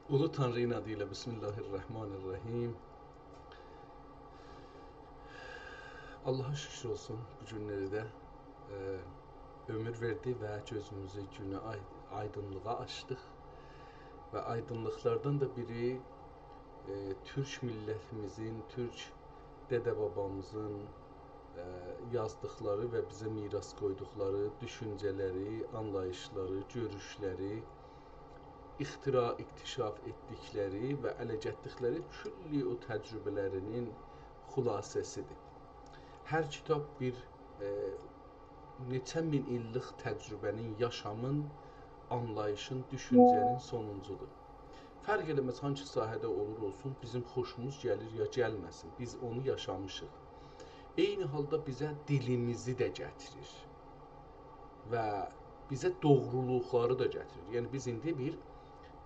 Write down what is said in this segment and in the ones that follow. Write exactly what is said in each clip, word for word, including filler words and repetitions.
اولو تانری‌نین آدی ایله، بسم الله الرحمن الرحیم. آللاها شوکور اولسون، بو گونلری ده، ائ، عؤمور وئردی و گؤزوموزو گونه آی-، آیدینلیغا آچدیق. و آیدینلیقلاردان دا بیری، ائ، تورک میللتیمیزین، تورک دده-بابامیزین، ائ، یازدیقلاری و بیزه میراث قویدوقلاری دوشونجه‌لری، آنلاییشلاری، گؤروشلری، اختراع، اکتشاف ائتدیکلری و اله گتدیکلری کلّی او تجربه‌لرینین خلاصه‌سیدیر. هر کیتاب بیر، ائ، نئچه مین ایللیک تجربه‌نین، یاشامین، آنلاییشین، دوشونجه‌نین سونونجودور. فرق ائله‌مز هانسی ساحه‌ده اولور اولسون، بیزیم خوشوموز گلیر یا گلمه‌سین، بیز اونو یاشامیشیق. عینی حالدا بیزه دیلیمیزی ده گتیریر و بیزه دوغرولوقلاری دا گتیریر. یعنی بیز ایندی بیر،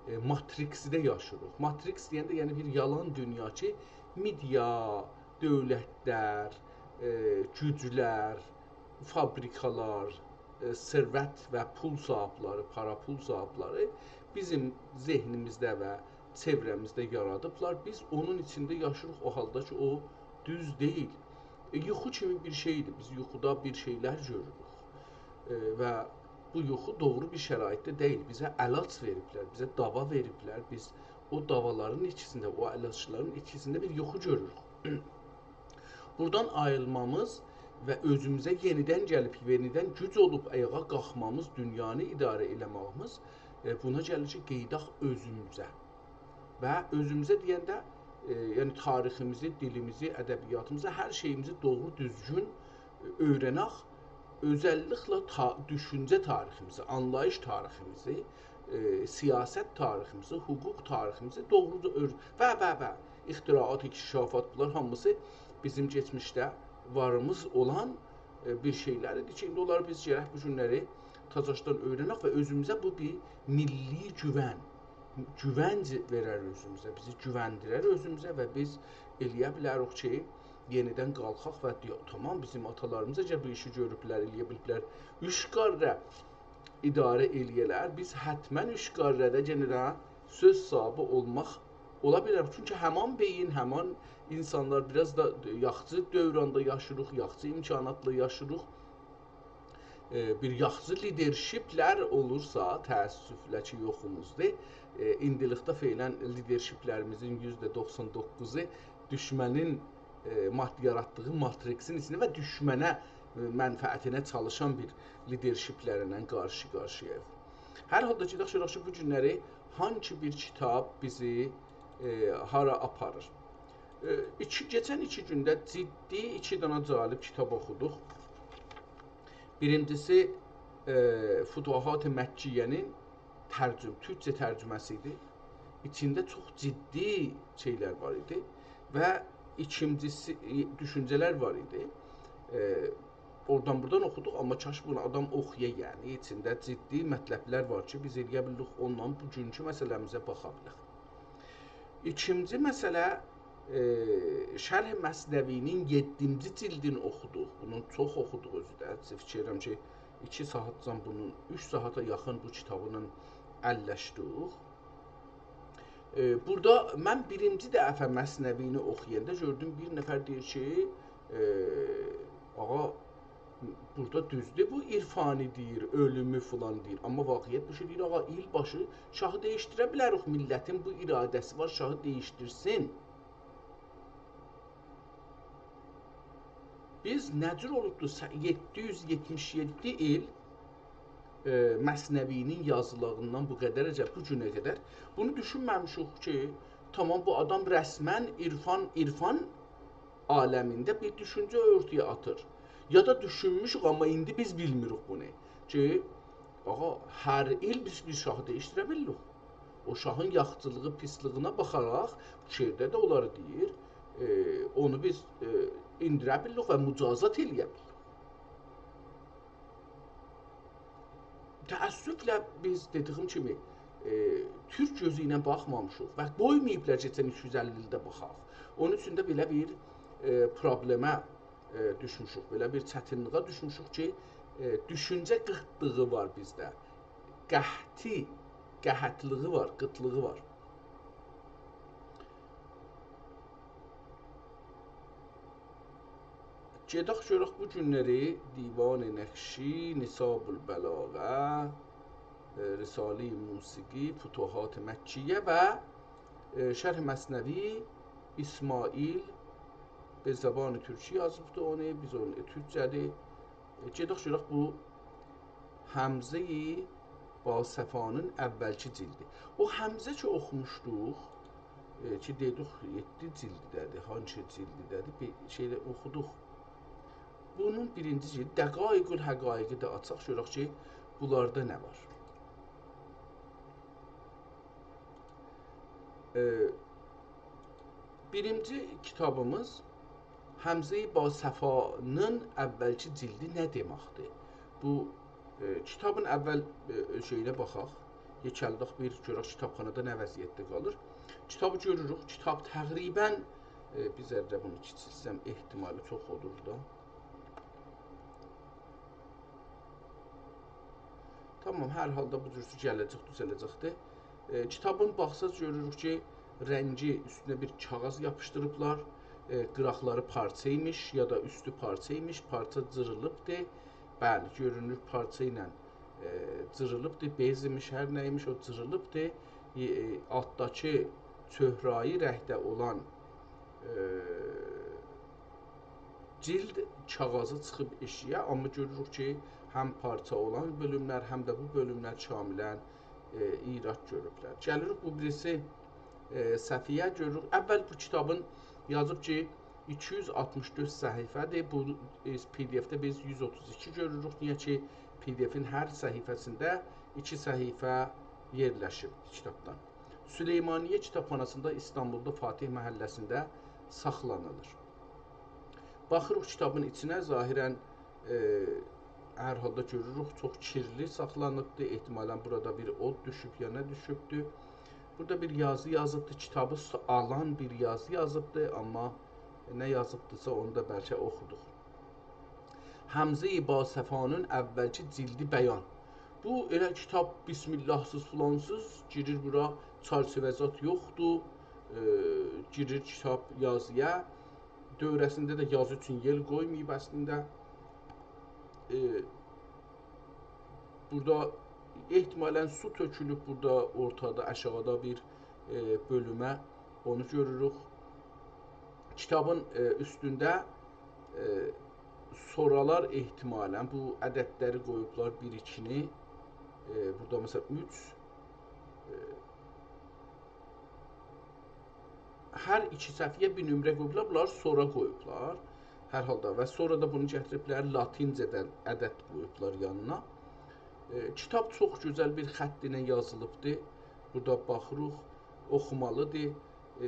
ائ، ماتریکسده یاشیریق. ماتریکس دئینده، یعنی بیر یالان دونیا کی، مئدیا، دؤولتلر، ائ، گوجلر، فابریکالار، ائ، ثروت و پول صاحیبلری، پارا پول صاحیبلری بیزیم ذهنیمیزده و چئوره‌میزده یارادیبلار. بیز اونون ایچینده یاشیریق، او حالدا کی، او دوز دئییل. ائ، یوخو کیمی بیر شئیدیر. بیز یوخودا بیر شئیلر گؤروروک. ائ، و بو یوخو دوغرو بیر شرایطده دئییل. بیزه علاج وئریبلر، بیزه داوا وئریبلر. بیز او داوالارین ایچینده، او علاجلارین ایچینده بیر یوخو گؤروروک. بورادان آییلمامیز و اؤزوموزه یئنیدن گلیب، یئنیدن گوج اولوب آیاغا قالخمامیز، دونیانی اداره ائله‌مه‌ییمیز، ائ، بونا گلیر کی، قئییداق اؤزوموزه. و اؤزوموزه دئینده، ائ، یعنی تاریخیمیزی، دیلیمیزی، ادبیاتیمیزی، هر شئییمیزی دوغرو، دوزگون، ائ، اؤیرنک. اؤزللیکله تا-، دوشونجه تاریخیمیزی، آنلاییش تاریخیمیزی، ائ، سیاست تاریخیمیزی، حقوق تاریخیمیزی دوغرو اؤر-، و، و، و. اختراعات، اکتشافات، بونلار هامیسی بیزیم کئچمیشده واریمیز اولان، ائ، بیر شئیلر ایدی کی، ایندی اونلاری بیز گرک بو گونلری تازاشدان اؤیرنک و اؤزوموزه بو بیر میللی گوون، گوونج وئرر اؤزوموزه، بیزی گووندیرر اؤزوموزه و بیز ائلیه بیلریک کی، یئنیدن قالخاق و دئیک، تامام، بیزیم آتالاریمیز اگر بو ایشی گؤروبلر، ائلیه بیلیبلر، اوچ قاره اداره ائلیه‌لر، بیز حتماً اوچ قاره‌ده یئنه ده سؤز صاحیبی اولماق اولا بیلر. چونکی همان بئیین، همان اینسانلار، بیر آز دا یاخشی دؤوراندا یاشیریق، یاخشی امکاناتلا یاشیریق. ائ، بیر یاخشی لیدرشیپلر اولورسا، تأسفله کی، یوخوموزدور. ائ، ایندیلیکده فعلاً لیدرشیپلریمیزین یوزده دوخسان دوققوزو دوشمنین، ائ، ماد-، یاراتدیغی ماتریکسین ایچینده و دوشمنه، ائ، منفعتینه چالیشان بیر لیدرشیپلرله قارشی-قارشییاییق. هر حالدا کی، یاخشی، یاخشی، بو گونلری هانسی بیر کیتاب بیزی، ائ، هارا آپاریر؟ ائ، ایکی، کئچن ایکی گونده جدی ایکی دانا جالب کیتاب اوخودوق. بیرینجیسی، ائ، فتوحات مکیه‌نین ترجم-، تورکجه ترجمه‌سی ایدی. ایچینده چوخ جدی شئیلر وار ایدی. و ایکینجیسی، ائ، دوشونجه‌لر وار ایدی. ائ، اورادان بورادان اوخودوق، آمما کاش بونو آدام اوخویا، یعنی ایچینده جدی مطلبلر وار کی، بیز ائلیه بیلریک اونونلا بوگونکو مسئله‌میزه باخا بیلک. ایکینجی مسئله، ائ، شرح مثنوی‌نین یئددینجی جلدینی اوخودوق. بونو چوخ اوخودوق اؤزو ده. فیکیر ائدیرم کی، ایکی ساعاتجان بونون، اوچ ساعاتا یاخین بو کیتابینان اللشدیک. ائ، بورادا من بیرینجی دفعه مثنوی‌نی اوخویاندا گؤردوم، بیر نفر دئییر کی، ائ، آغا، بورادا دوزدور، بو عرفانی دئییر، اؤلومو فلان دئییر. آمما واقعیت بو کی، دئییر، آغا، ایل باشی شاهی دییشدیره بیلریک، میللتین بو اراده‌سی وار، شاهی دییشدیرسین. بیز نه جور اولوبدور، سه-، یئددی یوز یئتمیش یئددی ایل، ائ، مثنوی‌نین یازیلیغیندان بو قدره‌جه، بو گونه قدر بونو دوشونمه‌میشیک کی، تامام، بو آدام رسماً عرفان، عرفان عالمینده بیر دوشونجه اورتایا آتیر. یا دا دوشونموشوک، آمما ایندی بیز بیلمیریک بونو. کی، آغا، هر ایل بیز بیر شاهی دییشدیره بیلیریک. او شاهین یاخچیلیغی، پیسلیگینه باخاراق، بو شعرده ده اونلاری دئییر، ائ، اونو بیز، ائ، ایندیره بیلیریک و مجازات ائلیه بیلیریک. تأسفله بیز، دئدیییم کیمی، ائ، تورک گؤزو ایله باخمامیشیق و قویماییبلار کئچن ایکی یوز اللی ایلده باخاق. اونون اوچون ده بئله بیر، ائ، پروبلئمه، ائ، دوشموشوک، بئله بیر چتینلیگه دوشموشوک کی، ائ، دوشونجه قیتلیغی وار بیزده. قحطی، قحطلیگی وار، قیتلیغی وار. گئدک گؤرک بو گونلری دیوان نقشی، نصاب البلاغه، ائ، رسالهٔ موسیقی، فتوحات مکیه و، ائ، شرح مثنوی اسماعیل به زبان ترکی یازیبدی اونو، بیز اونو، ائ، تورکجه‌دیر. ائ، گئدک گؤرک بو همزهٔ با صفانین اولکی جلدی. او همزه کی اوخوموشدوق، ائ، کی دئدیک یئددی جلدده‌دیر، هانسی جلدده‌دیر، بیر شئیده اوخودوق. بونون بیرینجی جلد، دقایق الحقایقی ده آچاق، گؤرک کی بونلاردا نه وار. ائ، بیرینجی کیتابیمیز همزهٔ با صفانین اولکی جلدی نه دئمکدیر؟ بو، ائ، کیتابین اول، ائ، شئیینه باخاق. یئکلدک بیر گؤرک کیتابخانادا نه وضعیتده قالیر. کیتابی گؤروروک. کیتاب تقریباً، ائ، بیر ذره بونو کیچیلتسم، احتمالی چوخ اولور دا. تامام، هر حالدا بو جور گله‌جک، دوزه‌له‌جکدیر. ائ، کیتابین باخساز گؤروروک کی رنگی اوستونه بیر کاغیذ یاپیشدیریبلار. ائ، قیراقلاری پارچا ایمیش یا دا اوستو پارچا ایمیش، پارچا جیریلیبدیر. بلی، گؤرونور پارچا ایله، ائ، جیریلیبدیر، بئز ایمیش، هر نه ایمیش، او جیریلیبدیر. ائ، ائ، آلتداکی چهره‌ای رنگده اولان، ائ، جلد کاغیذی چیخیب ائشیگه، آمما گؤروروک کی هم پارچا اولان بؤلوملر، هم ده بو بؤلوملر کاملاً، ائ، ایراد گؤروبلر. گلیریک بو بیریسی، ائ، صفحه‌یه، گؤروروک. اول بو کیتابین یازیب کی ایکی یوز آلتمیش دؤرد صفحه‌دیر. بو، ائ، PDF-ده بیز یوز اوتوز ایکی گؤروروک. نییه کی PDF-ین هر صفحه‌سینده ایکی صفحه یئرلشیب کیتابدان. سلیمانیه کیتابخاناسیندا، ایستانبولدا، فاتح محله‌سینده ساخلانیلیر. باخیریق کیتابین ایچینه، ظاهراً، ائ، هر حالدا گؤروروک، چوخ کیرلی ساخلانیبدیر. احتمالاً بورادا بیر اود دوشوب یا نه دوشوبدور. بورادا بیر یازی یازیبدیر، کیتابی سو-، آلان بیر یازی یازیبدیر، آمما نه یازیبدیرسا، اونو دا بلکه اوخودوق. همزهٔ با صفانین اولکی جلدی بیان. بو ائله کیتاب بسم‌الله‌سیز فلانسیز گیریر بورا، چرچیوه زاد یوخدور. ائ، گیریر کیتاب یازییا. دؤوره‌سینده ده یازی اوچون یئر قویماییب اصلینده. ائ، بورادا احتمالاً سو تؤکولوب بورادا اورتادا، آشاغیدا بیر، ائ، بؤلومه، اونو گؤروروک. کیتابین، ائ، اوستونده، ائ، سورالار احتمالاً، بو عددلری قویوبلار، بیر، ایکینی. ائ، بورادا مثلاً اوچ، ائ، هر ایکی صفحه‌یه بیر نمره قویوبلار، بونلاری سورا قویوبلار. هر حالدا و سورا دا بونو گتیریبلر، لاتینجه‌دن عدد قویوبلار یانینا. ائ، کیتاب چوخ گؤزل بیر خط ایله یازیلیبدیر. بورادا باخیریق، اوخومالیدیر. ائ،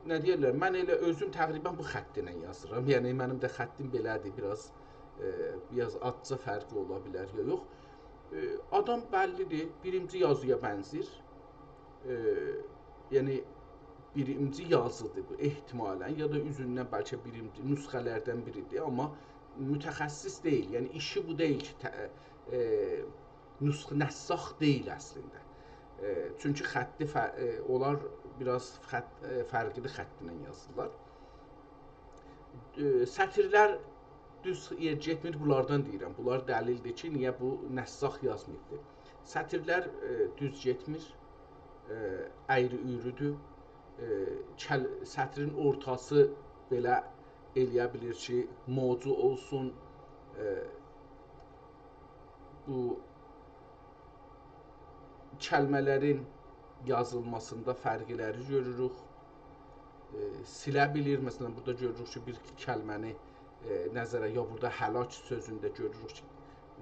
نه دئیرلر، من ائله اؤزوم تقریباً بو خط ایله یازیرام. یعنی منیم ده خطیم بئله‌دیر، بیر آز، ائ، بیر آز آزجا فرقی اولا بیلر یا یوخ. ائ، آدام بللیدیر، بیرینجی یازییا بنزیر. ائ، یعنی بیرینجی یازیدیر بو احتمالاً، یا دا اوزوندن بلکه بیرینجی، نسخه‌لردن بیریدیر، آمما متخصص دئییل. یعنی ایشی بو دئییل کی، ته-، ائ، نسخه، نساخ دئییل اصلینده. ائ، چونکی خطی فر-، ائ، اونلار بیر آز خط، ائ، فرقلی خط ایله یازیرلار. ائ، سطیرلر دوز یئر گئتمیر، بونلاردان دئییرم. بونلار دلیلدیر کی نییه بو نساخ یازماییبدیر. سطیرلر، ائ، دوز گئتمیر، ائ، اَیری-اویرودور. ائ، کل-، سطرین اورتاسی بئله ائلیه بیلیر کی موضوع اولسون. ائ، بو کلمه‌لرین یازیلماسیندا فرقلری گؤروروک. ائ، سیله بیلیر. مثلاً، بورادا گؤروروک کی بیر کلمه‌نی، ائ، نظره، یا بورادا هلاک سؤزونده گؤروروک کی،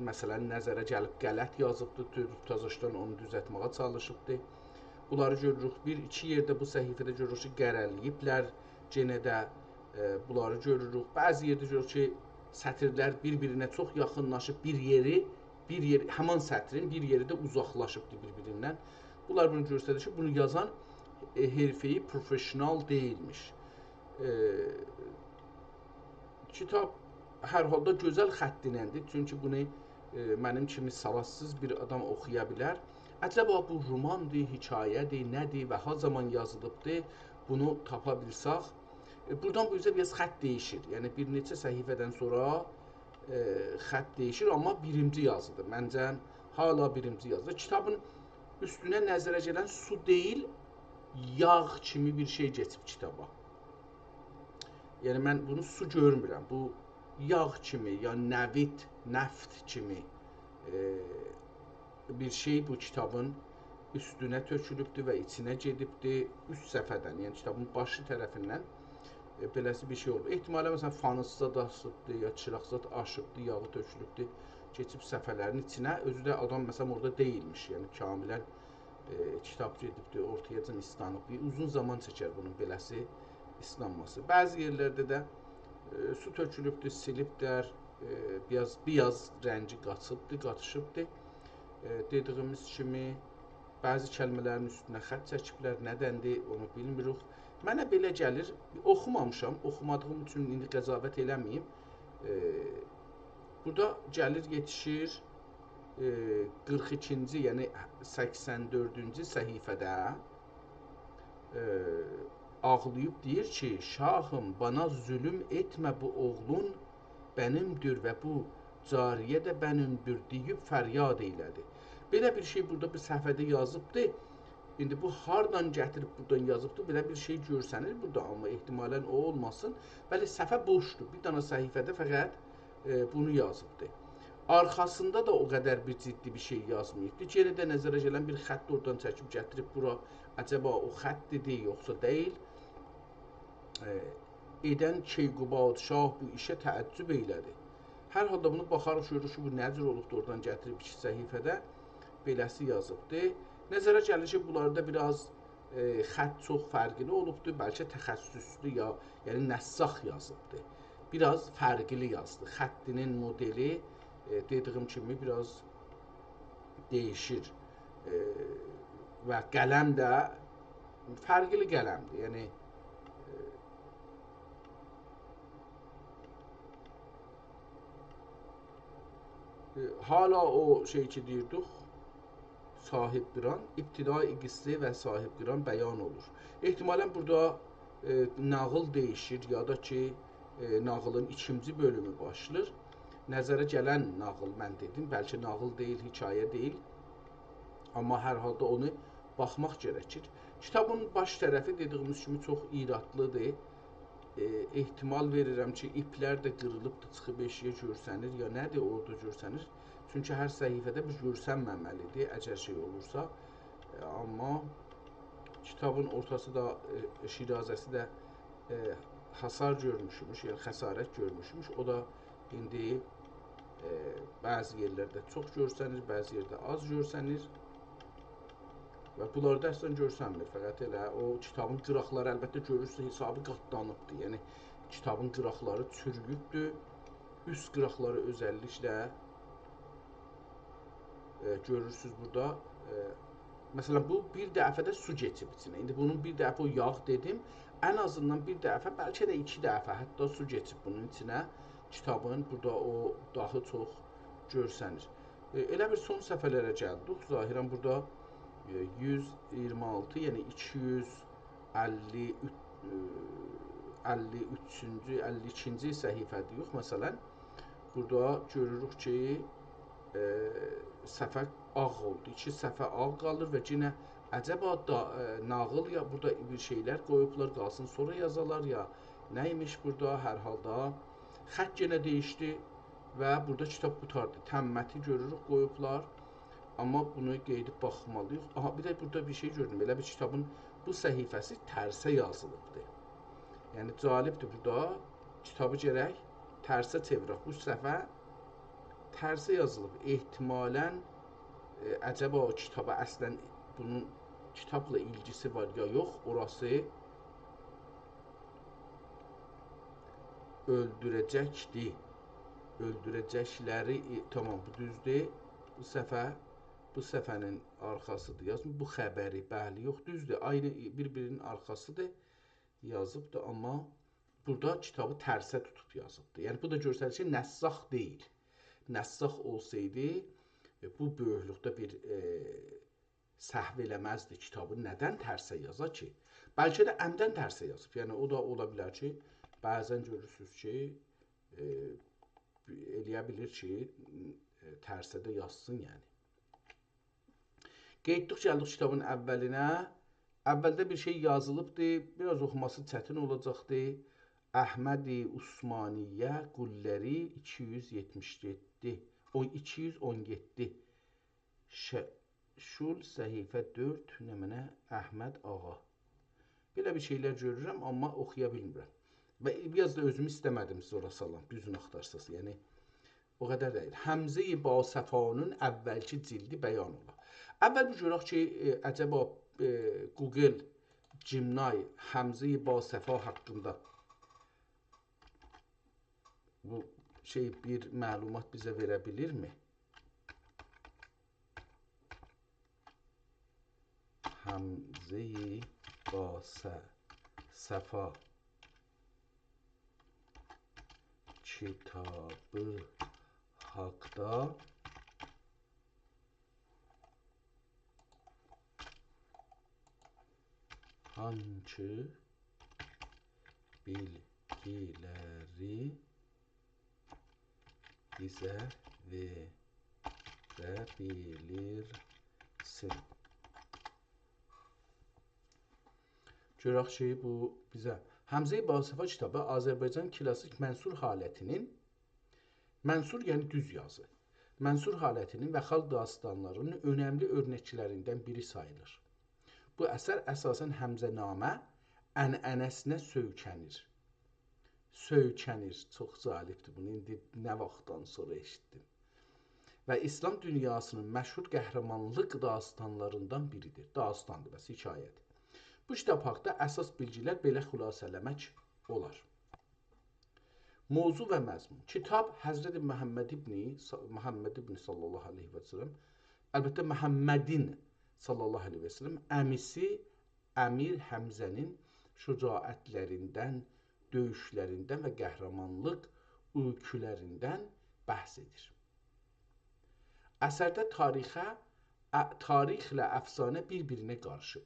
مثلاً، نظره گلیب غلط یازیبدی، دوروب تازاشدان اونو دوزلتمه‌یه چالیشیبدی. بونلاری گؤروروک. بیر، ایکی یئرده بو صفحه‌ده گؤروروک کی قره‌له‌ییبلر، یئنه ده، ائ، بونلاری گؤروروک. بعضی یئرده گؤروروک کی سطیرلر بیر-بیرینه چوخ یاخینلاشیب، بیر یئری، بیر یئر، همان سطرین بیر یئری ده اوزاقلاشیبدیر بیر-بیریندن. بونلار بونو گؤستریر کی بونو یازان، ائ، حرفه‌ای، پروفشنال دئییلمیش. ائ، کیتاب هر حالدا گؤزل خط ایلندیر، چونکی بونو، ائ، منیم کیمی سوادسیز بیر آدام اوخویا بیلر. عجبا بو روماندیر، حکایه‌دیر، نه‌دیر و ها زامان یازیلیبدیر، بونو تاپا بیلسک، ائ، بورادان بو اوزه بیر آز خط دییشیر. یعنی بیر نئچه صفحه‌دن سونرا، ائ، خط دییشیر، آمما بیرینجی یازیدیر. منجه، حالا بیرینجی یازیدیر. کیتابین اوستونه نظره گلن سو دئییل، یاغ کیمی بیر شئی کئچیب کیتابا. یعنی من بونو سو گؤرمورم. بو یاغ کیمی، یا نوید، نفت کیمی، ائ، بیر شئی بو کیتابین اوستونه تؤکولوبدور و ایچینه گئدیبدیر اوست صفحه‌دن، یعنی کیتابین باشی طرفیندن، ائ، بئله‌سی بیر شئی اولوب. احتمالاً، مثلاً، فانوس زاد آسیبدی، یا چیراق زاد آشیبدی، یاغی تؤکولوبدو، کئچیب صفحه‌لرین ایچینه. اؤزو ده آدام، مثلاً، اورادا دئییلمیش، یعنی کاملاً، ائ، کیتاب گئدیبدی، اورتایاجان ایسلانیب. بیر اوزون زامان چکر بونون بئله‌سی ایسلانماسی. بعضی یئرلرده ده، ائ، سو تؤکولوبدو، سیلیبدیلر، ائ، بیر آز، بیر آز رنگی قاچیبدی، قاتیشیبدی. ائ، دئدیییمیز کیمی، بعضی کلمه‌لرین اوستونه خط چکیبلر، نه‌دندیر، اونو بیلمیریک. منه بئله گلیر، اوخومامیشام، اوخومادیغیم اوچون ایندی قضاوت ائله‌مه‌ییم. ائ، بورادا گلیر، یئتیشیر، ائ، قیرخ ایکینجی، یعنی سکسن دؤردونجو صفحه‌ده، ائ، آغلاییب دئییر کی: «شاهیم، bana zulüm etme, bu oğlun benimdir ve bu cariye de benimdir» دئییب فریاد ائیله‌دی. بئله بیر شئی بورادا بو صفحه‌ده یازیبدی. ایندی بو هاردان گتیریب بورادان یازیبدی، بئله بیر شئی گؤرسنیر بورادا، آمما احتمالاً او اولماسین. بلی، صفحه بوشدور. بیر دنه صفحه‌ده فقط، ائ، بونو یازیبدی. آرخاسیندا دا او قدر بیر جدی بیر شئی یازماییبدی. یئنه ده نظره گلن بیر خط اورادان چکیب گتیریب بورا. عجبا او خطدیر، یوخسا دئییل؟ ائ، «ائدن کیقوباد شاه بو ایشه تعجب ائیله‌دی». هر حالدا بونو باخاریق، گؤروروک کی، بو نه جور اولوبدو، اورادان گتیریب ایکی صفحه‌ده بئله‌سی یازیبدی. نظره گلیر کی، بونلاردا بیر آز، ائ، خط چوخ فرقلی اولوبدو، بلکه تخصصلو یا، یعنی نساخ یازیبدی. بیر آز فرقلی یازدی. خطینین مدلی، ائ، دئدیییم کیمی، بیر آز دییشیر. ائ، و قلم ده فرقلی قلمدیر. یعنی، ائ، ائ، حالا او شئی کی دئییردیک، صاحب‌قران، ابتدای قصه و صاحب‌قران بیان اولور. احتمالاً بورادا، ائ، ناغیل دییشیر، یا دا کی، ائ، ناغیلین ایکینجی بؤلومو باشلاییر. نظره گلن ناغیل، من دئدیم، بلکه ناغیل دئییل، حکایه دئییل. آمما هر حالدا اونو باخماق گرکیر. کیتابین باش طرفی، دئدیییمیز کیمی، چوخ ایرادلیدیر. ائ، احتمال وئریرم کی، ایپلر ده قیریلیبدیر، چیخیب ائشییه گؤرسنیر، یا نه‌دیر، اورادا گؤرسنیر. چونکی هر صفحه‌ده بیر گؤرسنمه‌مه‌لیدیر، اگر شئی اولورسا. ائ، آمما کیتابین اورتاسی دا، ائ، شیرازه‌سی ده، ائ، حصار گؤرموشموش، یعنی خسارت گؤرموشموش. او دا ایندی، ائ، بعضی یئرلرده چوخ گؤرسنیر، بعضی یئرده آز گؤرسنیر. و بونلاردا اصلاً گؤرسنمیر، فقط ائله او کیتابین قیراقلاری، البته، گؤرورسونوز، حسابی قاتلانیبدیر. یعنی کیتابین قیراقلاری چورویوبدور. اوست قیراقلاری اؤزللیکله، ائ، گؤرورسونوز بورادا، ائ، مثلاً، بو بیر دفعه ده سو کئچیب ایچینه. ایندی بونون بیر دفعه، او یاغ دئدیم، ان آزیندان بیر دفعه، بلکه ده ایکی دفعه حتی سو کئچیب بونون ایچینه، کیتابین. بورادا او داها چوخ گؤرسنیر. ائ، ائله بیل سون صفحه‌لره گلدیک. ظاهراً بورادا، ائ، یوز اییرمی آلتی، یعنی ایکی یوز اللی اوچ، ائ، اللی اوچونجو، اللی ایکینجی صفحه‌ده‌ییک. مثلاً، بورادا گؤروروک کی، ائ، صفحه آغ اولدو. ایکی صفحه آغ قالیر و یئنه عجبا دا، ائ، ناغیل یا بورادا بیر شئیلر قویوبلار، قالسین سونرا یازالار یا نه‌یمیش بورادا، هر حالدا خط یئنه دییشدی و بورادا کیتاب قوتاردی. تمّتی گؤروروک قویوبلار. آمما بونو قئییدیب باخمالیییق. آها، بیر ده بورادا بیر شئی گؤردوم. ائله بیل کیتابین بو صفحه‌سی ترسه یازیلیبدی. یعنی جالبدیر بورادا. کیتابی گرک ترسه چئویرک. بو صفحه ترسه یازیلیب. احتمالاً، ائ، عجبا او کیتابا اصلاً بونون کیتابلا ایلگیسی وار یا یوخ، اوراسی اؤلدوره‌جکدی. اؤلدوره‌جکلری، ائ، تامام، بو دوزدور. بو صفحه، بو صفحه‌نین آرخاسیدیر. یازمیر، بو خبری، بلی، یوخ، دوزدور. عینی بیر-بیرینین آرخاسیدیر یازیبدیر، آمما بورادا کیتابی ترسه توتوب یازیبدیر. یعنی، بو دا گؤستریر کی، نساخ دئییل. نساخ اولسایدی، ائ، بو بؤیوکلوکده بیر، ائ، سهو ائله‌مزدی کیتابی ندن ترسه یازا کی؟ بلکه ده عمداً ترسه یازیب. یعنی، او دا اولا بیلر کی، بعضاً گؤرورسونوز کی، ائ، ائلیه بیلیر کی، ائ، ترسه ده یازسین، یعنی. قئییتدیک، گلدیک کیتابین اوّلینه. اوّلده بیر شئی یازیلیبدی، بیر آز اوخوماسی چتین اولاجاقدی. احمد عثمانیه، قوللری ایکی یوز یئتمیش یئددی، او، ایکی یوز اون یئددی. ش-، شول، صفحه دؤرد، نمنه، احمد آغا. بئله بیر شئیلر گؤرورم، آمما اوخویا بیلمیرم. و بیر آز دا اؤزومو ایسته‌مه‌دیم زورا سالام، دوزونو آختارساز. یعنی، او قدر دئییل. حمزه باصفانین اوّلکی جلدی بیان اولا. اوّل بیر گؤرک کی، ائ، عجبا، ائ، گوگل، جیمنای حمزه باصفا حاقیندا بو شئی بیر معلومات بیزه وئره بیلیرمی؟ حمزه باصفا کیتابی حاقدا هانسی بیلگیلری بیزه وئره بیلیرسین؟ گؤرک کی، بو بیزه حمزه باصفا کیتابی آذربایجان کلاسیک منثور حالتینین، منثور، یعنی دوز یازی، منثور حالتینین و خالق داستانلارینین اؤنملی اؤرنکلریندن بیری ساییلیر. بو اثر اساساً حمزه‌نامه عنعنه‌سینه سؤیکنیر. سؤیکنیر، چوخ جالبدیر. بونو ایندی نه واختدان سونرا ائشیتدیم. و ایسلام دونیاسینین مشهور قهرمانلیق داستانلاریندان بیریدیر. داستاندیر، بس، حکایه‌دیر. بو کیتاب حاقدا اساس بیلگیلر بئله خلاصه‌له‌مک اولار. موضوع و مضمون. کیتاب حضرت محمد ابن، محمد ابن صلی الله علیه و سلم، البته، محمدین صلی الله علیه و سلم عمیسی امیر حمزه‌نین شجاعتلریندن، دؤیوشلریندن و قهرمانلیق اؤیکولریندن بحث ائدیر. اثرده تاریخه، ا-، تاریخله افسانه بیر-بیرینه قاریشیب.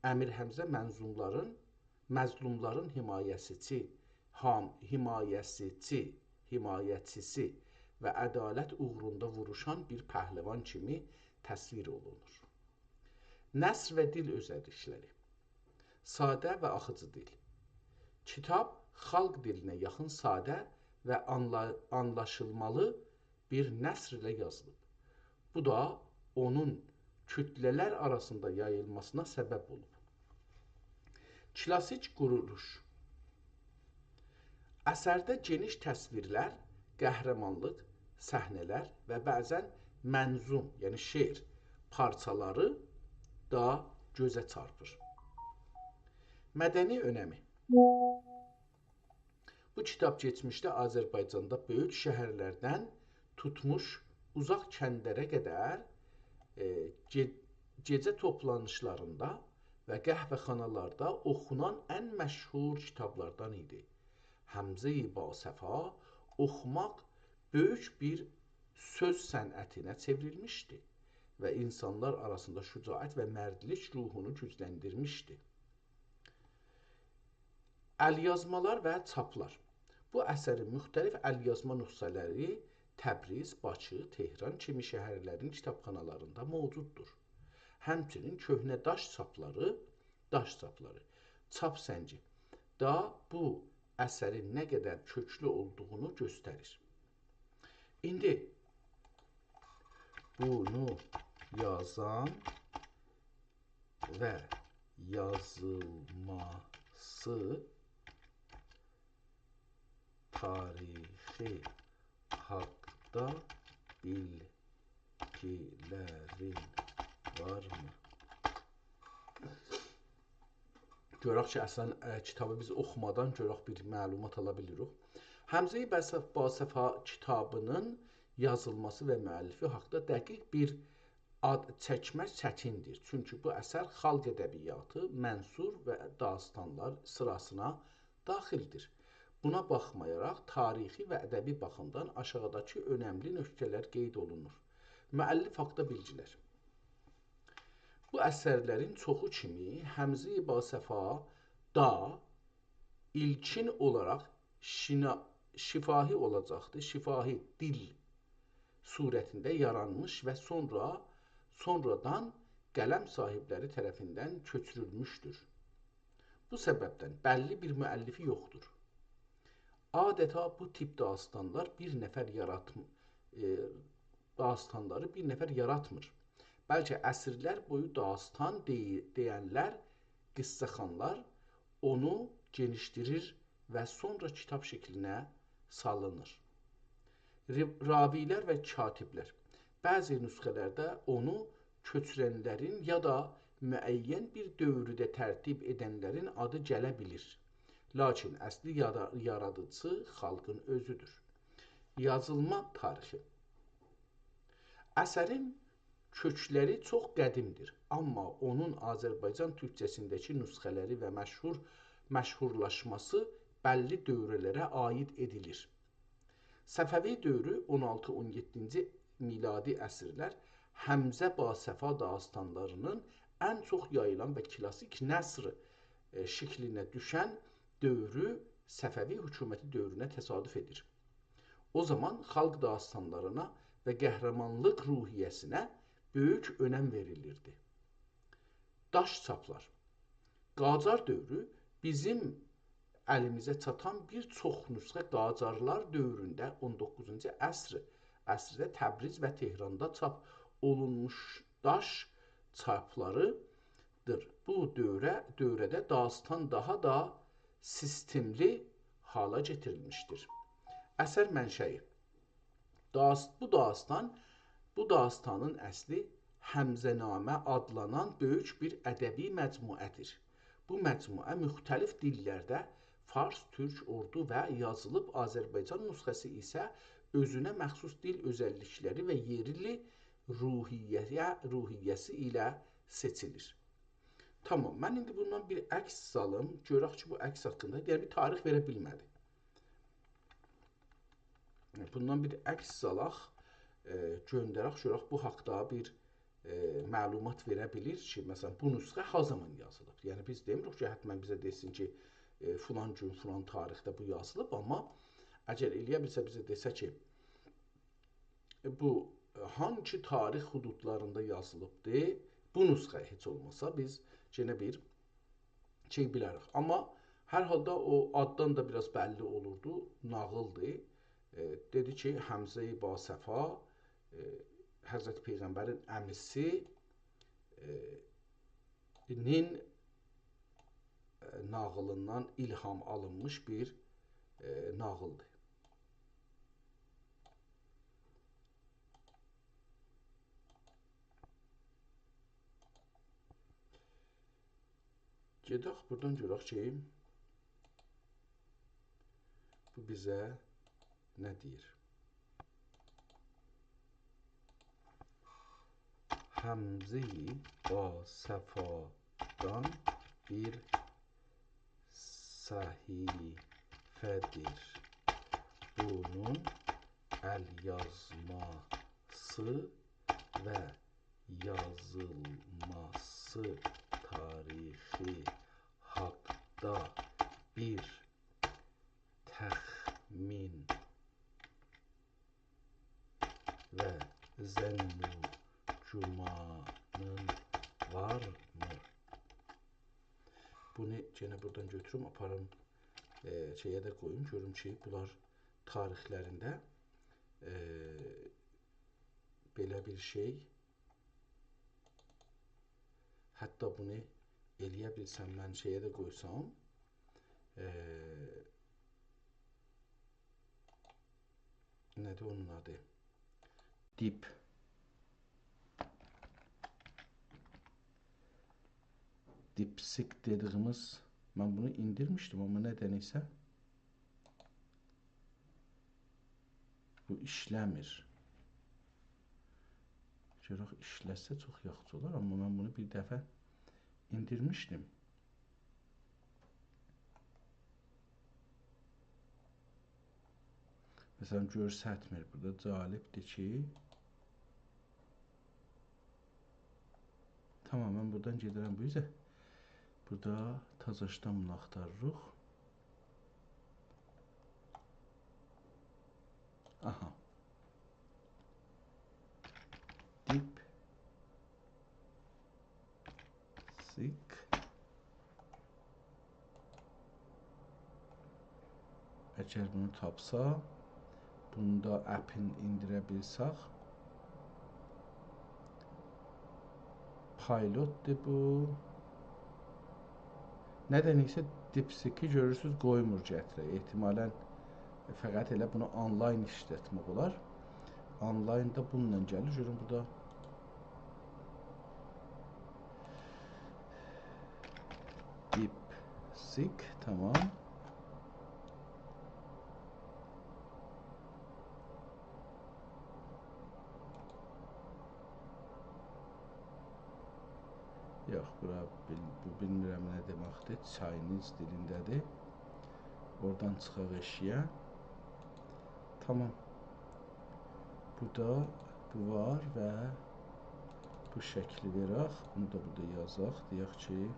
امیر حمزه منظوملارین، مظلوملارین حمایه‌سیچی، حام-، حمایه‌سیچی، حمایه‌چیسی و عدالت اوغروندا ووروشان بیر پهلوان کیمی تصویر اولونور. نثر و دیل اؤزللیکلری. ساده و آخیجی دیل. کیتاب خالق دیلینه یاخین ساده و آنلا-، آنلاشیلمالی بیر نثر ایله یازیلیب. بو دا اونون کوتله‌لر آراسیندا یاییلماسینا سبب اولوب. کلاسیک قورولوش. اثرده گئنیش تصویرلر، قهرمانلیق صحنه‌لر و بعضاً منظوم، یعنی شعر پارچالاری دا گؤزه چارپیر. مدنی اؤنمی. بو کیتاب کئچمیشده آذربایجاندا بؤیوک شهرلردن توتموش اوزاق کندلره قدر، ائ، گئ-، گئجه توپلانیشلاریندا و قهوه‌خانالاردا اوخونان ان مشهور کیتابلاردان ایدی. حمزه باصفا اوخوماق بؤیوک بیر سؤز صنعتینه چئوریلمیشدی و اینسانلار آراسیندا شجاعت و مردلیک روحونو گوجلندیرمیشدی. ال‌یازمالار و چاپلار. بو اثرین مختلف ال‌یازما نسخه‌لری تبریز، باکی، تهران کیمی شهرلرین کیتابخانالاریندا موجوددور. همچنین کؤهنه داش چاپلاری، داش چاپلاری، چاپ سنگی دا بو اثرین نه قدر کؤکلو اولدوغونو گؤستریر. ایندی بونو یازان و یازیلماسی تاریخی حاقدا بیلگیلرین وارمی؟ گؤرک کی، اصلاً، ائ، کیتابی بیز اوخومادان گؤرک بیر معلومات آلا بیلیریک. حمزه باصف-، باصفا کیتابینین یازیلماسی و مؤلفی حاقدا دقیق بیر آد چکمک چتیندیر. چونکی بو اثر خالق ادبیاتی، منثور و داستانلار سیراسینا داخیلدیر. بونا باخمایاراق، تاریخی و ادبی باخیمدان آشاغیداکی اؤنملی نکته‌لر قید اولونور. مؤلف حاقدا بیلگیلر. بو اثرلرین چوخو کیمی همزه‌ی باصفادا ایلکین اولاراق شینا-، شفاهی اولاجاقدیر، شفاهی دیل صورتینده یارانمیش و سونرا، سونرادان قلم صاحیبلری طرفیندن کؤچورولموشدور. بو سببدن بللی بیر مؤلفی یوخدور. آدتا بو تیپ داستانلار بیر نفر یاراتم-، ائ، داستانلاری بیر نفر یاراتمیر. بلکه عصرلر بویو داستان دئ-، دئینلر، قیسساخوانلار اونو گئنیشدیریر و سونرا کیتاب شکلینه سالینیر. ری-، راویلر و کاتیبلر. بعضی نسخه‌لرده اونو کؤچورنلرین یا دا معین بیر دؤورده ترتیب ائدنلرین آدی گله بیلیر. لاکین اصلی یادا-، یارادیجی خالقین اؤزودور. یازیلما تاریخی. اثرین کؤکلری چوخ قدیمدیر، آمما اونون آذربایجان تورکجه‌سینده‌کی نسخه‌لری و مشهور، مشهورلاشماسی بللی دؤوره‌لره عایید ائدیلیر. صفوی دؤورو، اون آلتی اون یئددینجی میلادی عصرلر، همزه باصفا داستانلارینین ان چوخ یاییلان و کلاسیک نثر، ائ، شکلینه دوشن دؤورو صفوی حکومتی دؤورونه تصادف ائدیر. او زامان خالق داستانلارینا و قهرمانلیق روحیه‌سینه بؤیوک اؤنم وئریلیردی. داش چاپلار. قاجار دؤورو بیزیم الیمیزه چاتان بیر چوخ نسخه قاجارلار دؤورونده، اون دوققوزونجو عصر، عصرده تبریز و تهراندا چاپ اولونموش داش چاپلاریدیر. بو دؤوره، دؤوره‌ده داستان داها دا سیستملی حالا گتیریلمیشدیر. اثر منشأیی. داست-، بو داستان، بو داستانین اصلی همزه‌نامه آدلانان بؤیوک بیر ادبی مجموعه‌دیر. بو مجموعه مختلف دیللرده، فارس، تورک، اردو و یازیلیب، آذربایجان نسخه‌سی ایسه اؤزونه مخصوص دیل اؤزللیکلری و یئرلی روحیه‌یه، روحیه‌سی ایله سئچیلیر. تامام، من ایندی بوندان بیر عکس سالیم، گؤرک کی، بو عکس حاقیندا، دئیک، بیر تاریخ وئره بیلمه‌دی. بوندان بیر عکس سالاق، ائ، گؤندرک، گؤرک بو حاقدا بیر، ائ، معلومات وئره بیلیر کی، مثلا، بو نسخه ها زامان یازیلیب. یعنی، بیز دئمیریک کی، حتما بیزه دئسین کی، ائ، فلان گون، فلان تاریخده بو یازیلیب، آمما اگر ائلیه بیلسه، بیزه دئسه کی، بو هانسی تاریخ حدودلاریندا یازیلیبدی؟ بو نسخه هئچ اولماسا بیز یئنه بیر شئی بیلریک. آمما هر حالدا او آددان دا بیر آز بللی اولوردو، ناغیلدیر. ائ، دئدی کی، همزه باصفا، ائ، حضرت پیغمبرین عمیسی، ائ، نین، ائ، ناغیلیندان الهام آلینمیش بیر، ائ، ناغیلدیر. گئدک بورادان گؤرک کی، بو بیزه نه دئییر؟ همزه باصفادان بیر صحیفه‌دیر. بونون ال‌یازماسی و یازیلماسی تاریخی حاقدا بیر تخمین و ظن و گمانین وارمی؟ بونو یئنه بورادان گؤتوروم، آپاریم، ائ، شئیه ده قویوم، گؤروم کی، بونلار تاریخلرینده، ائ، بئله بیر شئی، حتی بونو ائلیه بیلسم، من شئیه ده قویسام، ائ، نه‌دیر اونون آدی؟ دیپ. دیپ‌سیک دئدیگیمیز، من بونو ایندیرمیشدیم، آمما ندنسه بو ایشله‌میر. گؤرک ایشله‌سه چوخ یاخشی اولار، آمما من بونو بیر دفعه ایندیرمیشدیم. مثلا، گؤرستمیر بورادا. جالبدیر کی، تامام، من بورادان گئدیرم بو اوزه. بورادا تازاشدان بونو آختاریریق. آها. دیپ سیک. اگر بونو تاپسا، بونو دا اپین ایندیره بیلسک. پایلوتدور بو. ندنسه دیپسیکی گؤرورسونوز، قویمور گتیره. احتمالاً فقط ائله بونو آنلاین ایشلتمک اولار. آنلاین دا بونونلا گلیر. گؤرون بورادا. دیپ سیک، تامام. یوخ، بورا بیل-، بو بیلمیرم نه دئمکدیر. چاینیز دیلینده‌دیر. اورادان چیخاق ائشییه. تامام. بورادا بو وار و بو شکلی وئرک. بونو دا بورادا یازاق. دئیک کی،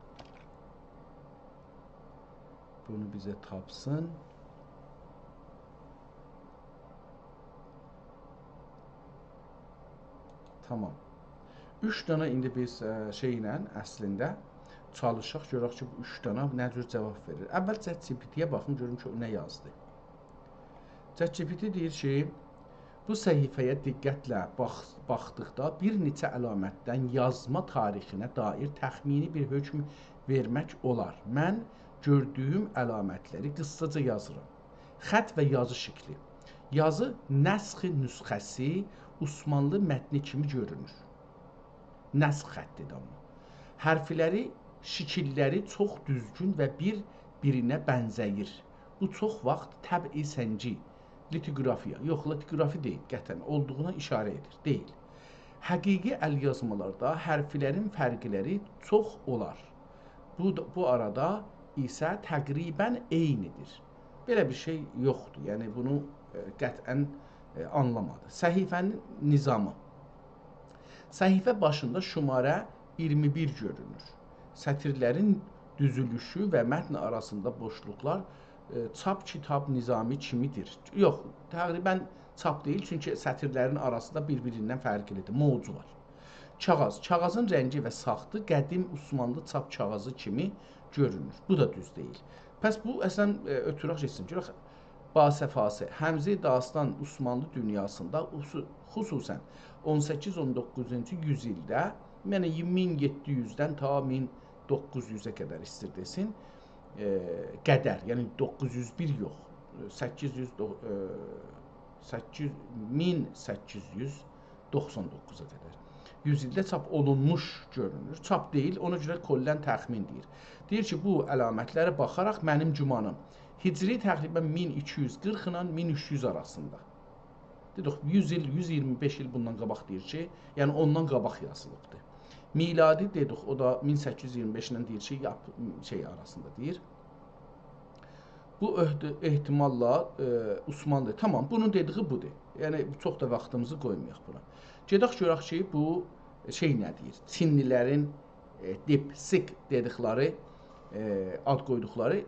بونو بیزه تاپسین. تامام. اوچ دنه ایندی بیز، ائ، شئیله اصلینده چالیشاق، گؤرک کی، بو اوچ دنه نه جور جواب وئریر. اول ChatGPT-یه باخیم، گؤروم کی، او نه یازدی. ChatGPT دئییر کی، بو صفحه‌یه دقتله باخ-، باخدیقدا بیر نئچه علامتدن یازما تاریخینه دایر تخمینی بیر حکم وئرمک اولار. من گؤردویوم علامتلری قیسساجا یازیرام. خط و یازی شکلی. یازی نسخ نسخه‌سی عثمانلی متنی کیمی گؤرونور. نسخ خطی‌دیر آمما. حرفلری، شکیللری چوخ دوزگون و بیر-بیرینه بنزه‌ییر. بو چوخ واخت طبع سنگی، لیتوگرافیا، یوخ، لیتوگرافی دئییل، قطعاً اولدوغونا ایشاره ائدیر، دئییل. حقیقی ال‌یازمالاردا حرفلرین فرقلری چوخ اولار. بو، بو آرادا ایسه تقریباً عینی‌دیر. بئله بیر شئی یوخدور. یعنی بونو، ائ، قطعاً، ائ، آنلامادی. صفحه‌نین نظامی. صفحه باشیندا شماره اییرمی بیر گؤرونور. سطیرلرین دوزولوشو و متن آراسیندا بوشلوقلار، ائ، چاپ کیتاب نظامی کیمی‌دیر. یوخ، تقریباً چاپ دئییل، چونکی سطیرلرین آراسی دا بیر-بیریندن فرقلی‌دیر. موج وار. کاغیذ. کاغیذین رنگی و ساختی قدیم عثمانلی چاپ کاغیذی کیمی گؤرونور. بو دا دوز دئییل. پس بو اصلاً، ائ، اؤتوراق گئتسین. گؤرک، باصفاسی، همزه داستان عثمانلی دونیاسیندا خصو-، خصوصاً اون سککیز اون دوققوزونجو یوزایلده، یعنی مین یئددی یوزدن تا مین دوققوز یوزه قدر ایستیر دئسین، ائ، قدر، یعنی دوققوز یوز بیر یوخ، سککیز یوز دو-، ائ، سککیز، مین سککیز یوز دوخسان دوققوزا قدر یوزایلده چاپ اولونموش گؤرونور. چاپ دئییل، اونا گؤره کلاً تخمین دئییر. دئییر کی، بو علامتلره باخاراق منیم گومانیم هجری تقریباً مین ایکی یوز قیرخ ایله مین اوچ یوز آراسیندا. دئدیک، یوز ایل، یوز اییرمی بئش ایل بوندان قاباق دئییر کی، یعنی اوندان قاباق یازیلیبدیر. میلادی دئدیک، او دا مین سککیز یوز اییرمی بئش ایله دئییر کی، یاپ-، شئی آراسیندا دئییر. بو احت-، احتماللا، ائ، عثمانلی، تامام، بونون دئدیگی بودور. یعنی، چوخ دا واختیمیزی قویمایاق بونا. گئدک گؤرک کی، بو شئی نه دئییر؟ چینلی‌لرین، ائ، دیپ‌سیک دئدیکلری، ائ، آد قویدوقلاری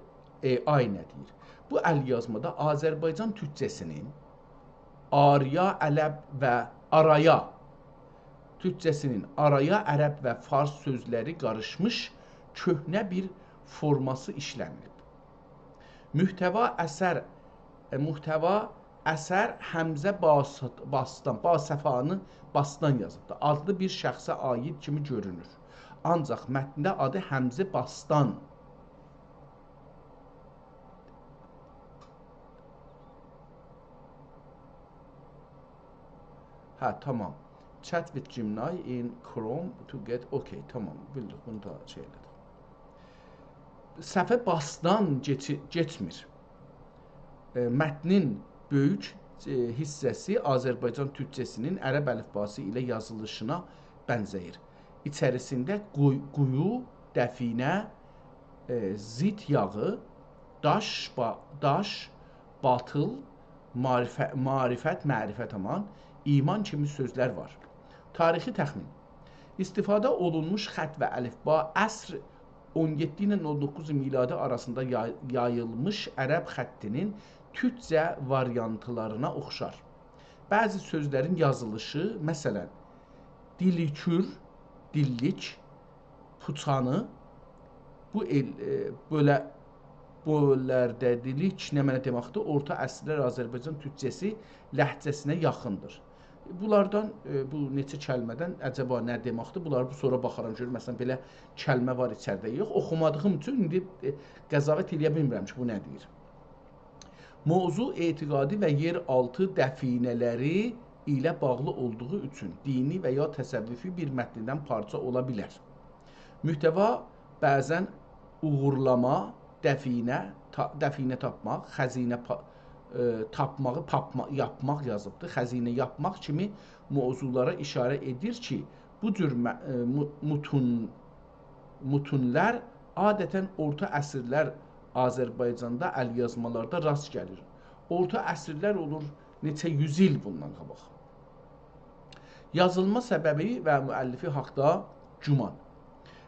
AI نه دئییر؟ بو ال‌یازمادا آذربایجان تورکجه‌سینین آریا، عرب و آرایا، تورکجه‌سینین آرایا عرب و فارس سؤزلری قاریشمیش کؤهنه بیر فورماسی ایشله‌نیلیب. محتوا اثر، ائ، محتوا اثر همزه باس-، باستان، باصفانی باستان یازیبدیر. آدلی بیر شخصه عایید کیمی گؤرونور. آنجاق متنده آدی همزه باستان. هه، تامام. Chat with Gemini in Chrome to get okay. تامام، بیلدیک، بونو دا شئی ائله‌دیک. صفحه باستان کئچی-، کئچمیر. ائ، متنین بؤیوک، ائ، حیصه‌سی آذربایجان تورکجه‌سینین عرب الیفباسی ایله یازیلیشینا بنزه‌ییر. ایچریسینده قوی-، قویو، دفینه، ائ، زیت یاغی، داش، با-، داش، باطیل، معرفه-، معرفت، معرفت، آمان، ایمان کیمی سؤزلر وار. تاریخی تخمین. استفاده اولونموش خط و الفبا عصر اون یئددی ایله اون دوققوز میلادی آراسیندا یای-، یاییلمیش عرب خطینین تورکجه واریانتلارینا اوخشار. بعضی سؤزلرین یازیلیشی، مثلا، دیلیکور، دیللیک، پوچانی، بو ائل، ائ، بؤله-، بؤلرده‌دیلیک نمنه دئمکدیر؟ اورتا عصرلر آذربایجان تورکجه‌سی لهجه‌سینه یاخیندیر. بونلاردان، ائ، بو نئچه کلمه‌دن عجبا نه دئمکدیر؟ بونلاری بو سونرا باخارام، گؤروم. مثلا، بئله کلمه وار ایچریده. یوخ، اوخومادیغیم اوچون ایندی، ائ، قضاوت ائله‌یه بیلمیرم کی، بو نه دئییر. موضوع اعتقادی و یئر آلتی دفینه‌لری ایله باغلی اولدوغو اوچون دینی و یا تصوفی بیر متندن پارچا اولا بیلر. محتوا بعضا اوغورلاما، دفینه، تا-، دفینه تاپماق، خزینه پا-، ائ، تاپماغی پاپما-، یاپماق یازیبدی. خزینه یاپماق کیمی موضوعلارا ایشاره ائدیر کی، بو جور مه-، ائ، مو-، متون-، متونلر عادتا اورتا عصرلر آذربایجاندا ال‌یازمالاردا راست گلیر. اورتا عصرلر اولور نئچه یوز ایل بوندان قاباق. یازیلما سببی و مؤلفی حاقدا گمان.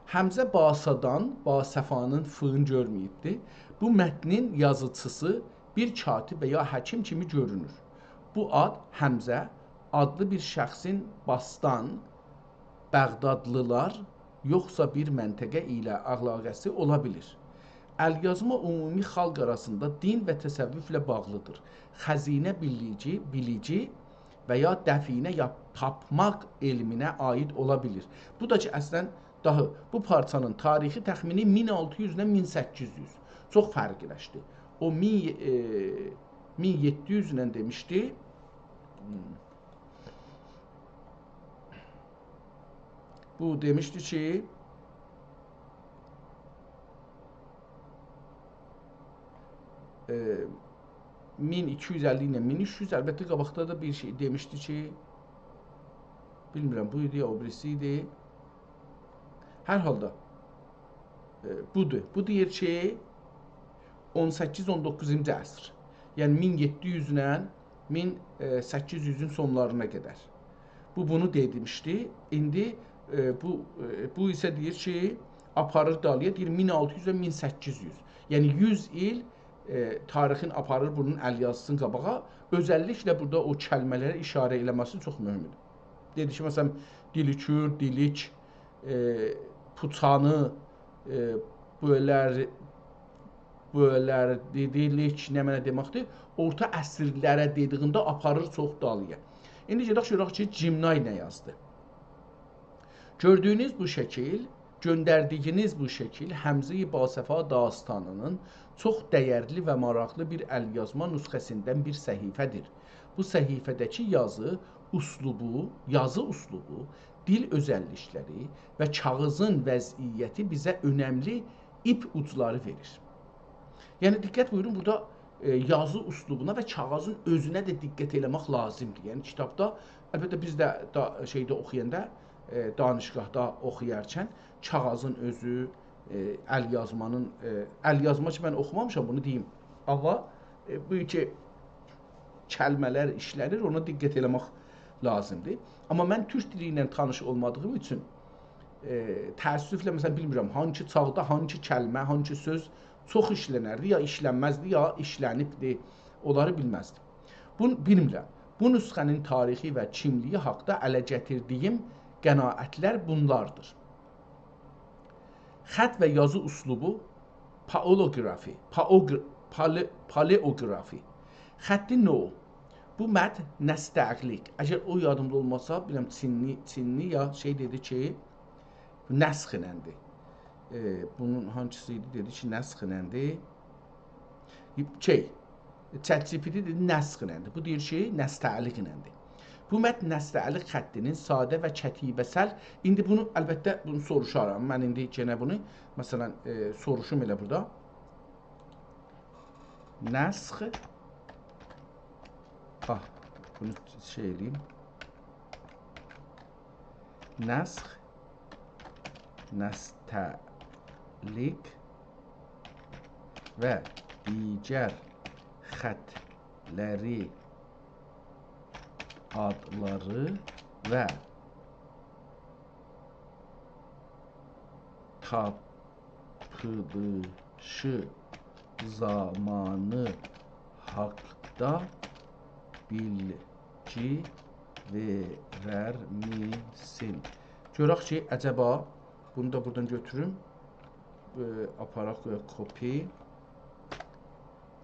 حمزه باسادان، باصفانین فین گؤرمه‌ییبدی. بو متنین یازیچیسی بیر کاتب و یا حکیم کیمی گؤرونور. بو آد حمزه آدلی بیر شخصین باستان، بغدادلیلار، یوخسا بیر منطقه ایله علاقه‌سی اولا بیلیر. ال‌یازما عمومی خالق آراسیندا دین و تصوفله باغلیدیر. خزینه بیلیگی، بیلیگی و یا دفینه یا تاپماق علمینه عایید اولا بیلیر. بو دا کی، اصلا، داها بو پارچانین تاریخی تخمینی مین آلتی یوز ایله مین سککیز یوز. چوخ فرقلشدی. او مین، ائ، مین یئددی یوز ایله دئمیشدی. هوم. بو دئمیشدی کی، ائ، مین ایکی یوز اللی ایله مین اوچ یوز، البته، قاباقدا دا بیر شئی دئمیشدی کی، بیلمیرم، بو ایدی یا او بیریسی ایدی. هر حالدا، ائ، بودور. بو دئییر کی، اون سککیز، اون دوققوزونجو عصر. یعنی مین یئددی یوز ایله مین سککیز یوزون سونلارینا قدر. بو، بونو دئمیشدی. ایندی، ائ، بو، ائ، بو ایسه دئییر کی، آپاریر دالییا، دئییر مین آلتی یوز و مین سککیز یوز. یعنی یوز ایل، ائ، تاریخین آپاریر بونون ال‌یازیسینی قاباغا. اؤزللیکله بورادا او کلمه‌لره ایشاره ائله‌مه‌سی چوخ مهمدور. دئدی کی، مثلا، دیلیکور، دیلیک، ائ، پوچانی، ائ، بؤلر، بؤلر، دئدیلیک نمنه دئمکدیر؟ اورتا عصرلره دئدیگینده آپاریر چوخ دالییا. ایندی گئدک گؤرک کی، جیمنای نه یازدی؟ گؤردویونوز بو شکیل، گؤندردیگینیز بو شکیل حمزه باصفا داستانینین چوخ دَیرلی و ماراقلی بیر ال‌یازما نسخه‌سیندن بیر صفحه‌دیر. بو صفحه‌ده‌کی یازی اسلوبو، یازی اسلوبو، دیل اؤزللیکلری و کاغیذین وضعیتی بیزه اؤنملی ایپ اوجلاری وئریر. یعنی، دقت بویورون، بورادا، ائ، یازی اسلوبونا و کاغیذین اؤزونه ده دقت ائله‌مک لازیمدیر. یعنی، کیتابدا، البته، بیز ده دا-، شئیده اوخویاندا، ائ، دانشگاهدا اوخویارکن کاغیذین اؤزو، ائ، ال‌یازمانین، ائ، ال‌یازما کی، من اوخومامیشام، بونو دئییم. آمما، ائ، بو کی، کلمه‌لر ایشله‌نیر، اونا دقت ائله‌مک لازیمدیر. آمما من تورک دیلی ایله تانیش اولمادیغیم اوچون، ائ، تأسفله، مثلا، بیلمیرم، هانسی چاغدا هانسی کلمه، هانسی سؤز چوخ ایشله‌نردی، یا ایشلنمزدی، یا ایشلنیبدی، اونلاری بیلمزدیم. بو، بیلمیرم. بو نسخه‌نین تاریخی و کیملیگی حاقدا اله گتیردیگیم قناعتلر بونلاردیر. خط و یازی اسلوبو پائولوگرافی، پائوگر-، پاله-، پالئوگرافی. خطی نوعو. بو متن نستعلیق. اگر او یادیمدا اولماسا، بیلمیرم، چینلی، چینلی یا شئی دئدی کی، نسخ ایلندی. ائ، بونون هانسیسی ایدی؟ دئدی کی، نسخ ایلندی. شئی، ChatGPT دئدی، نسخ ایلندی. بو دئییر کی، نستعلیق ایلندی. بو متن نستعلیق خطینین ساده و کتیبه‌سل، ایندی بونو، البته، بونو سوروشارام. من ایندی یئنه بونو، مثلا، ائ، سوروشوم ائله بورادا. نسخ. آه، بونو شئی ائله‌ییم. نسخ، نستعلیق و دیگر خطلری آدلاری و چاپیلیشی زامانی حاقدا بیلگی وئرر میسین؟ گؤرک کی، عجبا، بونو دا بورادان گؤتوروم. ائ، آپاراق قویاق، کپی.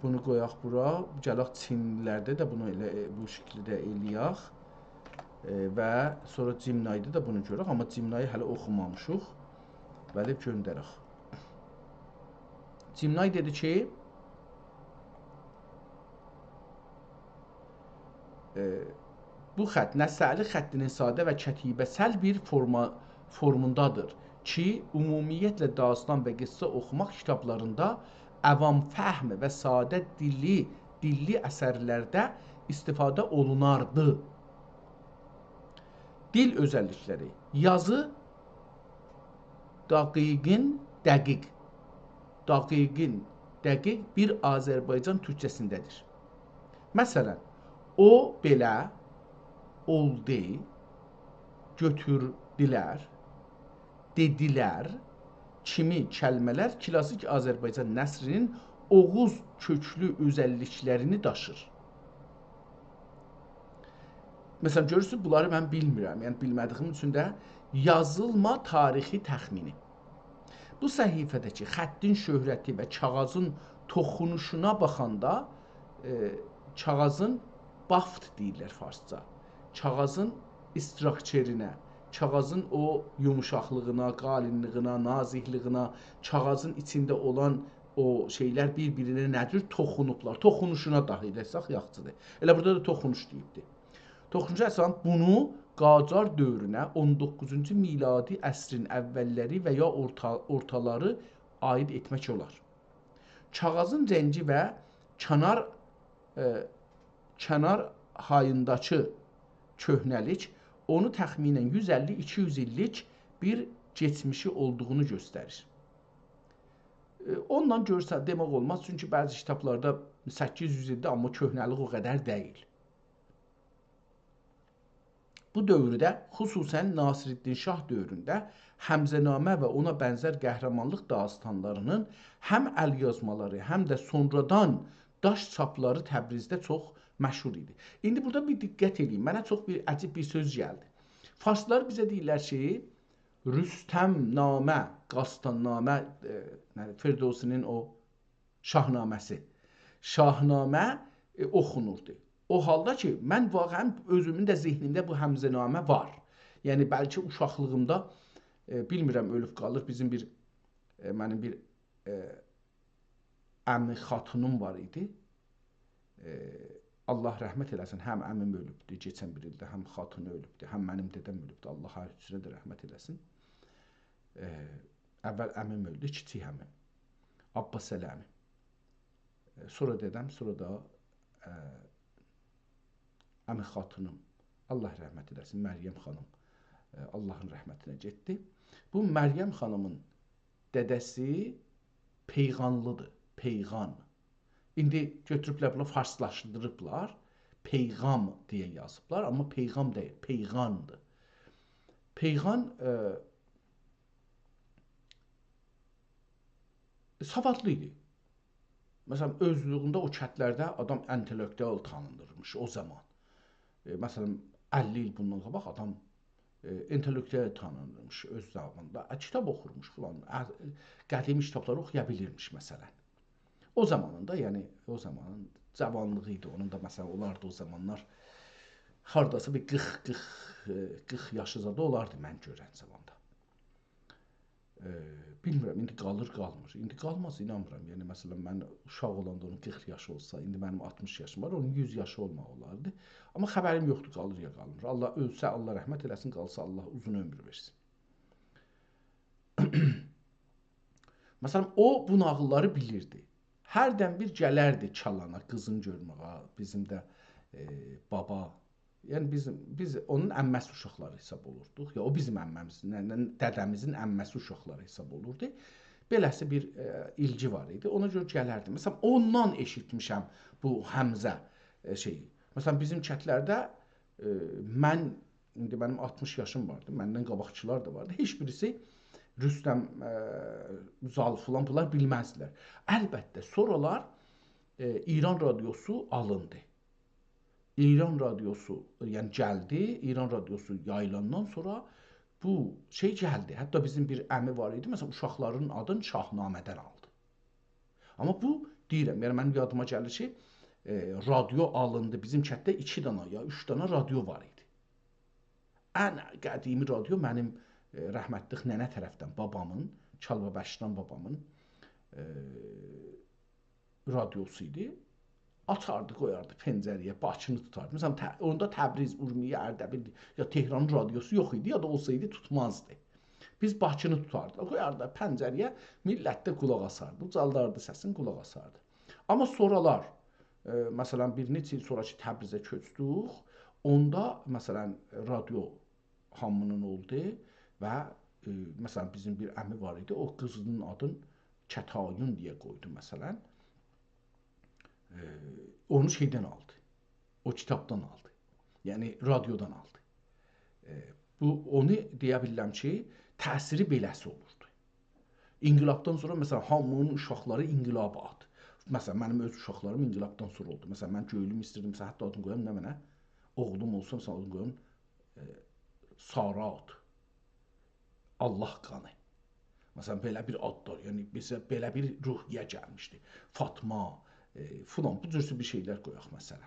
بونو قویاق بورا. گلک چینلی‌لرده ده بونو ائله، ائ، بو شکیلده ائله‌یک. ائ، و سونرا جیمنایدا دا بونو گؤرک. آمما جیمنایی هله اوخومامیشیق. بلی، گؤندرک. جیمنای دئدی کی، ائ، بو خط نستعلی خطینین ساده و کتیبه‌سل بیر فورما، فورموندادیر کی، عمومیتله داستان و قیسسه اوخوماق کیتابلاریندا عوام‌فهم و ساده دیللی، دیللی اثرلرده استفاده اولوناردی. دیل اؤزللیکلری. یازی دقیقین دقیق، دقیقین دقیق بیر آذربایجان تورکجه‌سینده‌دیر. مثلا، او بئله، اولدو، گؤتوردولر، دئدیلر کیمی کلمه‌لر کلاسیک آذربایجان نثرینین اوغوز کؤکلو اؤزللیکلرینی داشیر. مثلا، گؤرورسونوز، بونلاری من بیلمیرم. یعنی، بیلمه‌دیییم اوچون ده یازیلما تاریخی تخمینی. بو صفحه‌ده‌کی خطین شهرتی و کاغاذین توخونوشونا باخاندا، ائ، کاغاذین بافت دئییرلر فارسجا. کاغاذین استراکچرینه، کاغاذین او یوموشاقلیغینا، قالینلیغینا، نازیکلیغینه، کاغاذین ایچینده اولان او شئیلر بیر-بیرینه نه جور توخونوبلار، توخونوشونا داخیل ائتسک یاخشیدیر. ائله بورادا دا توخونوش دئییبدی. توخونوشو اساساً بونو قاجار دؤورونه، اون دوققوزونجو میلادی عصرین اوللری و یا اورتا، اورتالاری عایید ائتمک اولار. کاغاذین رنگی و کنار، ائ، کنار هایینداکی کؤهنه‌لیک اونو تخمیناً یوز اللی ایکی یوز ایللیک بیر کئچمیشی اولدوغونو گؤستریر. ائ، اوندان گؤرسن دئمک اولماز، چونکی بعضی کیتابلاردا سککیز یوز ایلدیر، آمما کؤهنه‌لیک او قدر دئییل. بو دؤورده، خصوصاً ناصرالدین شاه دؤورونده حمزه‌نامه و اونا بنزر قهرمانلیق داستانلارینین هم ال‌یازمالاری، هم ده سونرادان داش چاپلاری تبریزده چوخ مشهور ایدی. ایندی بورادا بیر دقت ائله‌یین. منه چوخ بیر عجیب بیر سؤز گلدی. فارسلار بیزه دئییرلر کی، رستم‌نامه، قاسطان‌نامه، ائ، یعنی فردوسی‌نین او شاهنامه‌سی. شاهنامه، ائ، اوخونوردو. او حالدا کی، من واقعاً اؤزومون ده ذهنیمده بو حمزه‌نامه وار. یعنی، بلکه اوشاقلیغیمدا، ائ، بیلمیرم، اؤلوب قالیر، بیزیم بیر، ائ، منیم بیر، ائ، عمی خاتونوم وار ایدی. ائ، الله رحمت ائله‌سین، هم عمیم اؤلوبدو کئچن بیر ایلده، هم خاتونو اؤلوبدو، هم منیم دده‌م اؤلوبدو. الله هر اوچونه ده رحمت ائله‌سین. ائ، اول عمیم اؤلدو، کیچیک عمیم. عباسعلی عمیم. ائ، سونرا دده‌م، سونرا دا، ائ، عمی خاتونوم. الله رحمت ائله‌سین، مریم خانیم. ائ، اللهین رحمتینه گئتدی. بو مریم خانیمین دده‌سی پیغانلی‌دیر، پیغان. ایندی گؤتوروبلر بونو فارسلاشدیریبلار. پیغام دئیه یازیبلار، آمما پیغام دئییل، پیغاندیر. پیغان، ائ، سوادلی ایدی. مثلا، اؤزلویونده او کندلرده آدام اینتلکتوال تانینیرمیش او زامان. ائ، مثلا، اللی ایل بوندان قاباق آدام، ائ، اینتلکتوال تانینیرمیش اؤز زامانیندا. ائ، کیتاب اوخورموش فلان. ائ، قدیمی کیتابلاری اوخویا بیلیرمیش، مثلا. او زامانیندا، یعنی، او زامانین جاوانلیغی ایدی. اونون دا، مثلا، اولاردی او زامانلار هارداسا بیر قیرخ، قیرخ، ائ، قیرخ یاشی زادی اولاردی من گؤرن زاماندا. ائ، بیلمیرم، ایندی قالیر، قالمیر. ایندی قالماز، اینانمیرام. یعنی، مثلا، من اوشاق اولاندا اونون قیرخ یاشی اولسا، ایندی منیم آلتمیش یاشیم وار، اونون یوز یاشی اولماق اولاردی. آمما خبریم یوخدور، قالیر یا قالمیر. الله، اؤلسه، الله رحمت ائله‌سین، قالسا، الله اوزون عؤمور وئرسین. مثلا، او بو ناغیللاری بیلیردی. هردن بیر گلردی چالانا، قیزین گؤرمه‌یه، بیزیم ده، ائ، بابا، یعنی بیز، بیز اونون عمه‌سی اوشاقلاری حساب اولوردوق. یا او بیزیم عمه‌میزین، یعنی دده‌میزین عمه‌سی اوشاقلاری حساب اولوردو. بئله‌سی بیر، ائ، ایلگی وار ایدی. اونا گؤره گلردی. مثلا، اوندان ائشیتمیشم بو حمزه، ائ، شئیی. مثلا، بیزیم کندلرده، ائ، من، ایندی منیم آلتمیش یاشیم واردی، مندن قاباقکیلار دا واردی. هئچ بیریسی رستم، ائ، زال فلان، بونلار بیلمزدیلر. البته، سونرالار، ائ، ایران رادیوسو آلیندی. ایران رادیوسو، یعنی گلدی، ایران رادیوسو یاییلاندان سونرا بو شئی گلدی. حتی بیزیم بیر عمی وار ایدی، مثلا، اوشاقلارین آدین شاهنامه‌دن آلدی. آمما بو، دئییرم، یعنی منیم یادیما گلیر کی، ائ، رادیو آلیندی. بیزیم کتده ایکی دانا یا اوچ دانا رادیو وار ایدی. ان قدیمی رادیو منیم، ائ، رحمتلیک ننه طرفدن بابامین، چالبابکی‌دن بابامین، ائ، رادیوسو ایدی. آچاردی، قویاردی پنجره‌یه، باکینی توتاردی. مثلا، ته-، اوندا تبریز، اورمیه، اردبیل یا تهرانین رادیوسو یوخ ایدی، یا دا اولسایدی توتمازدی. بیز باکینی توتاردی، قویاردی پنجره‌یه، میللت ده قولاق آساردی، اوجالداردی سسین، قولاق آساردی. آمما سونرالار، ائ، مثلا، بیر نئچه ایل سونرا کی تبریزه کؤچدوک، اوندا، مثلا، رادیو هامینین اولدو و، ائ، مثلا، بیزیم بیر عمی وار ایدی، او قیزینین آدین کتایون دئیه قویدو، مثلا. ائ، اونو شئیدن آلدی، او کیتابدان آلدی. یعنی، رادیودان آلدی. ائ، بو، اونو دئیه بیلیرم کی، تأثیری بئله‌سی اولوردو. انقلابدان سونرا، مثلا، هامینین اوشاقلاری انقلابا آت. مثلا، منیم اؤز اوشاقلاریم انقلابدان سونرا اولدو. مثلا، من گؤیلومو ایستیردیم، مثلا، حتی آدینی قویام نمنه؟ اوغلوم اولسا، مثلا، آدینی قویام، ائ، سارات، الله قانی. مثلا، بئله بیر آدلار، یعنی، بیزه بئله بیر روحیه گلمیشدی. فاطما، ائ، فلان، بو جورسو بیر شئیلر قویاق، مثلا.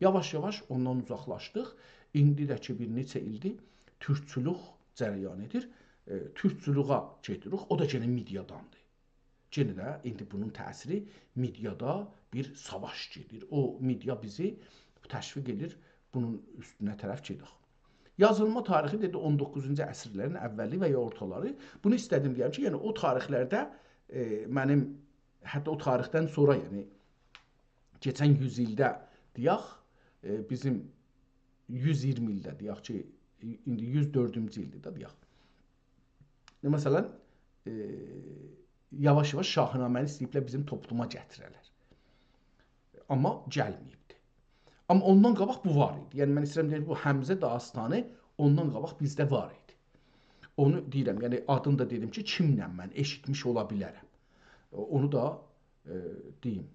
یاواش-یاواش اوندان اوزاقلاشدیق. ایندی ده کی، بیر نئچه ایلدیر تورکچولوک جریان ائدیر. ائ، تورکچولوغا گئدیریک. او دا یئنه مئدیاداندیر. یئنه ده ایندی بونون تأثیری مئدیادا بیر ساواش گئدیر. او مئدیا بیزی تشویق ائدیر بونون اوستونه طرف گئدک. یازیلما تاریخی، دئدی، اون دوققوزونجو عصرلرین اولی و یا اورتالاری. بونو ایسته‌دیم دئیم کی، یعنی او تاریخلرده، ائ، منیم، حتی او تاریخدن سونرا، یعنی کئچن یوز ایلده دئیک، ائ، بیزیم یوز اییرمی ایلده دئیک کی، ایندی یوز دؤردونجو ایلدیر ده دئیک. مثلا، ائ، یاواش-یاواش شاهنامه‌نی ایسته‌ییبلر بیزیم توپلوما گتیره‌لر. آمما گلمه‌ییبدی. آمما اوندان قاباق بو وار ایدی. یعنی، من ایسته‌ییرم دئییم، بو حمزه داستانی اوندان قاباق بیزده وار ایدی. اونو دئییرم، یعنی، آدینی دا دئدیم کی، کیمله من ائشیتمیش اولا بیلرم. اونو دا، ائ، دئییم.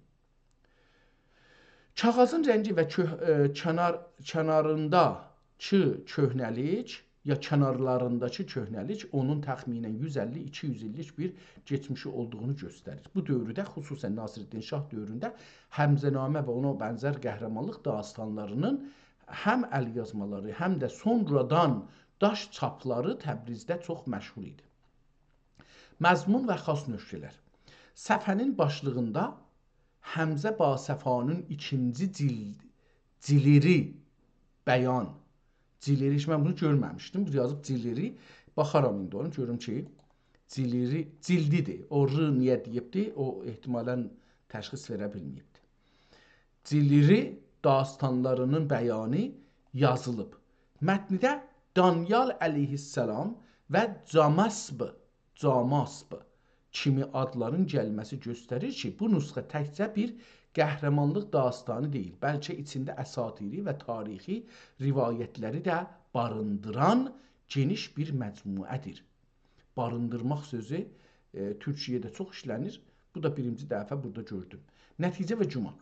کاغاذین رنگی و کؤ-، ائ، کنار، کنارینداکی کؤهنه‌لیک، یا کنارلارینداکی کؤهنه‌لیک اونون تخمیناً یوز اللی ایکی یوز ایللیک بیر کئچمیشی اولدوغونو گؤستریر. بو دؤورده، خصوصاً ناصرالدین شاه دؤورونده حمزه‌نامه و اونا بنزر قهرمانلیق داستانلاری‌نین هم ال‌یازمالاری، هم ده سونرادان داش چاپلاری تبریزده چوخ مشهور ایدی. مضمون و خاص نکته‌لر. صفحه‌نین باشلیغیندا حمزه باصفانین ایکینجی جیل-، جیلیری بیان. جیلیری، هئچ من بونو گؤرمه‌میشدیم. بو یازیب جیلیری. باخارام ایندی اونو، گؤروم کی، جیلیری، جیلدی‌دیر. او «ر» نییه دئییبدی؟ او احتمالاً تشخیص وئره بیلمه‌ییبدی. جیلیری داستانلاری‌نین بیانی یازیلیب. متنده دانیال علیه‌السلام و جاماسب، جاماسب کیمی آدلارین گلمه‌سی گؤستریر کی، بو نسخه تکجه بیر قهرمانلیق داستانی دئییل، بلکه ایچینده اساطیری و تاریخی روایتلری ده باریندیران گئنیش بیر مجموعه‌دیر. باریندیرماق سؤزو، ائ، تورکیه‌ده چوخ ایشله‌نیر. بو دا بیرینجی دفعه بورادا گؤردوم. نتیجه و گمان.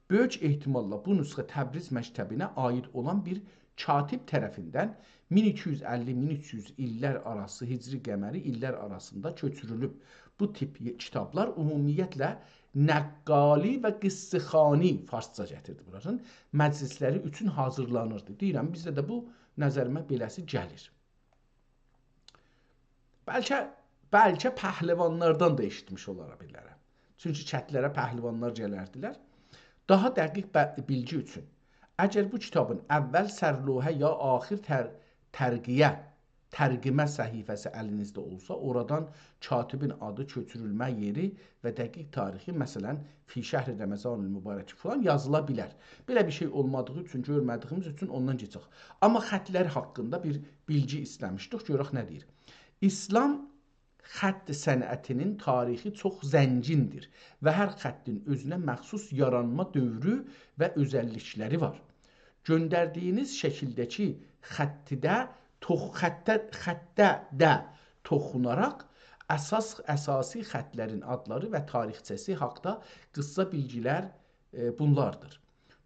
بؤیوک احتماللا بو نسخه تبریز مکتبینه عایید اولان بیر کاتب طرفیندن مین ایکی یوز اللی، مین اوچ یوز ایللر آراسی، هجری قمری ایللر آراسیندا کؤچورولوب. بو تیپ ی-، کیتابلار عمومیتله نقالی و قصه‌خوانی، فارسجا گتیردی بوراسین، مجلسلری اوچون حاضیرلانیردی. دئییرم، بیزده ده بو نظریمه بئله‌سی گلیر. بلکه، بلکه پهلوانلاردان دا ائشیتمیش اولا بیلرم. چونکی کتلره پهلوانلار گلردیلر. داها دقیق ب-، بیلگی اوچون، اگر بو کیتابین اول سرلوحه یا آخر تر-، ترقیه، ترقیمه صفحه‌سی الینیزده اولسا، اورادان کاتبین آدی، کؤچورولمه یئری و دقیق تاریخی، مثلا، «فی شهر رمضان المبارک» فلان یازیلا بیلر. بئله بیر شئی اولمادیغی اوچون، گؤرمه‌دیگیمیز اوچون اوندان کئچک. آمما خطلر حاقیندا بیر بیلگی ایسته‌میشدیک، گؤرک نه دئییر. ایسلام خط صنعتی‌نین تاریخی چوخ زنگین‌دیر و هر خطین اؤزونه مخصوص یارانما دؤورو و اؤزللیکلری وار. گؤندردیگینیز شکیلده‌کی خطده توخ-، خطه، خطده ده توخوناراق اساس، اساسی خطلرین آدلاری و تاریخچه‌سی حاقدا قیسا بیلگیلر، ائ، بونلاردیر.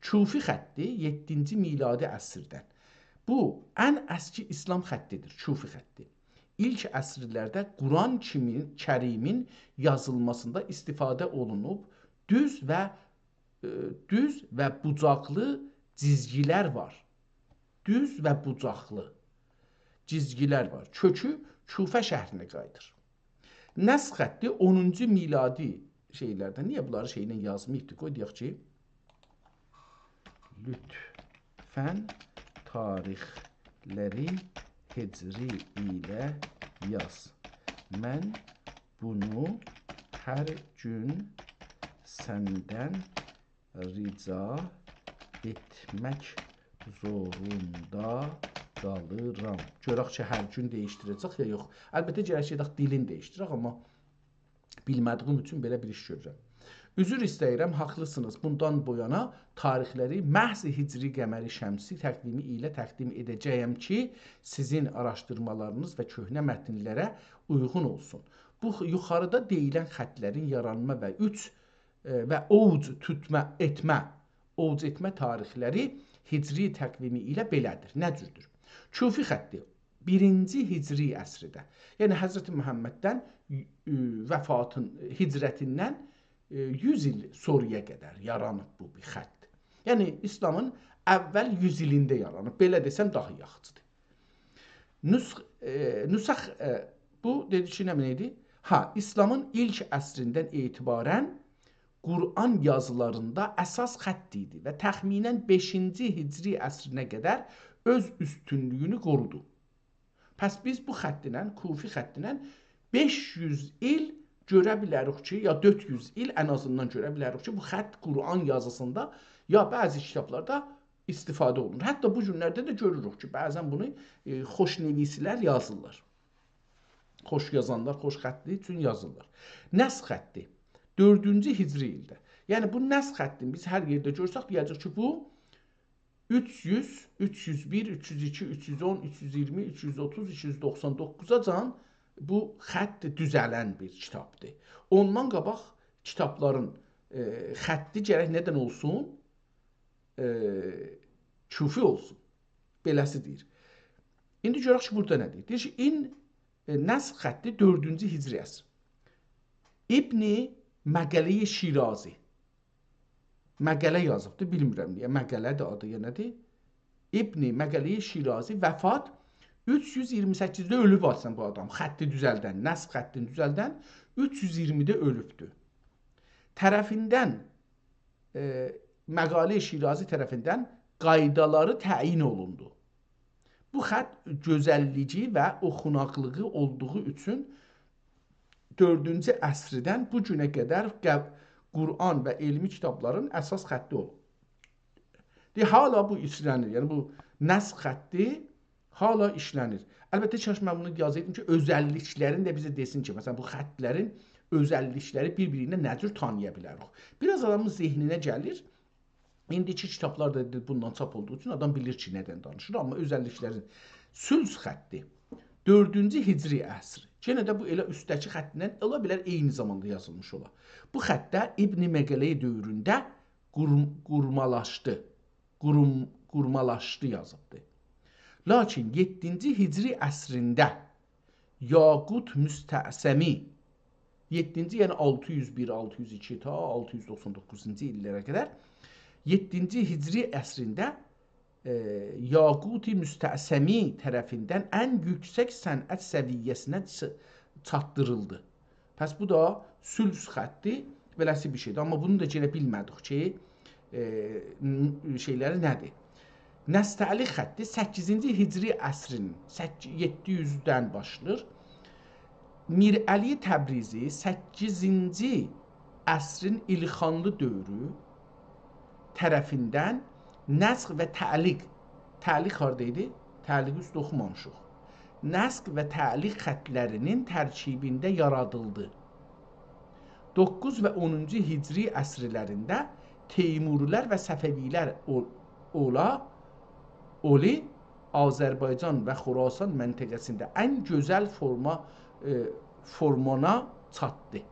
کوفی خطی یئددینجی میلادی عصردن. بو، ان اسکی ایسلام خطی‌دیر، کوفی خطی. ایلک عصرلرده قرآن کیمی، کریمین یازیلماسیندا ایستیفاده اولونوب، دوز و، ائ، دوز و بوجاقلی جیزگیلر وار. دوز و بوجاقلی جیزگیلر وار. کؤکو کوفه شهرینه قاییدیر. نسخ خطی اونونجو میلادی شئیلرده. نییه بونلاری شئیله یازماییبدی؟ قوی دئیک کی، لطفاً تاریخلری هجری ایله یاز. من بونو هر گون سندن رجا ائتمک زوروندا قالیرام. گؤرک کی، هر گون دییشدیره‌جک یا یوخ. البته، گرک گئدک دیلین دییشدیرک، آمما بیلمه‌دیییم اوچون بئله بیر ایش گؤرورم. عذر ایسته‌ییرم، حاقلیسینیز. بوندان بو یانا تاریخلری محض هجری قمری شمسی تقویمی ایله تقدیم ائده‌جه‌یم کی، سیزین آراشدیرمالارینیز و کؤهنه متنلره اویغون اولسون. بو خ-، یوخاریدا دئییلن خطلرین یارانما و اوج، ائ، و اوج توتما، ائتمه، اوج ائتمه تاریخلری هجری تقویمی ایله بئله‌دیر. نه جوردور؟ کوفی خطی بیرینجی هجری عصرده، یعنی حضرت محمددن، ائ، وفاتین، هجرتیندن، ائ، یوز ایل سونرایا قدر یارانیب بو بیر خط. یعنی ایسلامین اول یوز ایلینده یارانیب. بئله دئسم داها یاخشیدیر. نسخ، ائ، نسخ، ائ، بو دئدی کی، نه ایدی؟ ها، ایسلامین ایلک عصریندن اعتباراً قرآن یازیلاریندا اساس خط ایدی و تخمیناً بئشینجی هجری عصرینه قدر اؤز اوستونلویونو قورودو. پس بیز بو خطینن، کوفی خطینن بئش یوز ایل گؤره بیلریک کی، یا دؤرد یوز ایل ان آزیندان گؤره بیلریک کی، بو خط قرآن یازیسیندا یا بعضی کیتابلاردا ایستیفاده اولونور. حتی بو گونلرده ده گؤروروک کی، بعضاً بونو، ائ، خوشنویسلر یازیرلار. خوش یازانلار، خوش خطلی اوچون یازیرلار. نسخ خطی دؤردونجو هجری ایلده. یعنی بو نسخ خطینی بیز هر یئرده گؤرسک، دئیه‌جک کی، بو اوچ یوز، اوچ یوز بیر، اوچ یوز ایکی، اوچ یوز اون، اوچ یوز ایگیرمی، اوچ یوز اوتوز، اوچ یوز دوخسان دوققوزاجان بو خط دوزه‌لن بیر کیتابدیر. اوندان قاباق کیتابلارین، ائ، خطی گرک نه‌دن اولسون؟ ائ، کوفی اولسون. بئله‌سی دئییر. ایندی گؤرک کی، بورادا نه دئییر؟ دئییر کی، این، ائ، نسخ خطی دؤردونجو هجری عصر. ابن مقلهٔ شیرازی. مقله یازیبدی، بیلمیرم نییه. مقله‌دیر آدی، یا نه‌دیر؟ ابن مقلهٔ شیرازی وفات اوچ یوز ایگیرمی سککیزده اؤلوب اصلاً بو آدام. خطی دوزلدن، نسخ خطینی دوزلدن اوچ یوز ایگیرمیده اؤلوبدور. طرفیندن، ائ، مقلهٔ شیرازی طرفیندن قایدالاری تعیین اولوندو. بو خط گؤزللیگی و اوخوناقلیغی اولدوغو اوچون دؤردونجو عصردن بو گونه قدر ق-، قرآن و علمی کیتابلارین اساس خطی اولوب. دئییر، حالا بو ایشلنیر. یعنی بو نسخ خطی حالا ایشلنیر. البته، کاش من بونو یازایدیم کی، اؤزللیکلرینی ده بیزه دئسین کی، مثلاً، بو خطلرین اؤزللیکلری بیر-بیری ایله نه جور تانییا بیلریک؟ بیر آز آدامین ذهنینه گلیر. ایندیکی کیتابلار دا بوندان چاپ اولدوغو اوچون آدام بیلیر کی، نه‌دن دانیشیر، آمما اؤزللیکلرین. ثلث خطی، دؤردونجو هجری عصر. یئنه ده بو ائله اوستده‌کی خطله اولا بیلر عینی زاماندا یازیلمیش اولا. بو خطده ابن مقله دؤورونده قورم-، قورمالاشدی. قوروم-، قورمالاشدی یازیبدی. لاکین یئددینجی هجری عصرینده یاقوت مستعصمی، یئددینجی، یعنی آلتی یوز بیر، آلتی یوز ایکی تا آلتی یوز دوخسان دوققوزونجو ایللره قدر، یئددینجی هجری عصرینده، ائ، یاقوت مستعصمی طرفیندن ان یوکسک صنعت سویه‌سینه چ-، چاتدیریلدی. پس بو دا ثلث خطی، بئله‌سی بیر شئیدیر. آمما بونو دا یئنه بیلمه‌دیک کی، ائ، ن-، شئیلری نه‌دیر؟ نستعلیق خطی سککیزینجی هجری عصرین، سکک-، یئددی یوزدن باشلاییر. میر علی تبریزی سککیزینجی عصرین ایلخانلی دؤورو طرفیندن نسخ و تعلیق، تعلیق هاردا ایدی؟ تعلیق اوست اوخومامیشیق. نسخ و تعلیق خطلرینین ترکیبینده یارادیلدی. دوققوز و اونونجو هجری عصرلرینده تیموریلر و صفویلر او-، اولا، اولی آذربایجان و خراسان منطقه‌سینده ان گؤزل فورما، ائ، فورمانا چاتدی.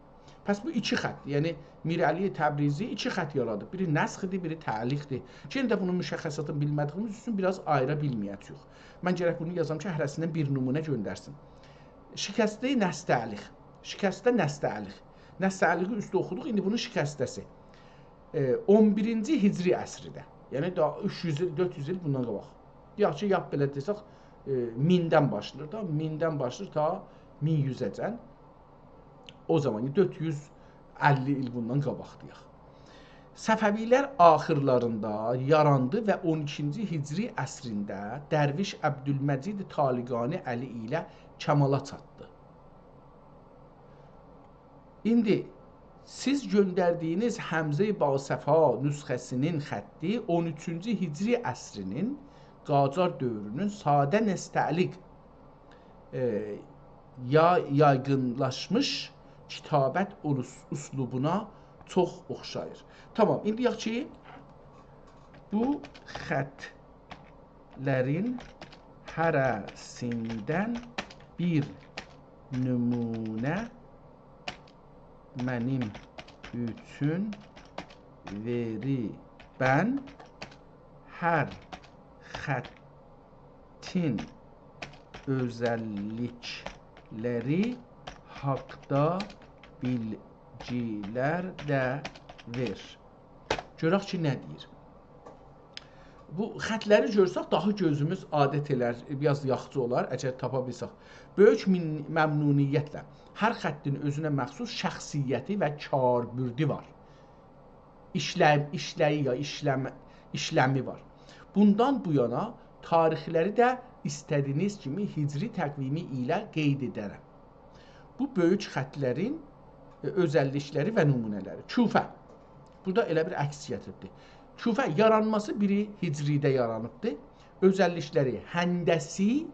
پس بو ایکی خط، یعنی میرعلی تبریزی ایکی خط یارادیب. بیری نسخ‌دیر، بیری تعلیق‌دیر. یئنه ده بونون مشخصاتینی بیلمه‌دیییمیز اوچون بیر آز آییرا بیلمه‌یه‌جه‌ییک. من گرک بونو یازام کی، هره‌سیندن بیر نمونه گؤندرسین. شکسته نستعلیق. شکسته نستعلیق. نستعلیقی اوسته اوخودوق، ایندی بونون شکسته‌سی. ائ، اون بیرینجی هجری عصرده. یعنی داها اوچ یوز ایل، دؤرد یوز ایل بوندان قاباق. یاخشی، یاپ بئله دئسک، ائ، میندن باشلاییر دا، میندن باشلاییر تا مین یوزه‌جن. او زامان دؤرد یوز اللی ایل بوندان قاباق دئیک. صفوی‌لر آخیرلاریندا یاراندی و اون ایکینجی هجری عصرینده درویش عبدالمجید طالقانی الی ایله کمالا چاتدی. ایندی سیز گؤندردیگینیز حمزه باصفا نسخه‌سینین خطی اون اوچونجو هجری عصرینین، قاجار دؤورونون ساده نستعلیق، ائ، یا-، یایغینلاشمیش کتابت اولوس-، اسلوبونا چوخ اوخشاییر. تامام، ایندی دئیک کی، بو خطلرین هره‌سیندن بیر نمونه منیم اوچون وئریبن، هر خطین اؤزللیکلری حاقدا بیلگیلر ده وئر. گؤرک کی، نه دئییر. بو خطلری گؤرسک، داها گؤزوموز عادت ائلر، بیر آز یاخشی اولار، اگر تاپا بیلسک. بؤیوک مین-، ممنونیتله. هر خطین اؤزونه مخصوص شخصیتی و کاربردی وار. ایشلم-، ایشله‌یی یا ایشلم-، ایشلمی وار. بوندان بو یانا تاریخلری ده ایسته‌دیگینیز کیمی هجری تقویمی ایله قید ائده‌رم. بو بؤیوک خطلرین، ائ، اؤزللیکلری و نمونه‌لری. کوفه. بورادا ائله بیر عکس گتیریبدی. کوفه یارانماسی بیری هجریده یارانیبدی. اؤزللیکلری هندسی،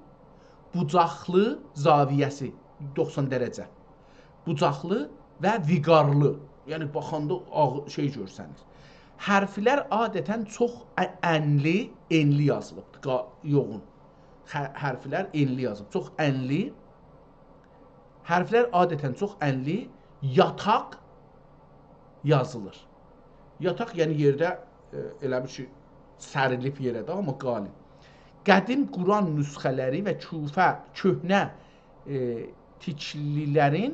بوجاقلی، زاویه‌سی دوخسان درجه. بوجاقلی و وقارلی. یعنی باخاندا آغ-، شئی گؤرسنیر. حرفلر عادتا چوخ ا-، انلی، انلی یازیلیبدی، قا-، یوغون. ح-، حرفلر انلی یازیلیب، چوخ انلی. حرفلر عادتا چوخ انلی، یاتاق یازیلیر. یاتاق، یعنی یئرده، ائ، ائله بیر شئی سریلیب یئره ده، آمما قالین. قدیم قرآن نسخه‌لری و کوفه، کؤهنه، ائ، تیکلیلرین،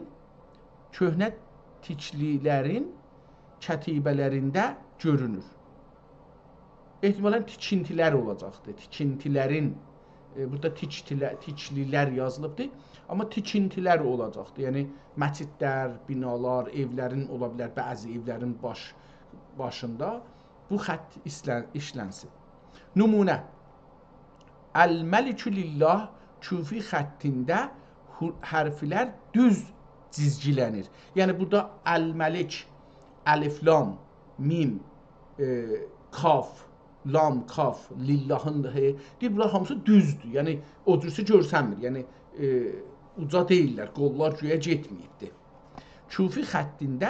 کؤهنه تیکلیلرین کتیبه‌لرینده گؤرونور. احتمالا تیکینتیلر اولاجاقدی. تیکینتیلرین، ائ، بورادا تیکتیله-، تیکلیلر یازیلیبدی. آمما تیکینتیلر اولاجاقدی. یعنی مسجدلر، بینالار، ائولرین اولا بیلر، بعضی ائولرین باش-، باشیندا بو خط ایشلن-، ایشلنسین. نمونه، الملک لله کوفی خطینده هو-، حرفلر دوز جیزگیلنیر. یعنی بورادا الملک، الف، لام، میم، ائ، کاف، لام، کاف، للهین دا، هئی. دئییر، بونلار هامیسی دوزدور. یعنی او جورسو گؤرسنمیر. یعنی، ائ، اوجا دئییللر، قوللار گؤیه گئتمه‌ییبدیر. کوفی خطینده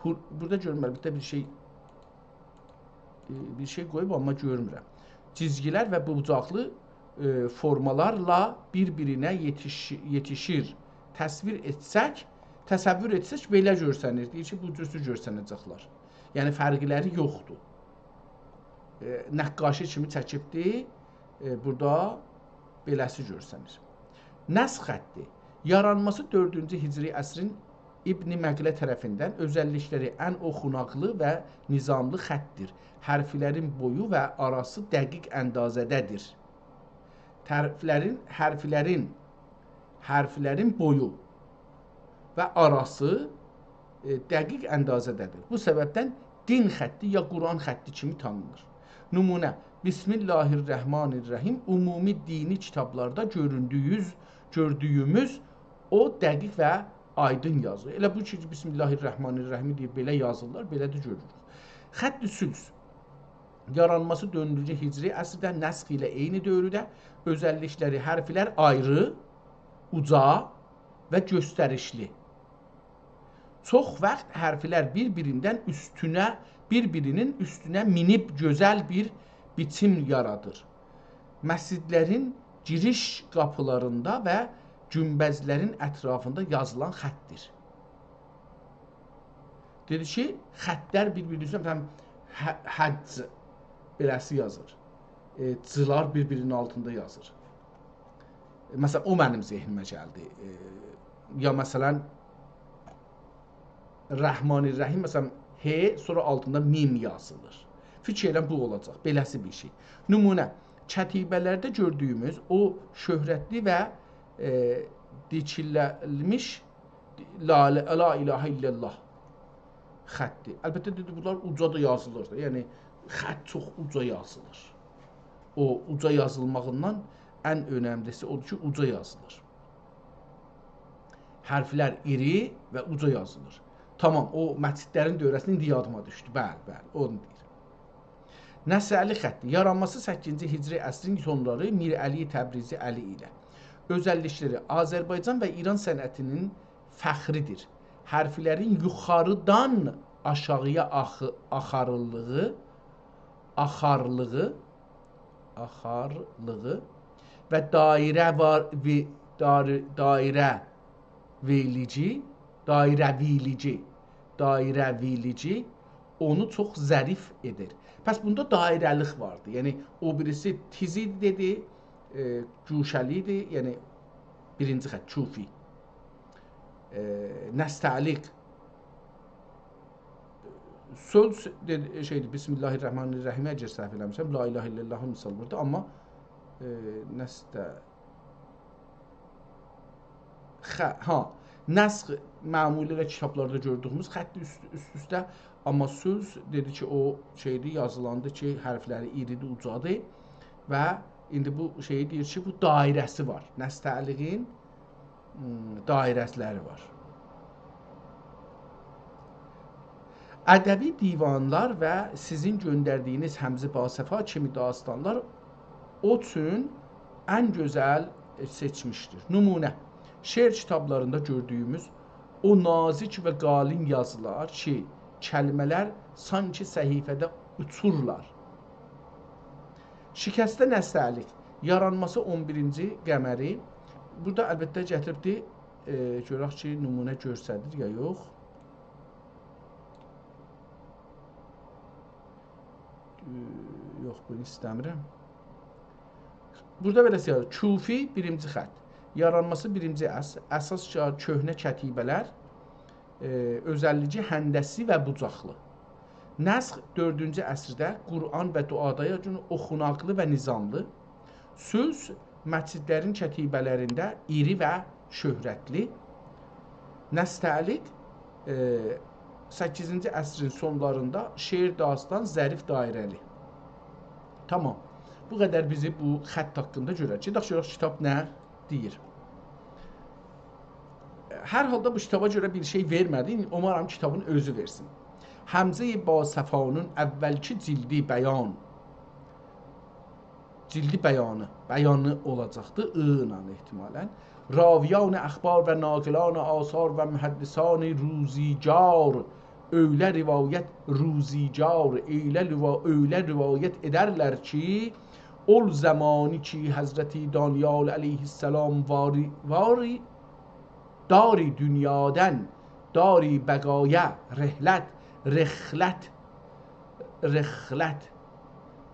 هو-، بورادا گؤرون، البته بیر شئی ائ، بیر شئی قویوب، آمما گؤرمورم. جیزگیلر و بوجاقلی، ائ، فورمالارلا بیر-بیرینه یئتیش-، یئتیشیر. تصویر ائتسک، تصور ائتسک، بئله گؤرسنیر. دئییر کی، بو جورسو گؤرسنه‌جکلر. یعنی، فرقلری یوخدور. ائ، نقاشی کیمی چکیبدی. ائ، بورادا بئله‌سی گؤرسنیر. نسخ خطی. یارانماسی دؤردونجو هجری عصرین ابن مقله طرفیندن، اؤزللیکلری ان اوخوناقلی و نظاملی خطدیر. حرفلرین بویو و آراسی دقیق اندازه‌ده‌دیر. طرفلرین، حرفلرین، حرفلرین بویو و آراسی، ائ، دقیق اندازه‌ده‌دیر. بو سببدن دین خطی یا قرآن خطی کیمی تانینیر. نمونه، بسم الله الرحمن الرحیم عمومی دینی کیتابلاردا گؤروندویوز-، گؤردویوموز او دقیق و آیدین یازی. ائله بو کی، بسم الله الرحمن الرحیم دئییب بئله یازیرلار، بئله ده گؤروروک. خط ثلث. یارانماسی دؤردونجو هجری عصرده، نسخ ایله عینی دؤورده، اؤزللیکلری، حرفلر آیری، اوجا و گؤستریشلی. چوخ واخت حرفلر بیر-بیریندن اوستونه، بیر-بیرینین اوستونه مینیب گؤزل بیر بیچیم یارادیر. مسجدلرین گیریش قاپیلاریندا و گونبذلرین اطرافیندا یازیلان خطدیر. دئدی کی، خطلر بیر-بیرینین اوستونه، مثلا، ح-، حج بئله‌سی یازیر. ائ، جیلار بیر-بیرینین آلتیندا یازیر. مثلا، او منیم ذهنیمه گلدی. ائ، یا مثلا، رحمان الرحیم، مثلا، ه، سونرا آلتیندا میم یازیلیر. فیکیر ائدیرم، بو اولاجاق. بئله‌سی بیر شئی. نمونه، کتیبه‌لرده گؤردویوموز او شهرتلی و، ائ، دیکیلمیش لا، لا اله الا الله خطی. البته، دئدی، بونلار اوجا دا یازیلیر دا. یعنی، خط چوخ اوجا یازیلیر. او اوجا یازیلماغیندان ان اؤنملیسی اودور کی، اوجا یازیلیر. حرفلر ایری و اوجا یازیلیر. تامام، او مسجدلرین دؤوره‌سینده ایندی یادیما دوشدو. بلی، بلی، اونو دئییر. نستعلیق خطی، یارانماسی سککیزینجی هجری عصرین سونلاری، میر علی تبریزی علی ایله. اؤزللیکلری، آذربایجان و ایران صنعتینین فخریدیر. حرفلرین یوخاریدان آشاغییا آخی-، آخارلیغی، آخارلیغی، آخارلیغی و دایره وار-، وی-، دار-، دایره ویلیگی، دایره ویلیگی، دایره ویلیگی اونو چوخ ظریف ائدیر. پس بوندا دایره‌لیک واردی. یعنی، او بیریسی تیز ایدی دئدی، ائ، گوشه‌لی ایدی، یعنی بیرینجی خط، کوفی. ائ، نستعلیق. سؤز دئدی، شئیدیر، بسم الله الرحمن الرحیم، اگر سهو ائله‌میرم، لا اله الا اللهی مثال ووردو، آمما، ائ، نسته-، خ-، ها، نسخ معمولی ائله کیتابلاردا گؤردویوموز خط اوست، اوست-اوسته، آمما سؤز دئدی کی، او شئیدیر، یازیلاندی کی، حرفلری ایریدی، اوجادی و ایندی بو شئیی دئییر کی، بو دایره‌سی وار. نستعلیقین، هوم، دایره‌لری وار. ادبی دیوانلار و سیزین گؤندردیگینیز همزه با صفا کیمی داستانلار او اوچون ان گؤزل سئچمیشدیر. نمونه، شعر کیتابلاریندا گؤردویوموز او نازیک و قالین یازیلار کی، کلمه‌لر سانکی صفحه‌ده اوچورلار. شکسته نستعلیق، یارانماسی اون بیرینجی قمری. بورادا البته گتیریبدی، ائ، گؤرک کی، نمونه گؤستریر یا یوخ. ائ، یوخ، بونو ایسته‌میرم. بورادا بئله یازیر: کوفی، بیرینجی خط. یارانماسی بیرینجی عصر. اساس کی، کؤهنه کتیبه‌لر، ائ، اؤزللیگی هندسی و بوجاقلی. نسخ دؤردونجو عصرده قرآن و دعادا یازیلیر، اوخوناقلی و نظاملی. سؤز مسجدلرین کتیبه‌لرینده ایری و شهرتلی. نستعلیق، ائ، سککیزینجی عصرین سونلاریندا شعر، داستان، ظریف، دایره‌لی. تامام. بو قدر بیزی بو خط حاقیندا گؤرر. گئدک گؤرک کیتاب نه دئییر. هر حالدا بو کیتابا گؤره بیر شئی وئرمه‌دی. اومارام کیتابین اؤزو وئرسین. همزه با صفانین اولکی جلدی بیان. جلدی بیانی، بیانی اولاجاقدی، ای ایله احتمالاً. راویان اخبار و ناقلان آثار و محدثان روزیگار، ائیله روایت، روزیگار، ائیله روا-، ائیله روایت ائدرلر کی، اول زمانی کی، حضرت دانیال علیه‌السلام واری، واری، داری دنیادن، داری بقایا، رحلت، رخلت، رخلت،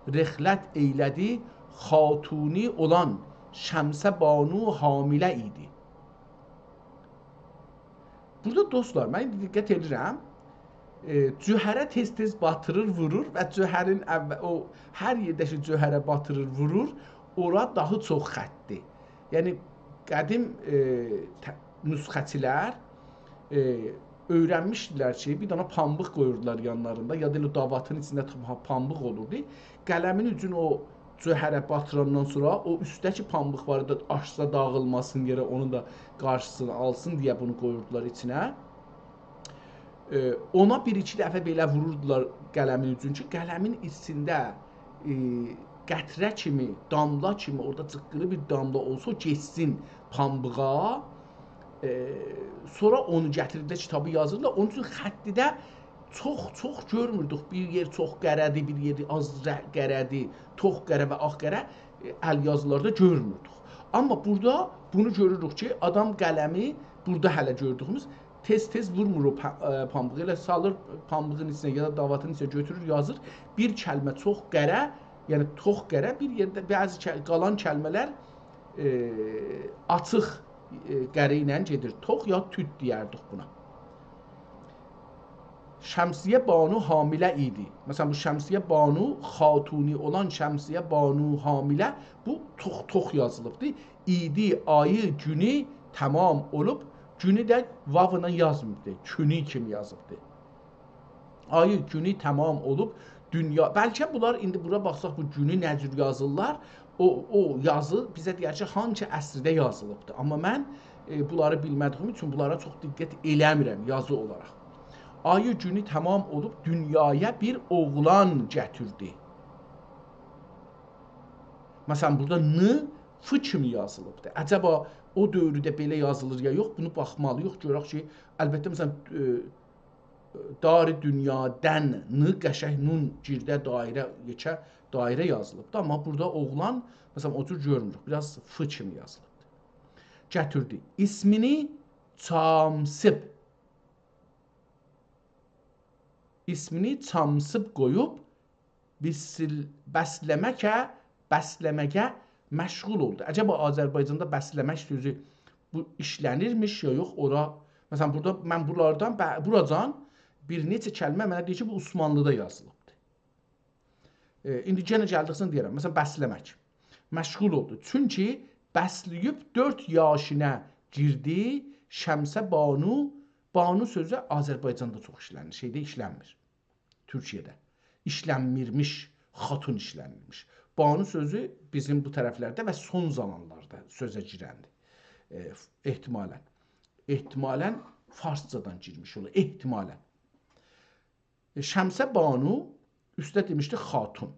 رخلت ائیله‌دی، خاتونی اولان شمسه بانو حامله ایدی. بورادا دوستلار، من ایندی دقت ائدیرم، ائ، جوهره تئز-تئز باتیریر، وورور و جوهرین اول-، او هر یئرده کی جوهره باتیریر، وورور، اورا داها چوخ خطدیر. یعنی قدیم، ائ، ت-، نسخه‌چیلر، ائ، اؤیرنمیشدیلر کی، بیر دنه پامبیق قویوردولار یانلاریندا، یا دا ائله داواتین ایچینده تو-، پامبیق اولوردو. قلمین اوجون او جوهره باتیراندان سونرا او اوستده‌کی پامبیق وار ایدی، آشسا داغیلماسین یئره، اونون دا قارشیسینی آلسین دئیه بونو قویوردولار ایچینه. ائ، اونا بیر-ایکی دفعه بئله ووروردولار قلمین اوجون کی، قلمین ایچینده، ائ، قطره کیمی، داملا کیمی، اورادا جیققیلی بیر داملا اولسا، او گئتسین پامبیغا. ائ، سونرا اونو گتیریب ده کیتابی یازیرلار. اونون اوچون خطیده چوخ-چوخ گؤرموردوک. بیر یئر چوخ قره‌دی، بیر یئری آز ره-، قره‌دی، توخ قره و آغ قره، ائ، ال یازیلاردا گؤرموردوک. آمما بورادا بونو گؤروروک کی، آدام قلمی بورادا هله گؤردویوموز تئز-تئز وورمور او پا-، ائ، پامبیغی، ائله سالیر پامبیغین ایچینه یا دا داواتین ایچینه گؤتورور، یازیر. بیر کلمه چوخ قره، یعنی چوخ قره، بیر یئرده بعضی کل-، قالان کلمه‌لر، ائ، آچیق، ائ، قره ایله گئدیر. توخ یا توت دئیردیک بونا. شمسیه بانو حامله ایدی. مثلا، بو شمسیه بانو، خاتونی اولان شمسیه بانو حامله، بو توخ، توخ یازیلیبدی. ایدی، آیی، گونو تمام اولوب، گونو ده واو ایله یازماییبدی، کونو کیمی یازیبدی. آیی، گونو تمام اولوب، دونیا، بلکه بونلار ایندی بورا باخساق، بو گونو نه جور یازیرلار، او، او یازی بیزه دئیر کی، هانسی عصرده یازیلیبدیر. آمما من، ائ، بونلاری بیلمه‌دیییم اوچون بونلارا چوخ دقت ائله‌میرم یازی اولاراق. آیی گونو تمام اولوب دونیایا بیر اوغلان گتیردی. مثلا، بورادا ن، ف کیمی یازیلیبدیر. عجبا او دؤورده بئله یازیلیر یا یوخ، بونو باخمالی‌ییق، گؤرک کی، البته، مثلا، ائ، دار دونیادن، ن قشنگ نون گیرده دایره، یئکه دایره یازیلیبدیر. آمما بورادا اوغلان، مثلا، او جور گؤرموروک. بیر آز ف کیمی یازیلیبدیر. گتیردی. اسمینی چامسیب. اسمینی چامسیب قویوب، بیسیل-، بسله‌مکه، بسله‌مکه مشغول اولدو. عجبا آذربایجاندا بسله‌مک سؤزو بو ایشله‌نیرمیش یا یوخ، اورا؟ مثلا، بورادا من بونلاردان، ب-، بوراجان بیر نئچه کلمه منه دئییر کی، بو عثمانلی‌دا یازیلیبدیر. ائ، ایندی یئنه گلدیکسینی دئیه‌رم. مثلا، بسله‌مک. مشغول اولدو. چونکی بسله‌ییب دؤرد یاشینا گیردی، شمسه بانو، بانو سؤزو آذربایجاندا چوخ ایشله‌نیر، شئیده ایشلنمیر. تورکیه‌ده. ایشلنمیرمیش، خاتون ایشلنیرمیش. بانو سؤزو بیزیم بو طرفلرده و سون زامانلاردا سؤزه گیرندیر. ائ، احتمالا. احتمالا فارسجادان گیرمیش اولور. احتمالا. ائ، شمسه بانو اوسته دئمیشدی خاتون.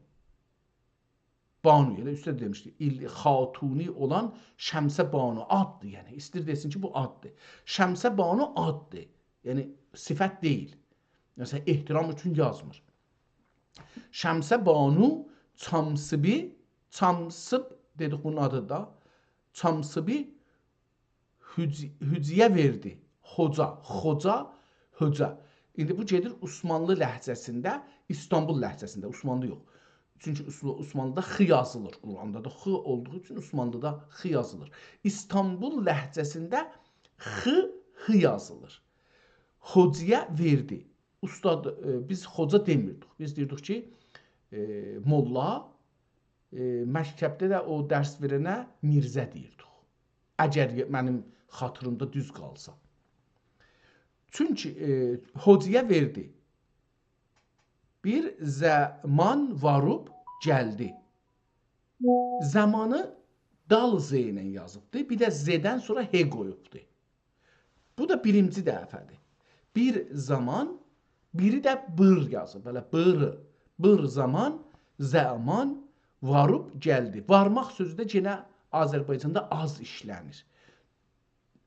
بانو، ائله اوسته دئمیشدی. ایل-، خاتونی اولان شمسه بانو آددیر، یعنی ایستیر دئسین کی، بو آددیر. شمسه بانو آددیر، یعنی صفت دئییل. مثلا، احترام اوچون یازمیر. شمسه بانو چامسیبی، چامسیب دئدیک بونون آدی دا، چامسیبی هوج-، هوجیه وئردی. هوجا، خوجا، هوجا. ایندی بو گئدیر عثمانلی لهجه‌سینده، ایستانبول لهجه‌سینده، عثمانلی یوخ. چونکی عث-، عثمانلی‌دا خ یازیلیر. قرآندا دا خ اولدوغو اوچون عثمانلی‌دا خ یازیلیر. ایستانبول لهجه‌سینده خ، ه یازیلیر. هوجیه وئردی. اوستاد، ائ، بیز خوجا دئمیردیک. بیز دئییردیک کی، ائ، موللا، ائ، مکتبده ده او درس وئرنه میرزه دئییردیک. اگر ی-، منیم خاطیریمدا دوز قالسا. چونکی، ائ، هوجیه وئردی. بیر زامان واروب گلدی. زامانی دال ز ایله یازیبدی. بیر ده زدن سونرا ه قویوبدو. بو دا بیرینجی دفعه‌دیر. بیر زامان، بیری ده بیر یازیب. بئله بیر، بیر زامان، زامان واروب گلدی. وارماق سؤزو ده یئنه آذربایجاندا آز ایشله‌نیر.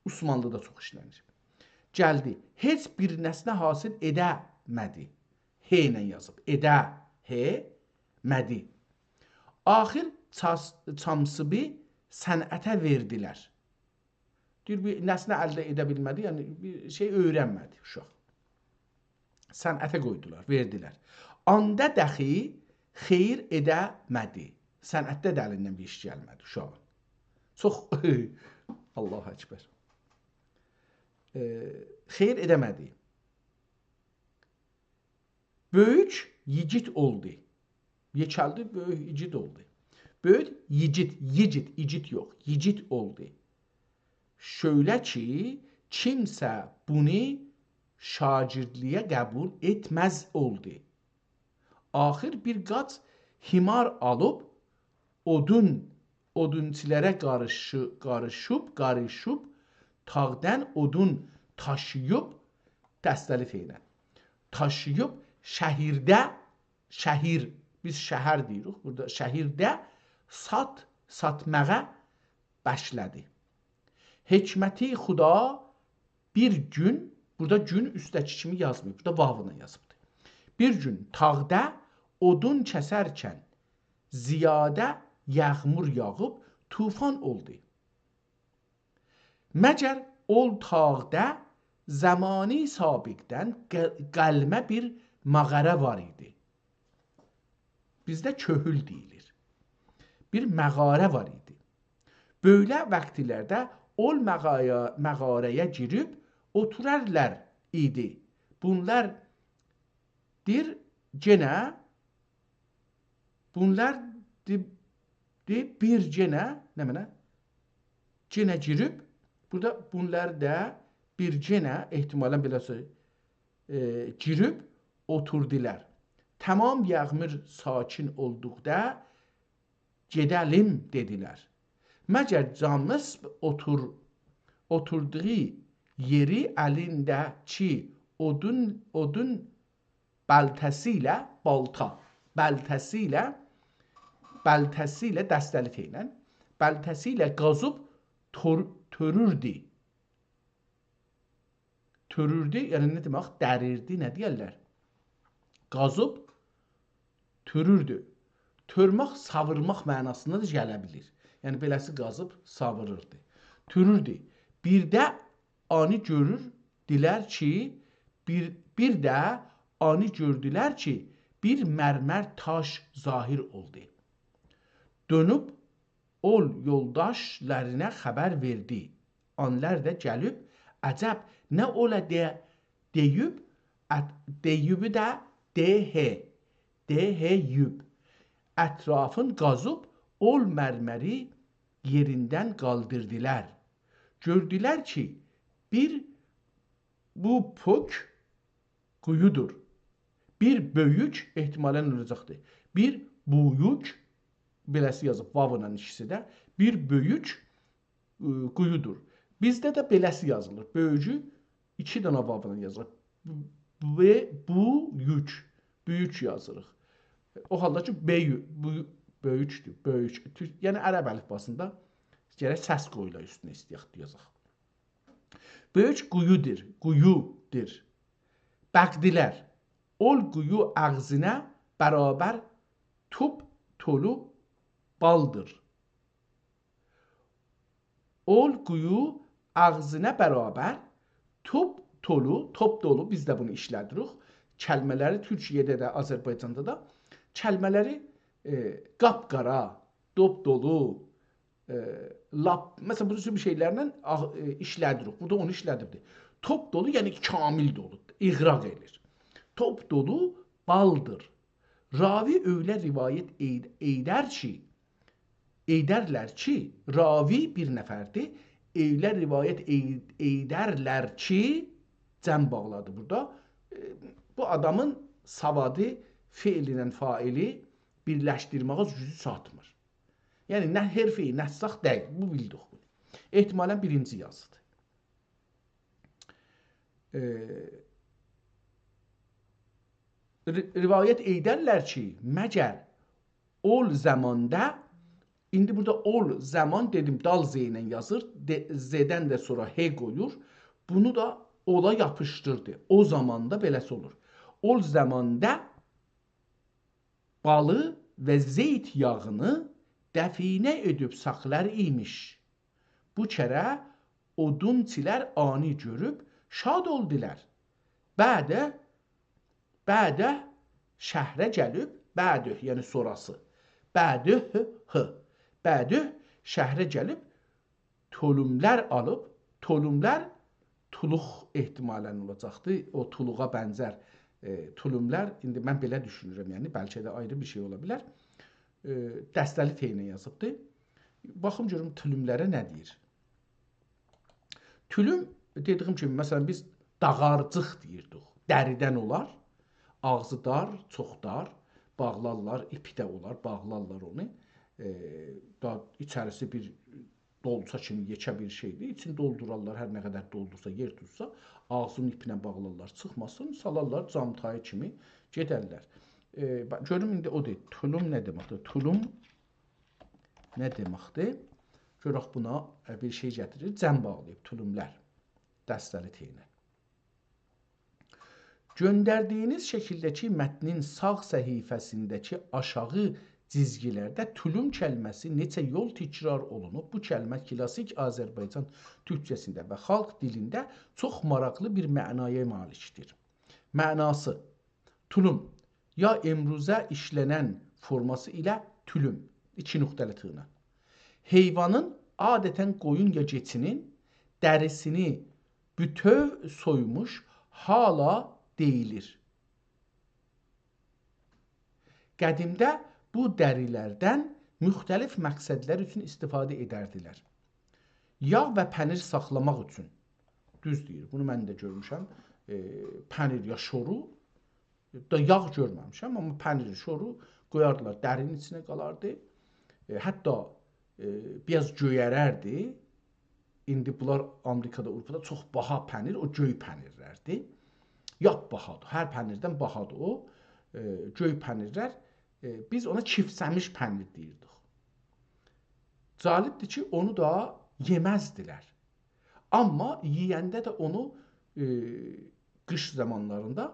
عثمانلی‌دا چوخ ایشله‌نیر. گلدی. هئچ بیر نسنه حاصل ائده‌مه‌دی. ه ایله یازیب. ائده، ه، مه‌دی. آخر چاس-، چامسیبی صنعته وئردیلر. دئییر، بیر نسنه الده ائده بیلمه‌دی، یعنی بیر شئی اؤیرنمه‌دی اوشاق. صنعته قویدولار، وئردیلر. آندا داخی خیر ائده‌مه‌دی. صنعتده ده الیندن بیر ایش گلمه‌دی اوشاغین. چوخ، الله اکبر. ائ، خیر ائده‌مه‌دی. بؤیوک ییگیت اولدو. یئکلدی، بؤیوک ییگیت اولدو. بؤیوک ییگیت، ییگیت، ایگیت یوخ، ییگیت اولدو. شؤیله کی، کیمسه بونو شاگردلییه قبول ائتمز اولدو. آخر بیر قاچ حمار آلیب، اودون، اودونچیلره قاریشی-، قاریشیب، قاریشیب، تاغدان اودون تاشیییب، دسته‌لی فعلن، تاشیییب، شهیرده، شهیر، بیز شهر دئییریک، بورادا شهیرده سات، ساتماغا باشلادی. حکمتی خدا بیر گون، بورادا گون اوسته‌کی کیمی یازماییب، بورادا واولا یازیبدیر. بیر گون تاغدا اودون کسرکن زیاده یاغمور یاغیب، طوفان اولدو. مگر اول تاغدا زمانی سابقدن ق-، قلمه بیر مغاره وار ایدی. بیزده کؤهول دئییلیر. بیر مغاره وار ایدی. بؤیله واختلرده اول مغایا-، مغاره‌یه گیریب اوتورارلار ایدی. بونلار دیر گئنه، بونلار دی-، دی-، بیر گئنه، نه منه؟ گئنه گیریب، بورادا بونلار دا بیر گئنه، احتمالاً بئله‌سی، ائ، گیریب اوتوردولار. تمام یغمور ساکین اولدوقدا «گئده‌لیم» دئدیلر. مگر جانیسب اوتور-، اوتوردوغو یئری، الینده‌کی اودون، اودون بالتاسی ایله، بالتا، بالتاسی ایله، بالتاسی ایله، دسته‌لی ت ایله، بالتاسی ایله قازیب تور-، تؤروردو. تؤروردو، یعنی نه دئمک؟ دریردی، نه دئیرلر؟ قازیب تؤروردو. تؤرمک، ساویرماق معناسیندا دا گله بیلیر. یعنی بئله‌سی قازیب ساویریردی. تؤروردو. بیر ده آنی گؤروردولر کی، بیر، بیر ده آنی گؤردولر کی، بیر مرمر داش ظاهر اولدو. دؤنوب اول یولداشلارینا خبر وئردی. آنلار دا گلیب، «عجب، نه اولا؟» دئ-، دئییب، ات-، دئییبی ده، دئ، هئ، دئ، هئ، یوب. اطرافین قازیب اول مرمری یئریندن قالدیردیلار. گؤردولر کی، بیر بو پوک قویودور. بیر بؤیوک، احتمالاً اولاجاقدیر. بیر بویوک، بئله‌سی یازیب، واولا ایکیسی ده. بیر بؤیوک، ائ، قویودور. بیزده ده بئله‌سی یازیلیر. بؤیوگو ایکی دنه واولا یازیلیر. بو، بو، بویوک، بویوک یازیریق. او حالدا کی، بئیو-، بو، بؤیوکدور، بؤیوک. تور-، یعنی عرب الیفباسیندا گرک سس قویولا اوستونه ایسته‌یک یازاق. بؤیوک قویودور، قویودور. باخدیلار. اول قویو آغزینا برابر توپ تولو بالدیر. اول قویو آغزینا برابر توپ تولو، توپ دولو، بیز ده بونو ایشله‌دیریک. کلمه‌لری تورکیه‌ده ده، آذربایجاندا دا کلمه‌لری، ائ، قاپ‌قارا، توپ دولو، ائ، لاپ، مثلا، بو جور بیر شئیلرله آغ-، ائ، ایشله‌دیریک. بورادا اونو ایشله‌دیبدیر. توپ دولو، یعنی کامل دولو، اغراق ائله‌ییر. توپ دولو بالدیر. راوی ائیله روایت ائید-، ائیدر کی، ائیدرلر کی، راوی بیر نفردیر، ائیله روایت ائید-، ائیدرلر کی، جمع باغلادی بورادا. ائ، بو آدامین سوادی، فعل ایله فاعلی بیرلشدیرمه‌یه گوجو چاتمیر. یعنی، نه حرفی، نه ساخ دئییل. بو بیلدیک بونو. احتمالاً بیرینجی یازیدیر. ائ، ر-، روایت ائیدرلر کی، مگر اول زاماندا، ایندی بورادا اول زامان دئدیم، دال ز ایله یازیر، د-، زدن ده سونرا ه قویور. بونو دا اولا یاپیشدیردی. او زاماندا بئله‌سی اولور. اول زاماندا بالی و زیت یاغینی دفینه ائدیب ساخلار ایمیش. بو کره اودونچولار آنی گؤروب شاد اولدولار. بعده، بعده شهره گلیب، بعده، یعنی سونراسی. بعده، ه، ه. بعده شهره گلیب تولوملار آلیب، تولوملار طلوق احتمالاً اولاجاقدی. او طلوغا بنزر، ائ، تولوملار، ایندی من بئله دوشونورم، یعنی بلکه ده آیری بیر شئی اولا بیلر. ائ، دسته‌لی ت ایله یازیبدی. باخیم گؤروم تولوملره نه دئییر. تولوم، دئدیگیم کیمی، مثلا، بیز داغارجیق دئییردیک. دریدن اولار، آغزی دار، چوخ دار، باغلارلار، ایپی ده اولار، باغلارلار اونو. ائ، دا ایچریسی بیر دولچا کیمی یئکه بیر شئیدیر. ایچینی دولدورارلار، هر نه قدر دولدورسا، یئر توتسا، آغزینین ایپینن باغلارلار، چیخماسین، سالارلار جام تایی کیمی گئدرلر. ائ، با-، گؤروم ایندی او دئییر، تولوم نه دئمکدیر؟ تولوم نه دئمکدیر؟ گؤرک بونا، ائ، بیر شئی گتیریر. جمع باغلاییب، تولوملار. دسته‌لی ت ایله. گؤندردیگینیز شکیلده‌کی متنین ساغ صفحه‌سینده‌کی آشاغی جیزگی‌لرده تولوم کلمه‌سی نئچه یول تکرار اولونوب. بو کلمه کلاسیک آذربایجان تورکجه‌سینده و خالق دیلینده چوخ ماراقلی بیر معنایا مالیکدیر. معناسی: تولوم، یا امروزه ایشلنن فورماسی ایله تولوم، ایکی نقطه‌لی تیغلا. حیوانین، عادتاً قویون یا کئچی‌نین، دریسینی بوتؤو سویموش هالا دئییلیر. قدیمده بو دری‌لردن مختلف مقصدلر اوچون استفاده ائدردیلر. یاغ و پنیر ساخلاماق اوچون. دوز دئییر. بونو من ده گؤرموشم. ائ، پنیر یا شورو، دا یاغ گؤرمه‌میشم، آمما پنیر، شورو قویاردیلار، درینین ایچینه قالاردی. ائ، حتی، ائ، بیر آز گؤیرردی. ایندی بونلار آمریکادا، آوروپادا چوخ باها پنیر، او گؤی پنیرلردیر. لاپ باهادیر، هر پنیردن باهادیر او. ائ، گؤی پنیرلر، ائ، بیز اونا کیفسه‌میش پنیر دئییردیک. جالبدیر کی، اونو دا یئمزدیلر. آمما یئینده ده اونو، ائ، قیش زامانلاریندا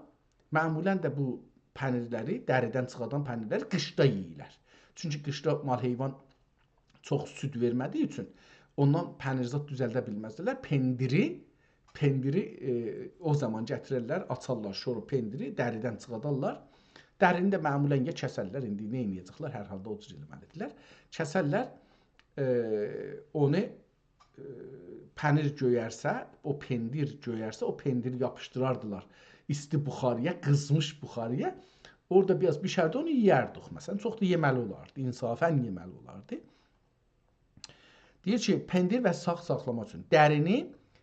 معمولاً ده بو پنیرلری، دریدن چیخادان پنیرلری قیشدا یئییرلر. چونکی قیشدا مال حیوان چوخ سود وئرمه‌دیگی اوچون اوندان پنیر زاد دوزلده بیلمزدیلر. پندیری، پندیری، ائ، او زامان گتیررلر، آچارلار شورو پندیری، دریدن چیخادارلار. درینی ده معمولاً یا کسرلر، ایندی نه ائده‌جکلر، هر حالدا او جور ائله‌مه‌لیدیرلر. کسرلر، ائ، اونو، ائ، پنیر گؤیرسه، او پندیر گؤیرسه، او پندیری یاپیشدیراردیلار ایستی بخاری‌یا، قیزمیش بخاری‌یا. اورادا بیر آز بیشردی، اونو یئیردیک، مثلاً. چوخ دا یئمه‌لی اولاردی، انصافاً یئمه‌لی اولاردی. دئییر کی، پندیر و ساغ ساخلاماق اوچون درینی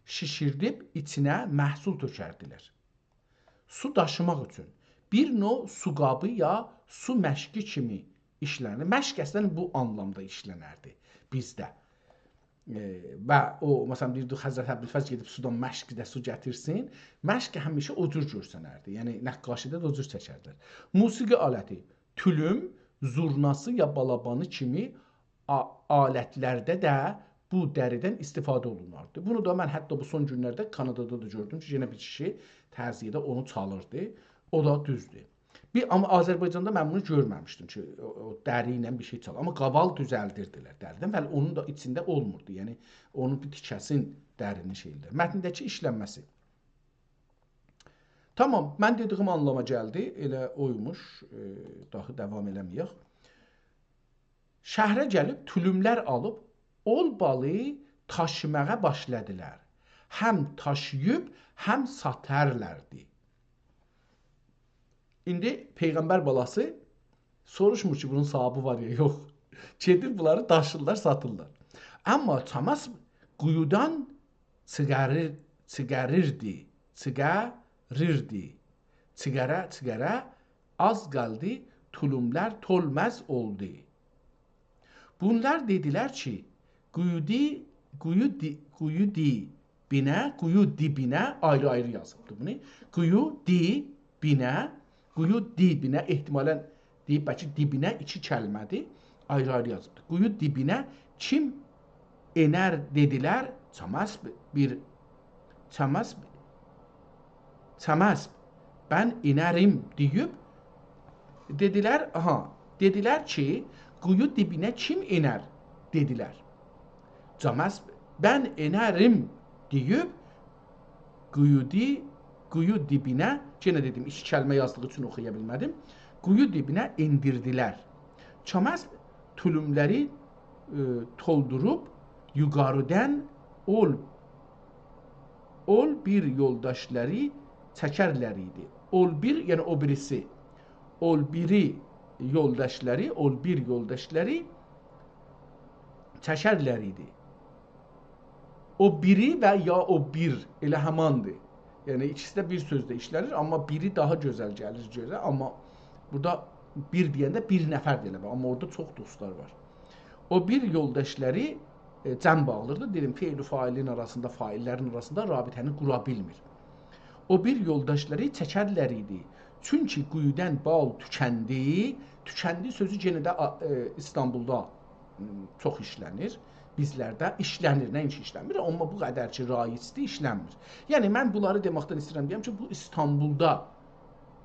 شیشیردیب ایچینه محصول تؤکردیلر. سو داشیماق اوچون بیر نوع سو قابی یا سو مشکی کیمی ایشلنیر. مشک اصلاً بو آنلامدا ایشلنردی بیزده. ائ، و او، مثلاً، دئییردیک، حضرت ابوالفضل گئدیب سودان مشکده سو گتیرسین. مشک همیشه او جور گؤرسنردی. یعنی، نقاشی‌ده ده او جور چکردیلر. موسیقی آلتی، تولوم، زورناسی یا بالابانی کیمی آ-، آلتلرده ده بو دریدن استفاده اولوناردی. بونو دا من حتی بو سون گونلرده کانادادا دا گؤردوم کی، یئنه بیر کیشی تعزیه‌ده اونو چالیردی. او دا دوزدور. بیر، آمما آذربایجاندا من بونو گؤرمه‌میشدیم کی، او، او دری ایله بیر شئی چالیر. آمما قاوال دوزلدیردیلر دریدن. بلی، اونون دا ایچینده اولموردو. یعنی، اونون بیر تیکه‌سین درینی شئی ائله‌ییر. متنده‌کی ایشلنمه‌سی. تامام، من دئدیگیم آنلاما گلدی. ائله اویموش، ائ، داها داوام ائله‌مه‌یک. شهره گلیب تولوملر آلیب، اول بالی تاشیماغا باشلادیلار. هم تاشیییب، هم ساتارلاردی. ایندی پیغمبر بالاسی سوروشمور کی، بونون صاحابی وار یا یوخ. گئدیر بونلاری داشیرلار، ساتیرلار. آمما چاماس قویودان چیغاریر، چیغاریردی، چیغاریردی. چیغارا، چیغارا، آز قالدی، تولوملار تولماز اولدو. بونلار دئدیلر کی، قویو دی-، قویو دی-، قویو دیبینه، قویو دیبینه، آیری-آیری یازیبدی بونو. قویو دیبینه، قویو دیبینه، احتمالاً دئییب، بلکه دیبینه ایکی کلمه‌دیر، آیری-آیری یازیبدیر. قویو دیبینه کیم ائنر دئدیلر، چاماس بیر، چاماس، چاماس، بن ائنریم دئییب، دئدیلر، آها، دئدیلر کی، قویو دیبینه کیم ائنر؟ دئدیلر. چاماس، بن ائنریم دئییب، قویو دی-، قویو دیبینه، یئنه دئدیم، ایکی کلمه یازدیغی اوچون اوخویا بیلمه‌دیم. قویو دیبینه ائندیردیلر. چاماس تولوملاری، ائ، تولدوروب، یوقاریدان اول، اول بیر یولداشلاری چکرلر ایدی. اول بیر، یعنی او بیریسی. اول بیری یولداشلاری، اول بیر یولداشلاری چکرلر ایدی. او بیری و یا او بیر ائله هماندیر. یعنی، ایکیسی ده بیر سؤزده ایشلنیر، آمما بیری داها گؤزل گلیر گؤزه. آمما بورادا بیر دئینده بیر نفر دئییله بیلر، آمما اورادا چوخ دوستلار وار. او بیر یولداشلاری، ائ، جمع باغلیدیر. دئدیم، فعل و فاعلین آراسیندا، فاعللرین آراسیندا رابطه‌نی قورا بیلمیر. او بیر یولداشلاری چکرلر ایدی. چونکی قویودان بال توکندی. توکندی سؤزو یئنه ده، آ، ائ، ایستانبولدا، م، چوخ ایشلنیر. بیزلرده ایشلنیر، نه‌اینکی ایشلنمیر، آمما بو قدر کی، رایجدیر، ایشلنمیر. یعنی، من بونلاری دئمکدن ایسته‌ییرم دئیم کی، بو ایستانبولدا،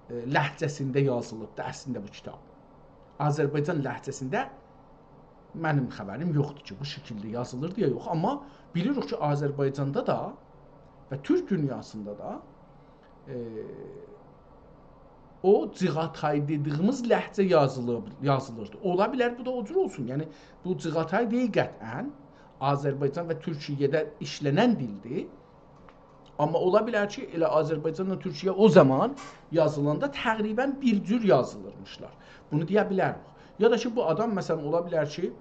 ائ، لهجه‌سینده یازیلیبدیر اصلینده بو کیتاب. آذربایجان لهجه‌سینده منیم خبریم یوخدور کی، بو شکیلده یازیلیردی یا یوخ. آمما بیلیریک کی، آذربایجاندا دا و تورک دونیاسیندا دا، ائ، او جیغاتای دئدیییمیز لهجه یازیلیب، یازیلیردی. اولا بیلر بو دا او جور اولسون. یعنی، بو جیغاتای دئییل قطعاً. آذربایجان و تورکیه‌ده ایشله‌نن دیلدیر. آمما اولا بیلر کی، ائله آذربایجانلا تورکیه او زامان یازیلاندا تقریباً بیر جور یازیلیرمیشلار. بونو دئیه بیلریک. یا دا کی، بو آدام، مثلاً، اولا بیلر کی،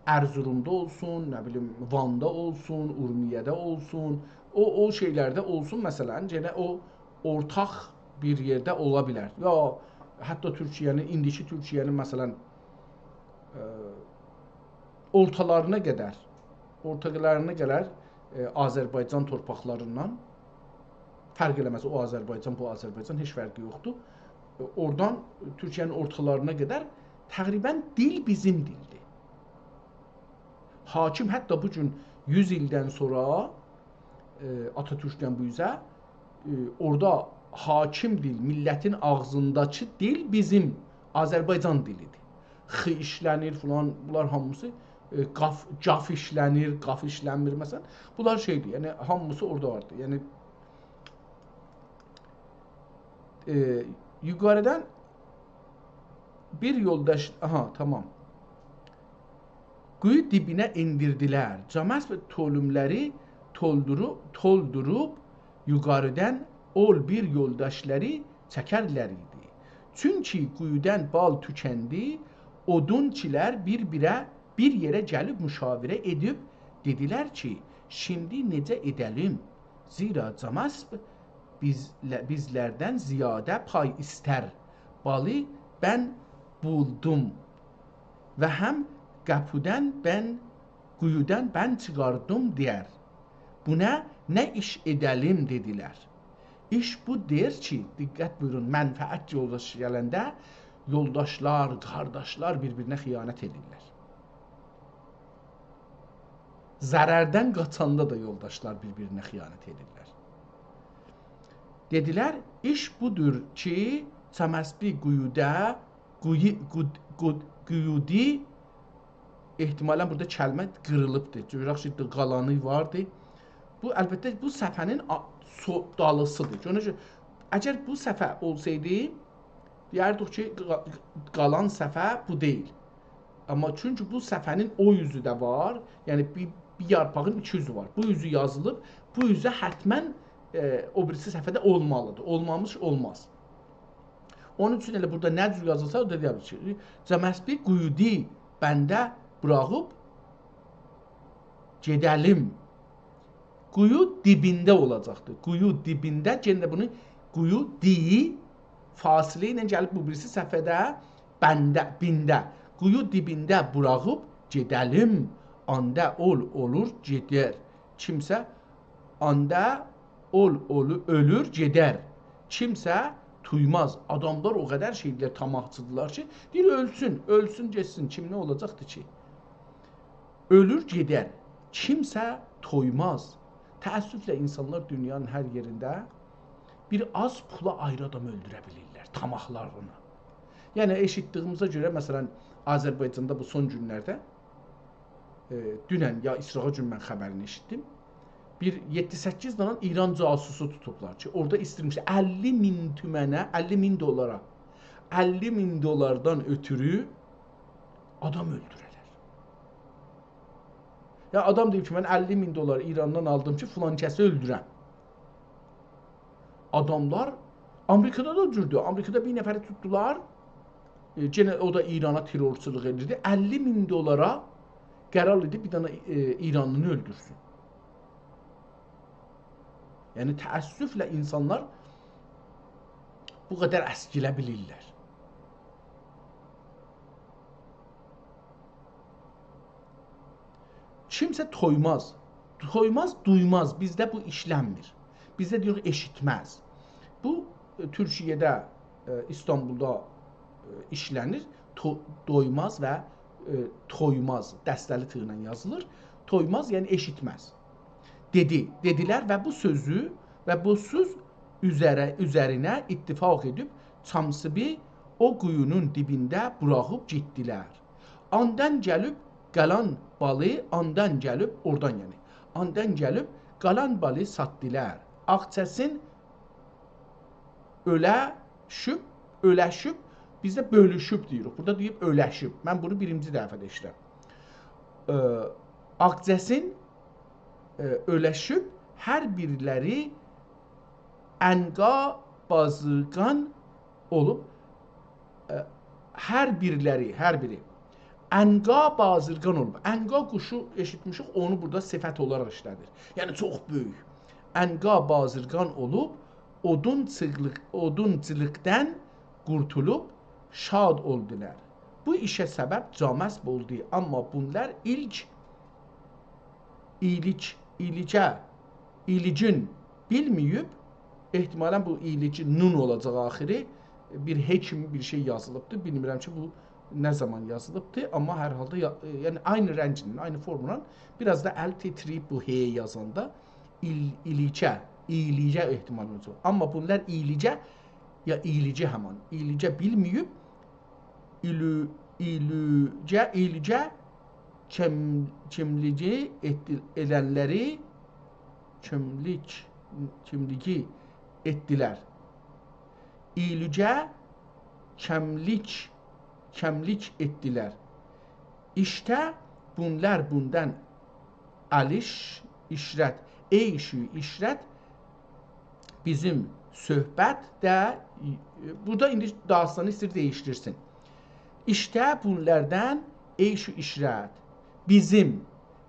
ارزرومدا اولسون، نه بیلیم، واندا اولسون، اورمیه‌ده اولسون، او، او شئیلرده اولسون، مثلاً، یئنه او اورتاق بیر یئرده اولا بیلر. یا حتی تورکیه‌نین، ایندیکی تورکیه‌نین، مثلاً، ائ، اورتالارینا قدر، اورتالارینا قدر، ائ، آذربایجان تورپاقلاریندان، فرق ائله‌مز، او آذربایجان، بو آذربایجان، هئچ فرقی یوخدور. ائ، اورادان تورکیه‌نین اورتالارینا قدر تقریباً دیل بیزیم دیلدیر. حاکم، حتی بو گون یوز ایلدن سونرا، ائ، آتاتورکدن بو اوزه، ائ، اورادا حاکم دیل، میللتین آغزینداکی دیل بیزیم آذربایجان دیلیدیر. خ ایشله‌نیر فلان، بونلار هامیسی، ائ، قاف، گاف ایشله‌نیر، قاف ایشله‌نمیر، مثلاً. بونلار شئیدیر، یعنی هامیسی اورادا واردیر. یعنی، ائ، یوخاریدان بیر یولداش، آها، تامام. قویو دیبینه ائندیردیلر. جاماسپ تؤلوملری تولدورو-، تولدوروب یوخاریدان اول بیر یولداشلاری چکرلر ایدی. چونکی قویودان بال توکندی، اودونچیلار بیر-بیره، بیر یئره گلیب مشاوره ائدیب دئدیلر کی، شیمدی نئجه ائده‌لیم؟ زیرا جاماسپ بیزله-، بیزلردن زیاده پای ایستر. بالی بن بولدوم و هم قاپودان بن، قویودان بن چیخاردیم دئیر. بونا نه ایش ائده‌لیم دئدیلر. ایش بودور کی، دقت بویورون، منفعت یولداشی گلنده یولداشلار، قارداشلار بیر-بیرینه خیانت ائدیرلر. ضرردن قاچاندا دا یولداشلار بیر-بیرینه خیانت ائدیرلر. دئدیلر، ایش بودور کی، چاماسپی قویودا، قویو، قود-، قود-، قویودی، احتمالاً بورادا کلمه قیریلیبدیر. گؤرک کی، قالانی واردی. بو، البته، بو صفحه‌نین آ-، سو-، دالیسیدیر. گؤرونور کی، اگر بو صفحه اولسایدی، دئیردیک کی، قا-، قالان صفحه بو دئییل. آمما چونکی بو صفحه‌نین او اوزو ده وار، یعنی بیر، بیر یارپاغین ایکی اوزو وار. بو اوزو یازیلیب، بو اوزو حتماً، ائ، او بیریسی صفحه‌ده اولمالیدیر. اولمامیش اولماز. اونون اوچون ائله بورادا نه جور یازیلسا، او دا دئیه بیلیر کی، جاماسپی قویودی بنده بوراخیب گئده‌لیم. قویو دیبینده اولاجاقدیر. قویو دیبینده، یئنه ده بونو قویو دی، فاصله ایله گلیب بو بیریسی صفحه‌ده بنده، بینده. قویو دیبینده بوراخیب گئده‌لیم. آندا اول اولور گئدر. کیمسه آندا اول اولو-، اؤلور گئدر. کیمسه تویماز. آداملار او قدر شئیدیلر، طاماحچیدیلار کی، دئییر، اؤلسون، اؤلسون، گئتسین. کیم نه اولاجاقدیر کی؟ اؤلور گئدر. کیمسه تویماز. تأسفله اینسانلار دونیانین هر یئرینده بیر آز پولا آیری آدام اؤلدوره بیلیرلر، طاماحلارینا. یعنی، ائشیتدیییمیزه گؤره، مثلاً، آذربایجاندا بو سون گونلرده، ائ، دونن یا ایسراغا گون من خبرینی ائشیتدیم. بیر یئددی-سککیز دنه ایران جاسوسو توتوبلار کی، اورادا ایستیرمیش اللی مین تومنه، اللی مین دلارا، اللی مین دلاردان اؤتورو آدام اؤلدوره‌لر. یا آدام دئییب کی، من اللی مین دلار ایراندان آلدیم کی، فلان کسی اؤلدورم. آداملار، آمریکادا دا او جوردور. آمریکادا بیر نفری توتدولار، ائ، یئنه او دا ایرانا ترورچولوق ائدیردی. اللی مین دلارا قرار ایدی بیر دنه، ائ، ایرانلینی اؤلدورسون. یعنی، تأسفله اینسانلار بو قدر اسکیله بیلیرلر. کیمسه تویماز. تویماز، دویماز. بیزده بو ایشلنمیر. بیزده دئییریک ائشیتمز. بو، ائ، تورکیه‌ده، ائ، ایستانبولدا، ائ، ایشلنیر. تو-، دویماز و، ائ، تویماز. دسته‌لی ت ایله یازیلیر. تویماز، یعنی ائشیتمز. دئدی، دئدیلر و بو سؤزو و بو سؤز اوزره، اوزرینه اتفاق ائدیب چاماسپی او قویونون دیبینده بوراخیب گئتدیلر. آندان گلیب قالان بالی، آندان گلیب، اورادان یعنی، آندان گلیب قالان بالی ساتدیلار. آغ‌چسین اؤله‌شیب، اؤله‌شیب، بیزده بؤلوشوب دئییریک. بورادا دئییب اؤله‌شیب. من بونو بیرینجی دفعه‌ده ائشیدیرم. ائ، آغ‌چسین، ائ، اؤله‌شیب، هر بیرلری عنقا بازیرگان اولوب، ائ، هر بیرلری، هر بیری عنقا بازیرگان اولوب. عنقا قوشو ائشیتمیشیک، اونو بورادا صفت اولاراق ایشله‌دیر. یعنی چوخ بؤیوک. عنقا بازیرگان اولوب، اودونچیلیق، اودونچیلیقدان قورتولوب شاد اولدولار. بو ایشه سبب جامعسب اولدو، آمما بونلار ایلک، ایلیک، ایلیکه، ایلیگین بیلمه‌ییب، احتمالاً بو ایلیگین نون اولاجاق آخیری، بیر ه کیمی بیر شئی یازیلیبدی. بیلمیرم کی، بو نه زامان یازیلیبدی، آمما هر حالدا یا-، یعنی عینی رنگینن، عینی فورمولان، بیر آز دا ال تیترییب بو ه یازاندا. ایل-، ایلیکه، ایلیگه احتمالی چوخ. آمما بونلار ایلیگه، یا ایلیگه همان، ایلیگه بیلمه‌ییب، ایلو-، ایلیگه، ایلیگه کیم-، کیملیگی ائتدی-، ائدنلری، کیملیک، کیملیگی ائتدیلر. ایلیگه کیملیک، کیملیک ائتدیلر. ایشته بونلار بوندان علیش، عشرت، عیش و عشرت، بیزیم صحبت ده، بورادا ایندی داستانی ایسته‌ییر دییشدیرسین. ایشته بونلاردان عیش و عشرت، بیزیم،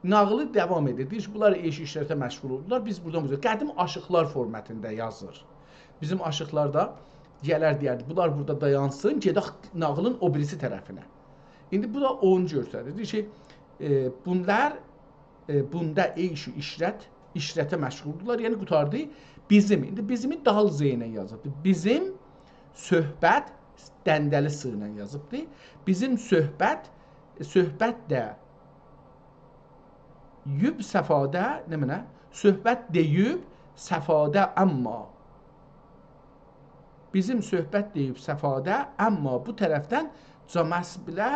ناغیلی داوام ائدیر. دئییر کی، بونلار عیش و عشرته مشغول اولدولار، بیز بورادان بورایا. قدیم آشیقلار فورماتیندا یازیر. بیزیم آشیقلار دا گلر دئیردی، بونلار بورادا دایانسین، گئدک ناغیلین او بیریسی طرفینه. ایندی بو دا اونو گؤستریر. دئییر کی، ائ، بونلار، ائ، بوندا عیش و عشرت، عشرته مشغولدولار. یعنی قوتاردی. بیزیم، ایندی بیزیمی دال ز ایله یازیبدی. بیزیم صحبت، دنده‌لی س ایله یازیبدی. بیزیم صحبت، صحبت ده یوب صفاده، نمنه؟ صحبت دئییب صفاده، آمما بیزیم صحبت دئییب صفاده، آمما بو طرفدن جامعسبله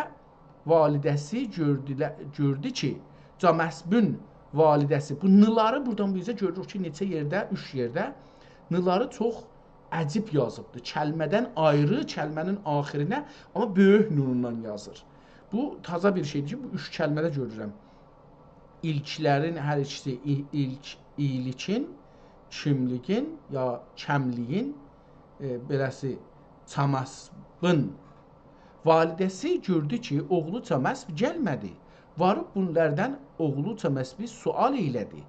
والده‌سی گؤردوله-، گؤردو کی، جامعسبین والده‌سی، بو نلاری بورادان بو اوزه گؤروروک کی، نئچه یئرده، اوچ یئرده نلاری چوخ عجیب یازیبدی. کلمه‌دن آیری، کلمه‌نین آخیرینه، آمما بؤیوک نونونان یازیر. بو تازا بیر شئیدیر کی، بو اوچ کلمه‌ده گؤرورم. ایلکلرین هر ایکیسی ای-، ایلک، ایلیکین، کیملیگین یا کملیگین، ائ، بئله‌سی چاماسبین. والده‌سی گؤردو کی، اوغلو چاماسب گلمه‌دی. واریب بونلاردان اوغلو چاماسبی سؤال ائیله‌دی.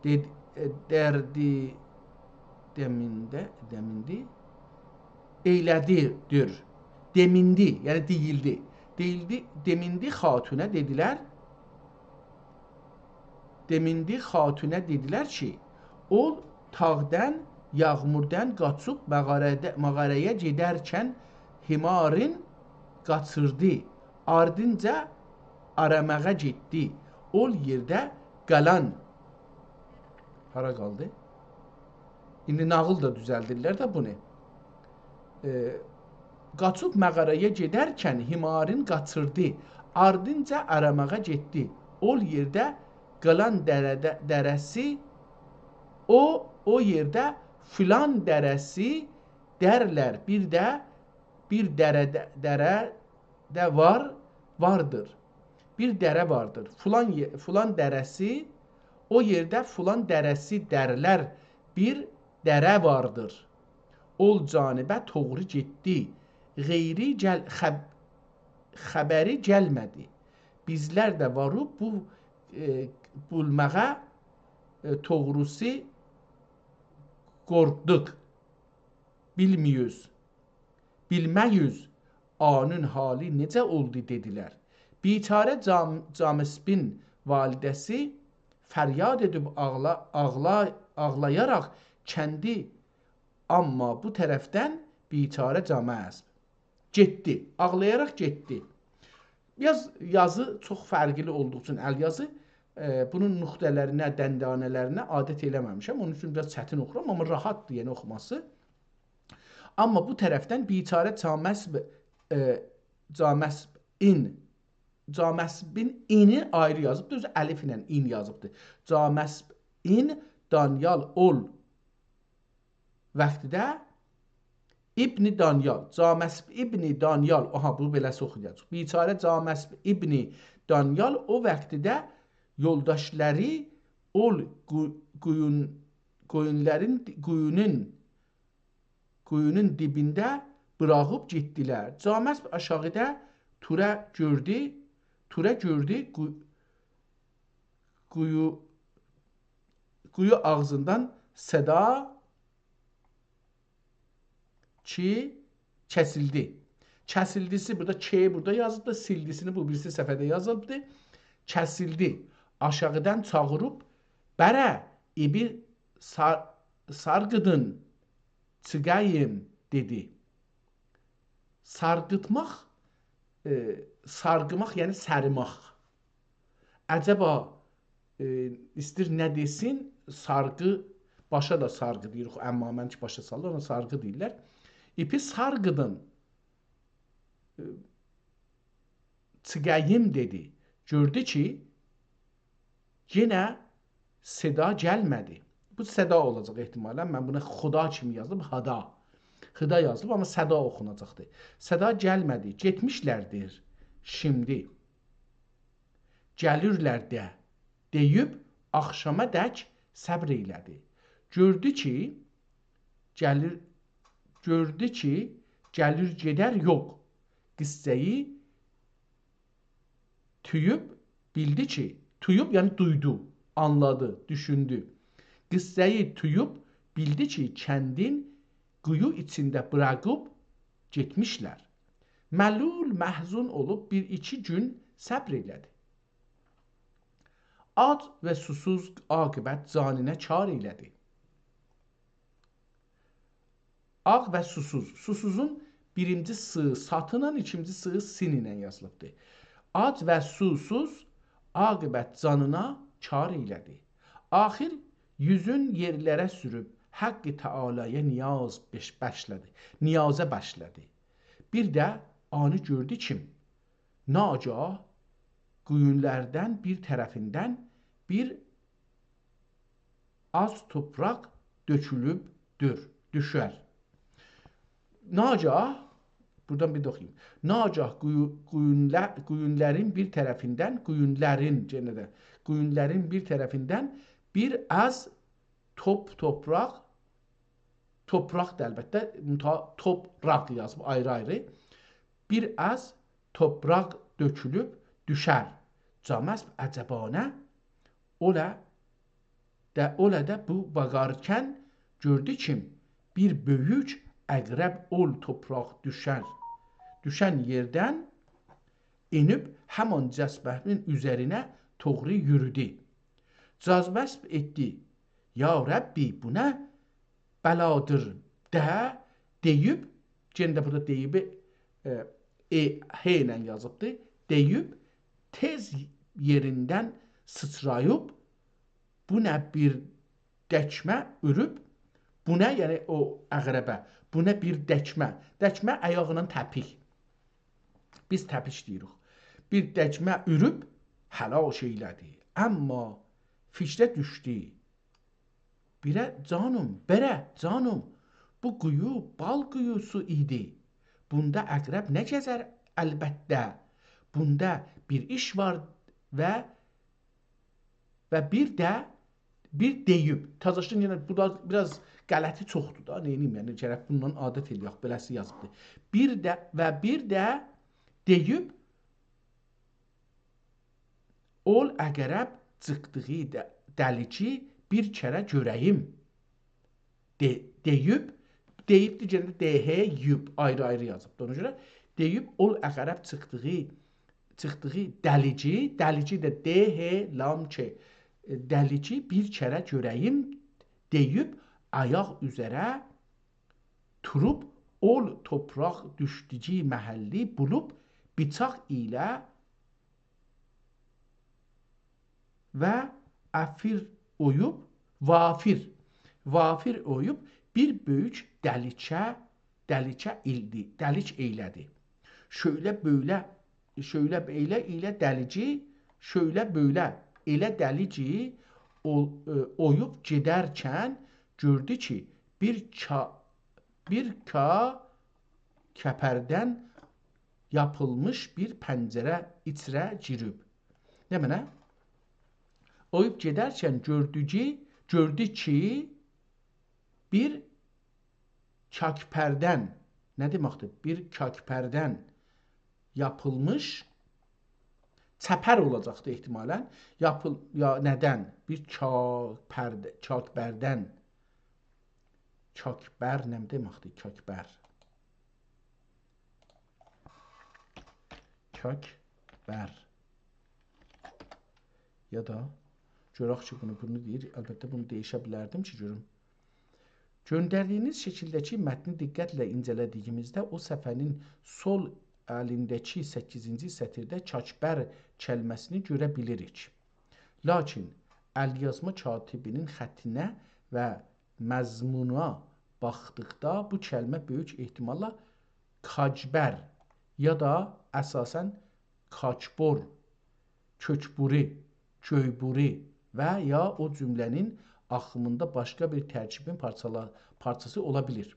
دئد-، ائ، دردی دئمینده، دئمیندی. ائیله‌دی، دور. دئمیندی، یعنی دئییلدی. دئییلدی، دئمیندی خاتونه دئدیلر. دئمیندی خاتونه دئدیلر کی، او تاغدان، یاغموردان قاچیب مغاره‌ده-، مغاره‌یه گئدرکن حمارین قاچیردی. آردینجا آراماغا گئتدی. او یئرده قالان، هارا قالدی؟ ایندی ناغیل دا دوزلدیرلر ده بونو. ائ، قاچیب مغاره‌یه گئدرکن حمارین قاچیردی. آردینجا آراماغا گئتدی. او یئرده قالان دره‌ده-، دره‌سی، او، او یئرده فلان دره‌سی درلر. بیر ده، بیر دره‌ده، دره ده وار، واردیر. بیر دره واردیر. فلان یئ-، فلان دره‌سی، او یئرده فلان دره‌سی درلر بیر دره واردیر. اول جانیبه طوغرو گئتدی. غیری گل-، خب-، خبری گلمه‌دی. بیزلر ده واروب بو، ائ، بولماغا، ائ، طوغروسو قورخدوق. بیلمه‌یوز. بیلمه‌یوز، آنون حالی نئجه اولدو، دئدیلر. بیچاره جام-، جامعسبین والده‌سی فریاد ائدیب آغلا-، آغلا-، آغلایاراق کندی، آمما بو طرفدن بیچاره جامعسب گئتدی، آغلایاراق گئتدی. بیر آز یازی چوخ فرقلی اولدوغو اوچون ال یازی، ائ، بونون نقطه‌لرینه، دندانه‌لرینه عادت ائله‌مه‌میشم. اونون اوچون بیر آز چتین اوخورام، آمما راحتدیر، یعنی اوخوماسی. آمما بو طرفدن بیچاره جامسب، ائ، جامسبین، جامسبین اینی آیری یازیبدیر. اؤزو الف ایله این یازیبدیر. جامسبین دانیال اول وقتده ابن دانیال، جامسب ابن دانیال، آها، بو بئله‌سی اوخویاجاق. بیچاره جامسب ابن دانیال او وقتده یولداشلاری اول قو-، قویون، قویونلارین، قویونون، قویونون دیبینده بوراخیب گئتدیلر. جامسب آشاغیدا توره گؤردو، توره گؤردو، قو-، قویو، قویو آغزیندان صدا کی، کسیلدی. کسیلدیسی بورادا، کی بورادا یازیبدی، سیلدیسینی بو بیریسی صفحه‌ده یازیبدی. کسیلدی. آشاغیدان چاغیریب، «بره، ایبی سار-، سارقیدین، چیگه‌ییم» دئدی. سارقیتماق، ائ، سارقیماق، یعنی سریماق. عجبا، ائ، ایستیر نه دئسین، سارقی، باشا دا سارقی دئییریک، عمامه‌نی کی باشا سالیر، اونا سارقی دئییرلر. ایپی سارقیدین، ائ، چیگه‌ییم دئدی. گؤردو کی، یئنه صدا گلمه‌دی. بو صدا اولاجاق احتمالاً. من بونا خدا کیمی یازدیم. هدا. خدا یازیلیب، آمما صدا اوخوناجاقدیر. صدا گلمه‌دی. گئتمیشلردیر شیمدی. گلیرلر ده دئییب، آخشاما دک صبر ائیله‌دی. گؤردو کی، گلیر، گؤردو کی، گلیر گئدر یوخ. قصه‌یی تویوب بیلدی کی، تویوب، یعنی دویدو، آنلادی، دوشوندو. قصه‌یی تویوب بیلدی کی، کندین قویو ایچینده بوراخیب گئتمیشلر. ملول، محزون اولوب بیر ایکی گون صبر ائیله‌دی. آج و سوسوز عاقبت جانینه کار ائیله‌دی. آج و سوسوز. سوسوزون بیرینجی س ساتینان، ایکینجی س سین ایله یازیلیبدیر. آج و سوسوز عاقبت جانینا کار ائیله‌دی. آخیر یوزون یئرلره سوروب حق تعالایا نیاز بش-، باشلادی. نیازا باشلادی. بیر ده آنی گؤردو کیم؟ ناگاه قویونلاردان بیر طرفیندن بیر آز توپراق دؤکولوب دور، دوشر. ناگاه، بورادان بیر ده اوخویوم. ناگاه قویو-، قویونلا-، قویونلارین بیر طرفیندن، قویونلارین، یئنه ده، قویونلارین بیر طرفیندن بیر آز توپ، توپراق، توپراق دا البته، منتها توپراق یازیب آیری-آیری. بیر آز توپراق دؤکولوب دوشر. جامسب عجبانه، اوله ده، اوله ده بو باخارکن گؤردو کی، بیر بؤیوک عقرب اول توپراق دوشر. دوشن یئردن ائنیب همان جامسبین اوزرینه دوغرو یورودو. جامسب ائتدی: «یا ربی، بو نه بلادیر ده؟» دئییب، یئنه ده بورادا دئییبی، ائ، ائ، ه ایله یازیبدی. دئییب، تئز یئریندن سیچراییب، بو نه بیر دکمه اوروب، بو نه، یعنی او عقربه، بو نه بیر دکمه. دکمه آیاغینان تپیک. بیز تپیک دئییریک. بیر دکمه اوروب هلاک ائیله‌دی. آمما فیکره دوشدو: «بره جانیم، بره جانیم، بو قویو بال قویوسو ایدی. بوندا عقرب نه گزر البته؟ بوندا بیر ایش وار و، و بیر ده، بیر دئییب.» تازاشدان یئنه بو دا بیر آز غلطی چوخدور دا، نئینیم، یعنی گرک بونونلا عادت ائله‌یک، بئله‌سی یازیبدیر. «بیر ده، و بیر ده دئییب، اول عقرب جیقدیغی ده-، دلیکی بیر کره گؤره‌ییم.» دئ-، دئییب، دئییبدیر، یئنه ده د ه یوب، آیری-آیری یازیبدیر. اونا گؤره دئییب، اول عقرب چیقدیغی، چیقدیغی دلیکی، دلیکی ده د ه لام ک، ائ، دلیکی بیر کره گؤره‌ییم دئییب، آیاق اوزره توروب، اول توپراق دوشدوگو محلی بولوب، بیچاق ایله و افیر اویوب، وافیر، وافیر اویوب بیر بؤیوک دلیکه دلیکه ایلدی، دلیک ائیله‌دی. شؤیله بؤیله، شؤیله بئیله ایله دلیکی، شؤیله بؤیله ائله دلیکی او-، ائ، اویوب گئدرکن گؤردو کی، بیر کا-، بیر کا-، کپردن یاپیلمیش بیر پنجره ایچره گیریب. نمنه؟ اویوب گئدرکن گؤردو کی، گؤردو کی، بیر کاکپردن، نه دئمکدیر؟ بیر کاکپردن یاپیلمیش، چپر اولاجاقدی احتمالاً. یاپیل-، یا ندن؟ بیر کاکپرد-، کاکبردن. کاکبر نه دئمکدیر؟ کاکبر. کاکبر. یا دا گؤرک کی، بونو، بونو دئییر. البته، بونو دییشه بیلردیم کی، گؤروم. گؤندردیگینیز شکیلده‌کی متنی دقتله اینجه‌له‌دیگیمیزده او صفحه‌نین سول الینده‌کی سککیزینجی سطیرده کاکبر کلمه‌سینی گؤره بیلیریک. لاکین الیازما کاتبینین خطینه و مضمونا باخدیقدا بو کلمه بؤیوک احتماللا کاجبر یا دا اساساً کاکبور، کؤکبوری، گؤیبوری و یا او جمله‌نین آخیمیندا باشقا بیر ترکیبین پارچالا-، پارچاسی اولا بیلیر.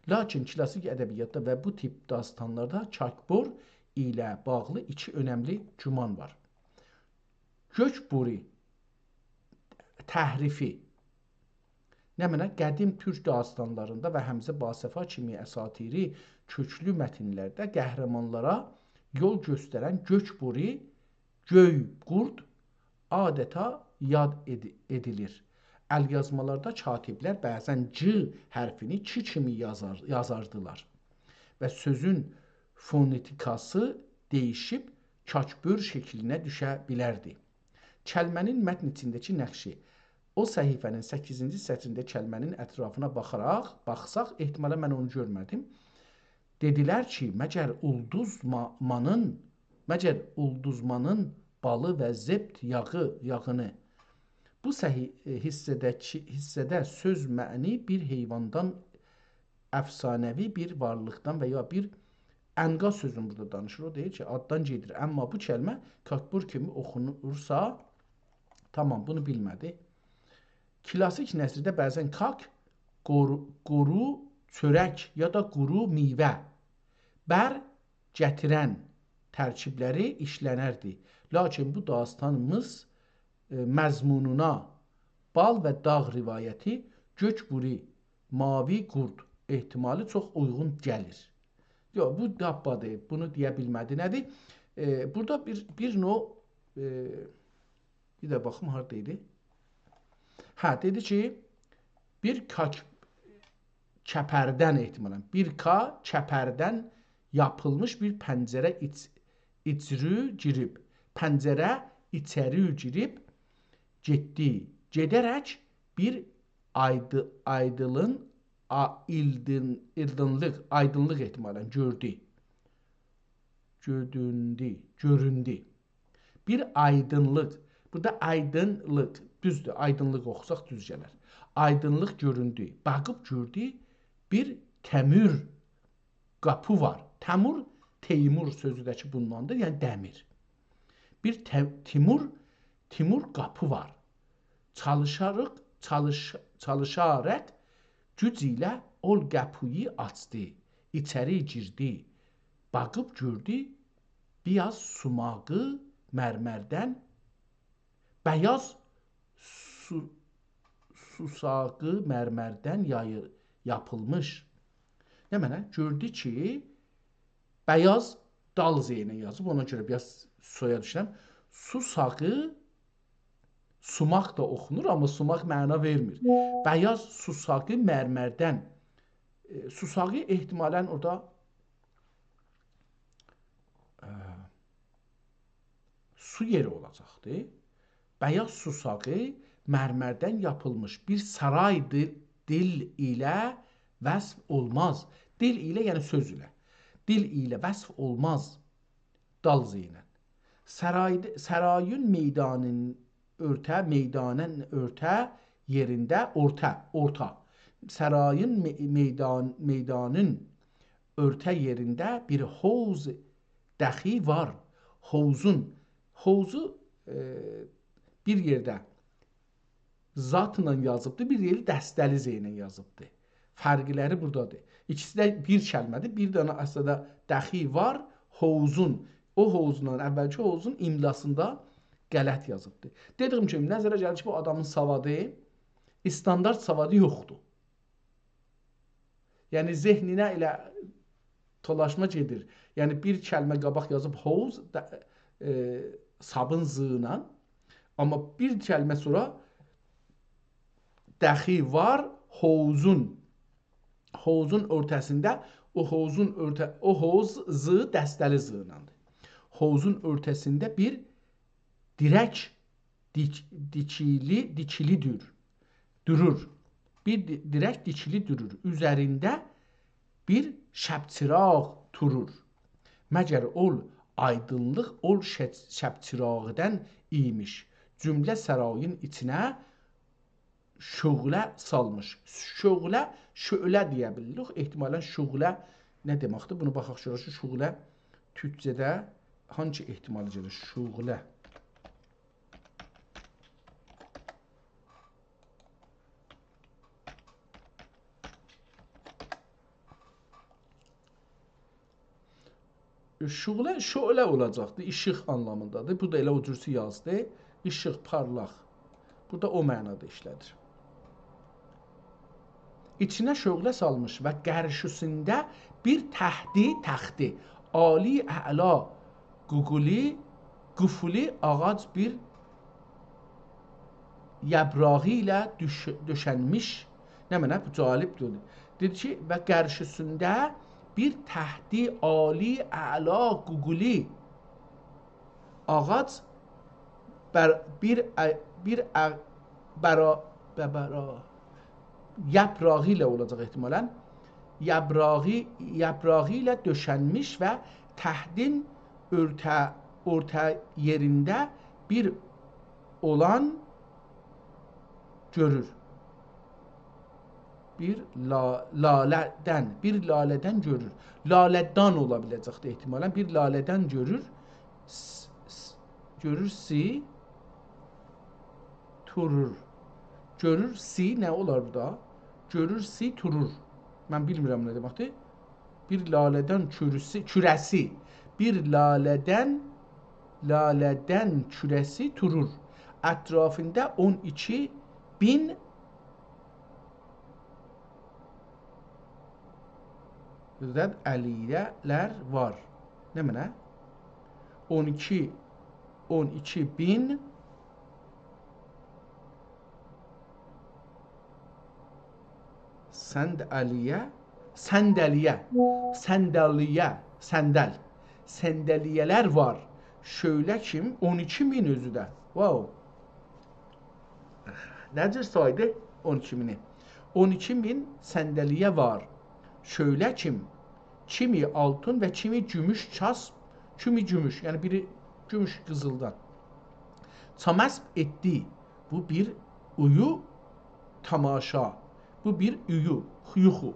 لاکین کلاسیک ادبیاتدا و بو تیپ داستانلاردا کاکبور ایله باغلی ایکی اؤنملی گومان وار. گؤکبوری تحریفی. نمنه؟ قدیم تورک داستانلاریندا و حمزه باصفا کیمی اساطیری کؤکلو متنلرده قهرمانلارا یول گؤسترن گؤکبوری، گؤی قورد آدتا یاد ائدی-، ائدیلیر. الیازمالاردا کاتبلر بعضاً «گ» حرفینی «ک» کیمی یازار-، یازاردیلار و سؤزون فونتیکاسی دییشیب کاکبور شکلینه دوشه بیلردی. کلمه‌نین متن ایچینده‌کی نقشی. او صفحه‌نین سککیزینجی سطرینده کلمه‌نین اطرافینا باخاراق، باخساق، احتمالاً من اونو گؤرمه‌دیم. دئدیلر کی، مگر اولدوزمانین، مگر اولدوزمانین بالی و زبد یاغی، یاغینی. بو صحی-، حیصه‌ده‌کی، حیصه‌ده سؤز معنی بیر حیواندان افسانه‌وی بیر وارلیقدان و یا بیر عنقا سؤزون بورادا دانیشیر. او دئییر کی، آددان گئدیر. آمما بو کلمه کاکبور کیمی اوخونورسا، تامام، بونو بیلمه‌دی. کلاسیک نثرده بعضاً کاک، قورو، قورو چؤرک یا دا قورو میوه، بر گتیرن ترکیبلری ایشلنردی. لاکین بو داستانیمیز، ائ، مضمونونا بال و داغ روایتی، گؤکبوری، ماوی قورد احتمالی چوخ اویغون گلیر. یوخ، بو داپمادی، بونو دئیه بیلمه‌دی. نه‌دیر؟ ائ، بورادا بیر، بیر نوع، ائ، بیر ده باخیم، هاردا ایدی؟ هه، دئدی کی، بیر کا-، کپردن احتمالاً، بیر کا کپردن یاپیلمیش بیر پنجره ایچ-، ایچری گیریب، پنجره ایچری گیریب گئتدی. گئده‌رک بیر آیدی-، آیدیلین، آ-، ایلدین-، ایلدینلیق، آیدینلیق احتمالاً گؤردو. گؤروندو، گؤروندو. بیر آیدینلیق. بورادا آیدینلیق، دوزدور، آیدینلیق اوخوساق دوز گلر. آیدینلیق گؤروندو. باخیب گؤردو، بیر تمور قاپی وار. تمور، تیمور سؤزو ده کی بونداندیر، یعنی دمیر. بیر ته-، تیمور، تیمور قاپی وار. چالیشاراق، چالیش-، چالیشاراق گوج ایله او قاپینی آچدی. ایچری گیردی. باخیب گؤردو، بیاز سوماغی مرمردن، بیاز سو-، سوساغی مرمردن یایی-، یاپیلمیش. نمنه؟ گؤردو کی، بیاز دال زئینه یازیب، اونا گؤره بیاز سویا دوشورم. سوساغی، سوماق دا اوخونور، آمما سوماق معنا وئرمیر. بیاز سوساغی مرمردن. ائ، سوساغی احتمالاً اورادا، اه، سو یئری اولاجاقدی. بیاز سوساغی مرمردن یاپیلمیش بیر سارای دی-، دیل ایله وصف اولماز. دیل ایله، یعنی سؤز ایله. دیل ایله وصف اولماز. دال زئینن. سارای-، سارایین میدانین اورتا، میدانین اورتا یئرینده، اورتا، اورتا. سارایین می-، میدان، میدانین اؤرته یئرینده بیر حوض دخی وار. حوضون، حوضو، ائ، بیر یئرده ذاتلا یازیبدی، بیر یئری دسته‌لی ز ایله یازیبدی. فرقلری بورادادیر. ایکیسی ده بیر کلمه‌دیر. بیر دنه اصلینده دخی وار، حوضون. او حوضونان، اولکی حوضون املاسیندا غلط یازیبدی. دئدیییم کیمی، نظره گلیر کی، بو آدامین سوادی، استاندارد سوادی یوخدور. یعنی، ذهنینه ائله تولاشما گئدیر. یعنی، بیر کلمه قاباق یازیب حوض، ده، ائ، صابین ض ایله، آمما بیر کلمه سونرا دخی وار، حوضون. حوضون اؤرته‌سینده، او حوضون اؤرته-، او حوض ض دسته‌لی ض ایلندیر. حوضون اؤرته‌سینده بیر دیرک دیک-، دیکیلی، دیکیلی دور-، دورور. بیر دی-، دیرک دیکیلی دورور. اوزرینده بیر شب چیراغ تورور. مگر اول آیدینلیق، اول شئ-، شب چیراغیدان ایمیش. جمله سرایین ایچینه شعله سالمیش. شعله، شعله دئیه بیلیریک. احتمالاً شعله نه دئمکدیر؟ بونو باخاق گؤرک کی، شعله تورکجه‌ده هانسی احتمالی گلیر؟ شعله. شعله، شعله اولاجاقدیر، ایشیق آنلامیندادیر. بو دا ائله او جورسو یازدی. ایشیق، پارلاق. بورادا او معنادا ایشله‌دیر. ایچینه شعله سالمیش و قارشیسیندا بیر تختی، تختی، عالی، اعلا، قوقولی، قفلی آغاج بیر یاپراغی ایله دوش-، دؤشنمیش. نمنه؟ بو جالبدیر. دئدی کی، و قارشیسیندا بیر تختی عالی، اعلا، قوقولی آغاج بر-، بیر ا-، بیر ا-، برا-، ببرا-، یاپراغی ایله اولاجاق احتمالاً. یاپراغی، یاپراغی ایله دؤشنمیش و تختین اورتا، اورتا یئرینده بیر اولان گؤرور. بیر لا-، لاله‌دن، بیر لاله‌دن گؤرور. لاله‌دان اولا بیله‌جکدیر احتمالاً. بیر لاله‌دن گؤرور. س-، س-، گؤرور سی تورور. گؤرور سی نه اولار بورادا؟ گؤرور سی تورور. من بیلمیرم نه دئمکدیر. بیر لاله‌دن کوره‌سی، کوره‌سی. بیر لاله‌دن، لاله‌دن کوره‌سی تورور. اطرافیندا اون ایکی مین صندلی‌لر وار. نمنه؟ اون ایکی، اون ایکی مین صندلیه، صندلیه، صندلیه، صندل. صندلیه‌لر وار. شؤیله کیم؟ اون ایکی مین اؤزو ده. واو. نه جور سایدی؟ اون ایکی مینی. اون ایکی مین صندلیه وار. شؤیله کیم؟ کیمی آلتین و کیمی گوموش چاسب، کیمی گوموش، یعنی بیری گوموش قیزیلدان. چام اسب ائتدی. بو بیر اویو تماشا. بو بیر اویو، یوخو.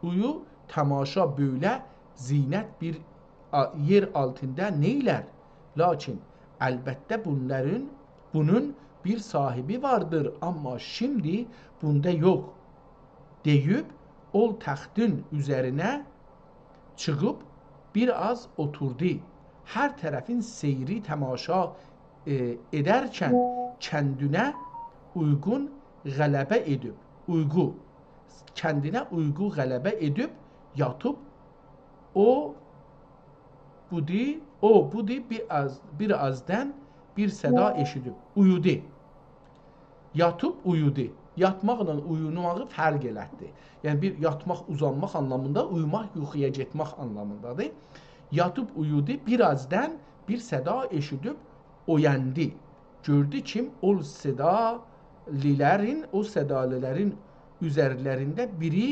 اویو تماشا بؤیله زینت بیر آ-، یئر آلتیندا نئیلر؟ لاکین البته بونلارین، بونون بیر صاحیبی واردیر، آمما شیمدی بوندا یوخ. دئییب، اول تختین اوزرینه چیخیب بیر آز اوتوردو. هر طرفین سئیری تماشا، ائ، ائدرکن کندینه اویغون غلبه ائدیب، اویغو، کندینه اویغو غلبه ائدیب یاتیب، او بودی، او بودی بیر آز، بیر آزدان بیر صدا ائشیدیب، اویودو. یاتیب اویودو. یاتماقلا اویوماغی فرق ائلتدی. یعنی بیر یاتماق، اوزانماق آنلامیندا، اویوماق، یوخویا گئتمک آنلامیندادیر. یاتیب اویودو، بیر آزدان بیر صدا ائشیدیب اویاندی. گؤردو کی، او صدالی‌لرین، او صدالی‌لرین اوزرلرینده بیری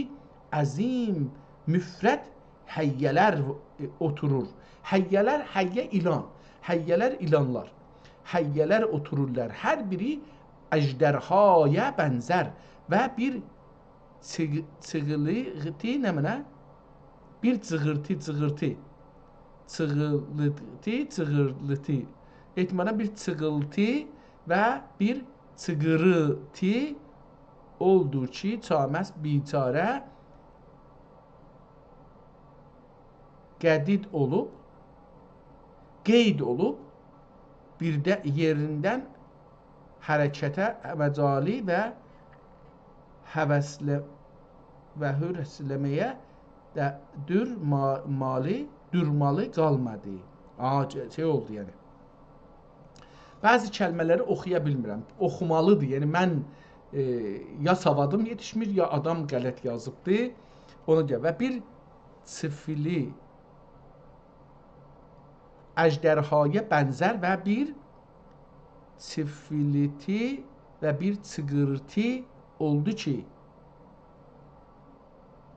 عظیم، مفرت حیه‌لر، ائ، اوتورور. حیه‌لر، حیه ایلان. حیه‌لر ایلانلار. حیه‌لر اوتورورلار. هر بیری اژدرهایا بنزر و بیر چیغ-، چیغیلیغیتی نمنه؟ بیر جیغیرتی، جیغیرتی، چیغیلتی، جیغیرتی، احتمالاً بیر چیغیلتی و بیر چیغیرتی اولدو کی، چامس بیچاره قید اولوب، قید اولوب، بیر ده یئریندن حرکته مجالی و هوسله-، و هوسله‌مه‌یه ده دورما-، مالی، دورمالی قالمادی. آها، شئی اولدو یعنی. بعضی کلمه‌لری اوخویا بیلمیرم. اوخومالیدیر. یعنی من، ائ، یا سوادیم یئتیشمیر، یا آدام غلط یازیبدی. اونا گؤره و بیر چیفیلی اژدرهایا بنزر و بیر چیفیلتی و بیر چیغیرتی اولدو کی،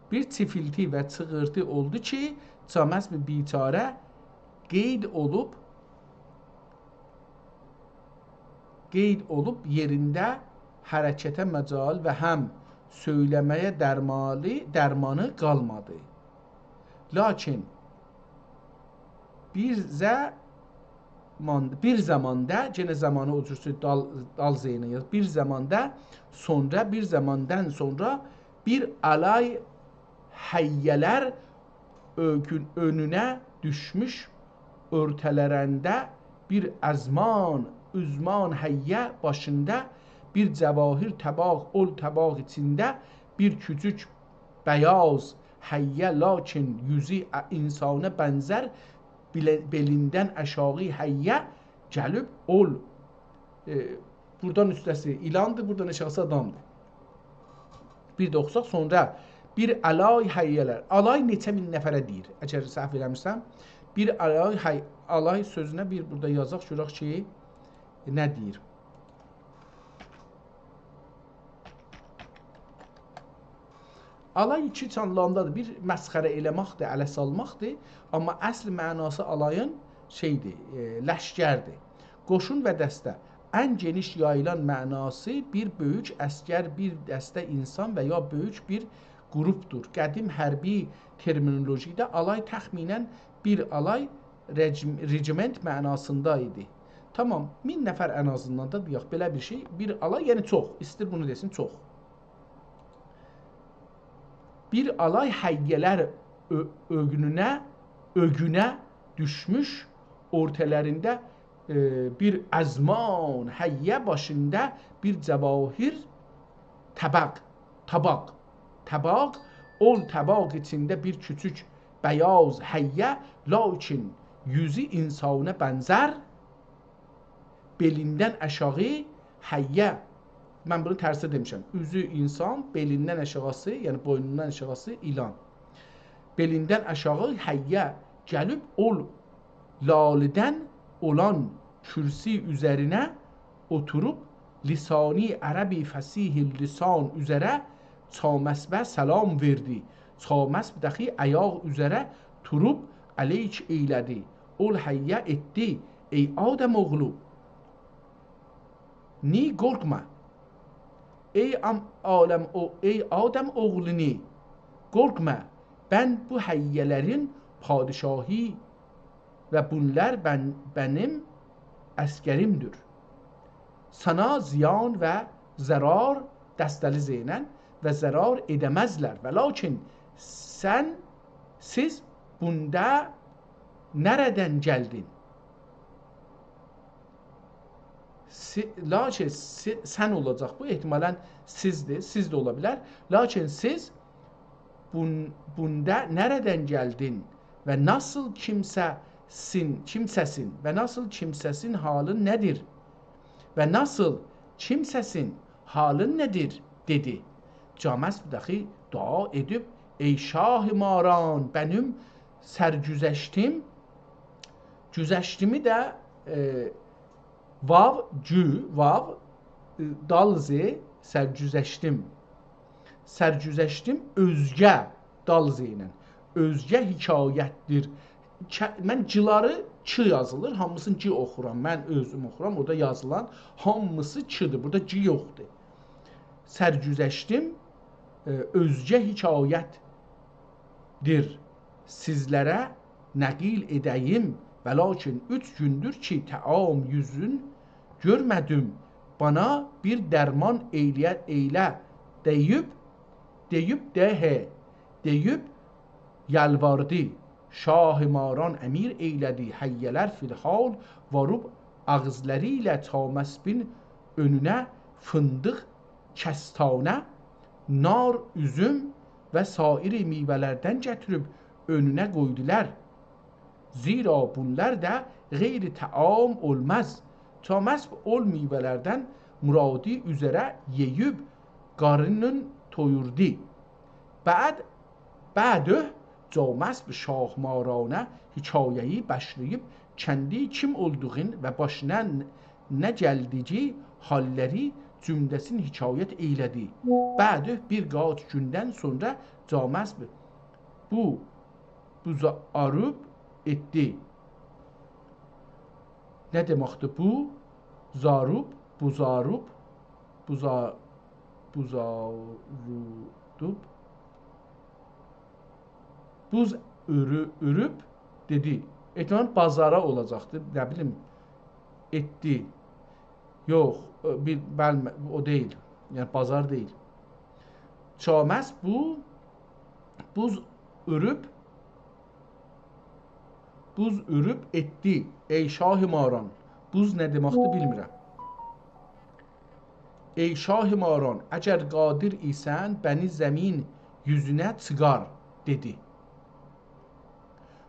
بیر چیفیلتی و چیغیرتی اولدو کی، چامس بیچاره قید اولوب، قید اولوب یئرینده حرکته مجال و هم سؤیله‌مه‌یه درمالی، درمانی قالمادی. لاکین بیر زمان، بیر زاماندا، یئنه زامانی او جور دال، دال زئینه یاز. بیر زاماندا سونرا، بیر زاماندان سونرا بیر آلای هیه‌لر اؤگون، اؤنونه دوشموش، اورتالاریندا بیر ازمان، اوزمان هیه باشیندا بیر جواهر طباق، اول طباق ایچینده بیر کوچوک بیاض هیه، لاکین یوزو ا، انسانه بنزر، بیله، بئلیندن آشاغی هیه گلیب اول. ائ، بورادان اوسته‌سی ایلاندیر، بورادان آشاغیسی آدامدیر. بیر ده اوخوساق، سونرا بیر آلای هیه‌لر. آلای نئچه مین نفره دئییر، اگر سهو ائله‌میرسم. بیر آلای، هی، آلای سؤزونه بیر بورادا یازاق، گؤرک کی، نه دئییر. آلای ایکی آنلامدادیر. بیر مسخره ائله‌مکدیر، اله سالماقدیر. آمما اصل معناسی آلایین شئیدیر، ائ، لشکردیر. قوشون و دسته. ان گئنیش یاییلان معناسی بیر بؤیوک عسگر، بیر دسته انسان و یا بؤیوک بیر گروپدور. قدیم حربی ترمینولوژیده آلای تخمیناً بیر آلای رجم، رجیمنت معناسیندا ایدی. تامام، مین نفر ان آزیندان دا دئیک، بئله بیر شئی، بیر آلای، یعنی چوخ، ایستیر بونو دئسین، چوخ. بیر آلای هیه‌لر اؤ، اؤگونونه، اؤگونه دوشموش، اورتالاریندا، ائ، بیر ازمان هیه، باشیندا بیر جواهر طباق، طباق، طباق، اول طباق ایچینده بیر کوچوک بیاض هیه، لاکین یوزو انسانه بنزر، بئلیندن آشاغی هیه. من بونو ترسه دئمیشم. اوزو انسان، بئلیندن آشاغیسی، یعنی بوینوندان آشاغیسی ایلان. بئلیندن آشاغی هیه گلیب اول لالیدن اولان کورسی اوزرینه اوتوروب، لسانی عربی فصیح لسان اوزره چامسبه سلام وئردی. چامسب داخی آیاق اوزره توروب علیک ائیله‌دی. اول هیه ائتدی: «ای آدم اوغلو، نی قورخما. ای آم، عالم او، ای آدم اوغلو، نی قورخما. بن بو هیه‌لرین پادشاهی و بونلار بن، بنیم عسکریمدیر. سانا زیان و ضرر دسته‌لی زئینن و ضرر ائده‌مزلر. و لاکین سن، سیز بوندا نره‌دن گلدین؟» سی، لاکین سی، سن اولاجاق بو، احتمالاً سیزدیر، سیز ده اولا بیلر. لاکین سیز بون، بوندا نره‌دن گلدین و ناسیل کیمسه‌سین، کیمسه‌سین و ناسیل کیمسه‌سین حالین نه‌دیر؟ و ناسیل کیمسه‌سین حالین نه‌دیر؟ دئدی. جامس داخی دعا ائدیب: «ای شاه ماران، بنیم سرگذشتیم»، گذشتیمی ده، ائ، واو، گو، واو، ائ، دال ز، سرگذشتیم. سرگذشتیم اؤزگه، دال ز ایله، اؤزگه حکایتدیر. ک، من گیلاری کی یازیلیر، هامیسینی گی اوخورام، من اؤزوم اوخورام، اورادا یازیلان هامیسی کیدیر، بورادا گی یوخدور. سرگذشتیم، ائ، اؤزگه حکایتدیر. سیزلره نقیل ائده‌ییم، ولاکین اوچ گوندور کی، طعام یوزون گؤرمه‌دیم. بانا بیر درمان ائیله، ائیله دئییب، دئییب ده، هه، دئییب یالواردی. شاه ماران امر ائیله‌دی، هیه‌لر فی‌الحال واریب آغیزلاری ایله چامسبین اؤنونه فیندیق، کستانه، نار، اوزوم و سایر میوه‌لردن گتیریب اؤنونه قویدولار. زیرا بونلار دا غیر طعام اولماز. چامسب اول میوه‌لردن مرادی اوزره یئییب قارنین تویوردو. بعد، بعده چامسب شاه مارانه حکایه‌یی باشلاییب، کندی کیم اولدوغون و باشینا ن-، نه گلدیگی حاللاری جمله‌سین حکایت ائیله‌دی. بعده بیر قات گوندن سونرا چامسب بو بوزاروب ائتدی. نه دئمکدیر بو؟ زاروب، بوزاروب، بوزا-، بوزاروب. بوز اؤرو-، اؤروب دئدی. احتمالاً بازارا اولاجاقدی، نه بیلیم، ائتدی. یوخ، او بیر، بل-، او دئییل. یعنی بازار دئییل. چامسب بو بوز اؤروب، بوز اؤروب ائتدی. ای شاه ماران، بوز نه دئمکدیر بیلمیرم. ای شاه ماران، اگر قادر ایسن، بنی زمین یوزونه چیخار، دئدی.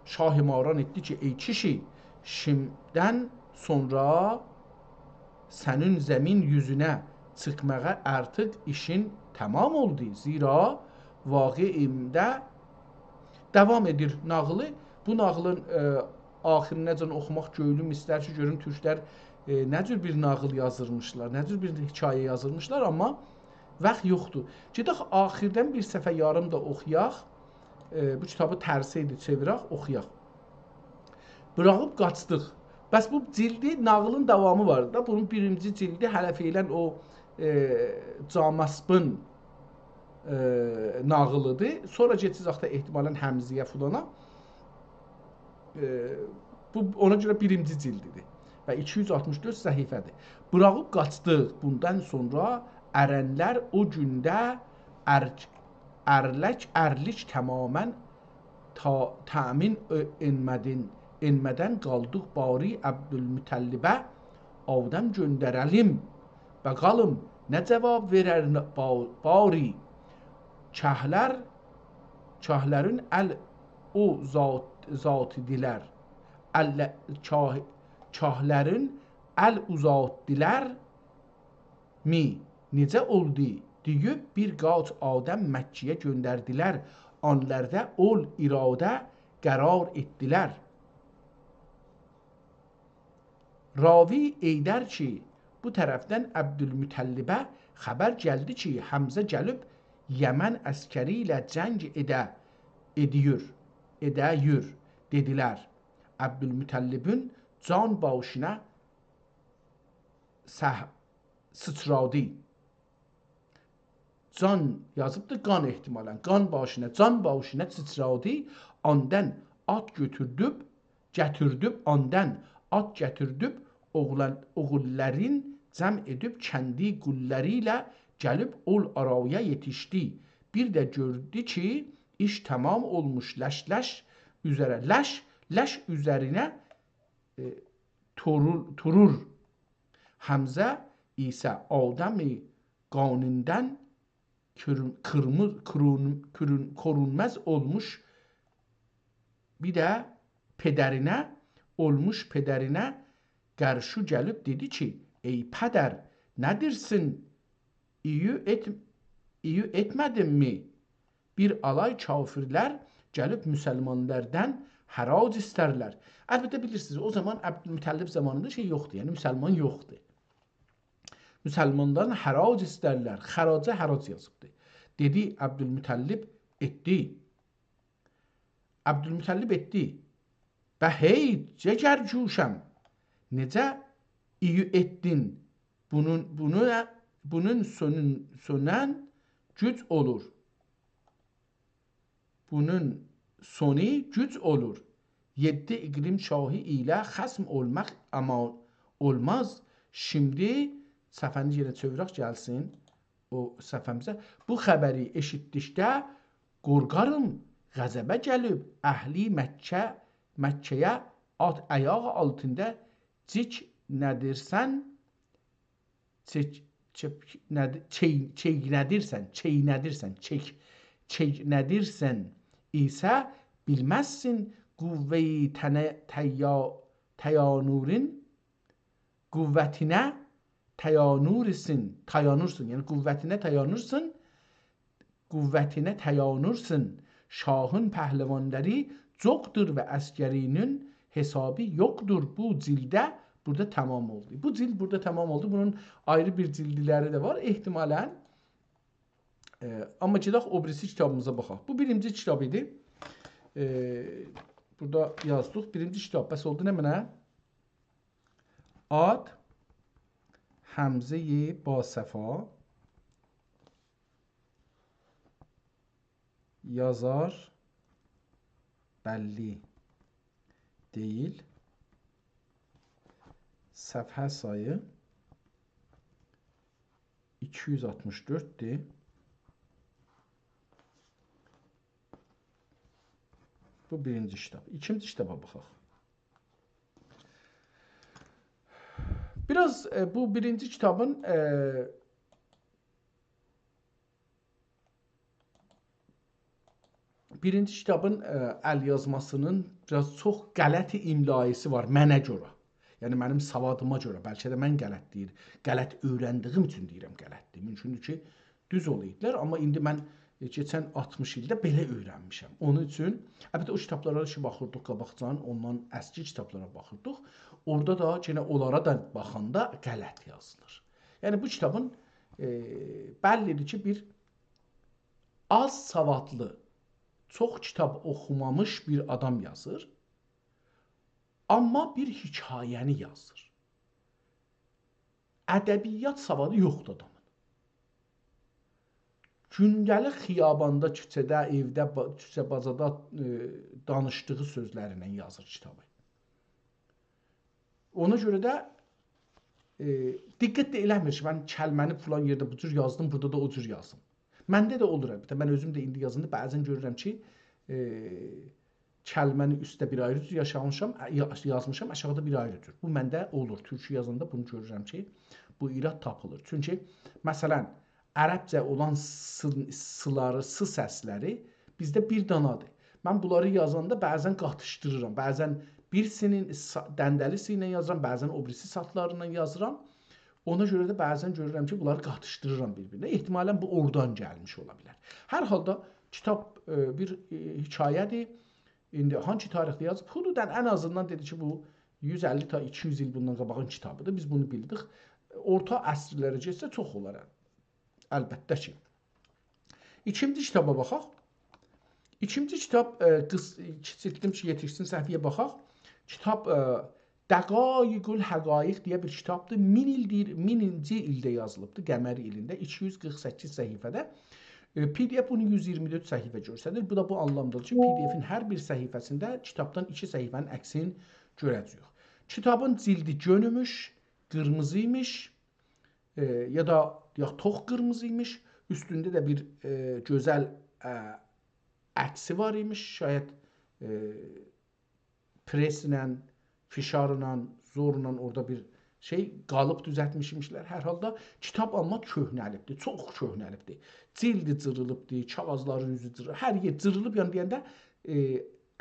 شاه ماران ائتدی کی، ای کیشی، شیمدن سونرا سنین زمین یوزونه چیخماغا آرتیق ایشین تمام اولدو. زیرا واقعیمده داوام ائدیر ناغیلی. بو ناغیلین، ائ، آخیرینه‌جن اوخوماق کؤنلوم ایستر کی، گؤروم تورکلر، ائ، نه جور بیر ناغیل یازیرمیشلار، نه جور بیر حکایه یازیرمیشلار، آمما واخت یوخدور. گئدک آخیردن بیر صفحه یاریم دا اوخویاق. ائ، بو کیتابی ترسه ایدی، چئویرک، اوخویاق. بوراخیب قاچدیق. بس بو جیلدی، ناغیلین داوامی وار دا. بونون بیرینجی جیلدی، هله فعلاً او، ائ، چامسبین، ائ، ناغیلیدیر. سونرا کئچه‌جک ده احتمالاً همزه‌یه فلانا. ائ، بو، اونا گؤره بیرینجی جیلدیدیر و ایکی یوز آلتمیش دؤرد صفحه‌دیر. بوراخیب قاچدیق. بوندان سونرا ارنلر او گونده ار-، ارلک، ارلیک تماماً تا-، تأمین ائ-، ائنمه‌دین، ائنمه‌دن قالدیق باری عبدالمطلبه آدم گؤندره‌لیم. باخالیم، نه جواب وئرر ن-، با-، باری. کهلر، کهلرین ال او ذات، ذاتیدیلر. ال-، کاه-، کهلرین ال اوزاتدیلار می؟ نئجه اولدو؟ دئییب بیر قاچ آدم مکه‌یه گؤندردیلر. آنلاردا اول اراده قرار ائتدیلر. راوی ائیدر کی، بو طرفدن عبدالمطلبه خبر گلدی کی، حمزه گلیب یمن عسکری ایله جنگ ائده، ائدیور، ائده‌یور، دئدیلر. عبدالمطلبین جان باشینا سه-، سیچرادی. جان یازیبدی، قان احتمالاً. قان باشینا، جان باشینا سیچرادی. آندان آت گؤتوردوب، گتیردیب آندان آت گتیردیب، اوغلان-، اوغوللارین جمع ائدیب کندی قوللاری ایله گلیب اول آرایا یئتیشدی. بیر ده گؤردو کی، ایش تمام اولموش، لش لش اوزره، لش لش اوزرینه، ائ، تورور، تورور. حمزه ایسه آدمی قانیندن کورون-، قیرمی-، قورون-، قورون-، قورونماز اولموش، بیر ده پدرینه، اولموش پدرینه قارشی گلیب دئدی کی، ای پدر، نه دئییرسن، ایی ائت-، ایی ائتمه‌دینمی؟ بیر آلای کافرلر گلیب مسلمانلاردان حراج ایسترلر. البته، بیلیرسینیز، او زامان عبدالمطلب زامانیندا شئی یوخدور، یعنی مسلمان یوخدور. مسلماندان حراج ایسترلر، خراجا حراج یازیبدی. دئدی، عبدالمطلب ائتدی. عبدالمطلب ائتدی. به هی جگرجوشم، نئجه ایی ائتدین؟ بونون، بونو، بونون سؤنون، سؤنن گوج اولور. بونون سونو گوج اولور. یئددی اقلیم شاهی ایله خصم اولماق امان اولماز. شیمدی صفحه‌نی یئنه چئویرک گلسین او صفحه‌میزه. بو خبری ائشیتدیکده قورخارام، غضبه گلیب اهلی مکه، مکه‌یه آت آیاق آلتیندا چیک نه‌دیرسن، چیک، چیک، نه‌دی-، چئی-، چئینه‌دیرسن، چئینه‌دیرسن، چئک، چئینه‌دیرسن ایسه بیلمزسین قوه‌ی تنه-، تیا-، تیانورین قوتینه تیانورسن، تیانورسن، یعنی قوتینه تیانورسن، قوتینه تیانورسن. شاهین پهلوانلاری جوخدور و عسکری‌نین حسابی یوخدور. بو جیلده بورادا تمام اولدو. بو جیلد بورادا تمام اولدو. بونون آیری بیر جیلدلری ده وار. احتمالاً، ائ، آمما گئدک او بیریسی کیتابیمیزا باخاق. بو بیرینجی کیتاب ایدی. ائ، بورادا یازدیق. بیرینجی کیتاب. بس اولدو نمنه؟ آد، همزه‌ی باصفا، یازار بللی دئییل، صفحه سایی ایکی یوز آلتمیش دؤرددور. بو بیرینجی کیتاب. ایکینجی کیتابا باخاق. بیر آز، ائ، بو بیرینجی کیتابین، ائ، بیرینجی کیتابین، ائ، ال‌یازماسینین بیر آز چوخ غلط املایی‌سی وار منه گؤره. یعنی منیم سوادیما گؤره، بلکه ده من غلط دئییر، غلط اؤیرندیییم اوچون دئییرم غلطدیر. مومکوندور کی، دوز اولایدیلار، آمما ایندی من، ائ، کئچن آلتمیش ایلده بئله اؤیرنمیشم. اونون اوچون، البته، او کیتابلارا کی باخیردیق قاباقجان، اوندان اسکی کیتابلارا باخیردیق. اورادا دا یئنه اونلارا دا باخاندا غلط یازیلیر. یعنی بو کیتابین، ائ، بللی‌دیر کی، بیر آز سوادلی، چوخ کیتاب اوخومامیش بیر آدام یازیر. آمما بیر حکایه‌نی یازیر. ادبیات سوادی یوخدور آدامین. گونده‌لیک خیاباندا، کوچه‌ده، ائوده، با-، کوچه بازاردا، ائ، دانیشدیغی سؤزلرله یازیر کیتابی. اونا گؤره ده، ائ، دقت ده ائله‌میر کی، من کلمه‌نی فلان یئرده بو جور یازدیم، بورادا دا او جور یازدیم. منده ده اولور البته. من اؤزوم ده ایندی یازاندا بعضاً گؤرورم کی، ائ، کلمه‌نی اوسته بیر آیری جور یاشامیشام، ائ، یا-، یازمیشام، آشاغیدا بیر آیری جور. بو منده اولور. تورکو یازاندا بونو گؤرورم کی، بو ایراد تاپیلیر. چونکی، مثلاً، عربجه اولان س-، سلاری، س سسلری بیزده بیر دانادیر. من بونلاری یازاندا بعضاً قاتیشدیریرام. بعضاً بیر سینین، سا-، دنده‌لی س ایله یازیرام، بعضاً او بیریسی ساتلاریندان یازیرام. اونا گؤره ده بعضاً گؤرورم کی، بونلاری قاتیشدیریرام بیر-بیرینه. احتمالاً بو اورادان گلمیش اولا بیلر. هر حالدا کیتاب، ائ، بیر، ائ، حکایه‌دیر. ایندی هانسی تاریخده یازیب؟ حدوداً ان آزیندان دئدی کی، بو یوز اللی تا ایکی یوز ایل بوندان قاباغین کیتابیدیر. بیز بونو بیلدیک. اورتا عصرلره گئتسه چوخ اولار. البته کی. ایکینجی کیتابا باخاق. ایکینجی کیتاب، ائ، قیس-، کیچیلتدیم کی، یئتیشسین صفحه‌یه باخاق. کیتاب، ائ، دقایق الحقایق دئیه بیر کیتابدیر. مین ایل دئییر، مینینجی ایلده یازیلیبدیر، قمری ایلینده، ایکی یوز قیرخ سککیز صفحه‌ده. ائ، پی دی اف بونو یوز اییرمی دؤرد صفحه گؤستریر. بو دا بو آنلامدادیر کی، پی دی افین هر بیر صفحه‌سینده کیتابدان ایکی صفحه‌نین عکسینی گؤره‌جه‌ییک. کیتابین جیلدی گؤنوموش، قیرمیزی‌یمیش، ائ، یا دا، یا توخ قیرمیزی‌یمیش، اوستونده ده بیر، ائ، گؤزل، ائ، عکسی وار ایمیش، شاید، ائ، پرسله، فشارلا، زورلا اورادا بیر شئی، قالیب دوزلتمیش ایمیشلر. هر حالدا کیتاب آمما کؤهنه‌لیبدیر، چوخ کؤهنه‌لیبدیر. جیلدی جیریلیبدیر، کاغیذلارین اوزو جیریلیب، هر یئر جیریلیب، یعنی دئینده، ائ،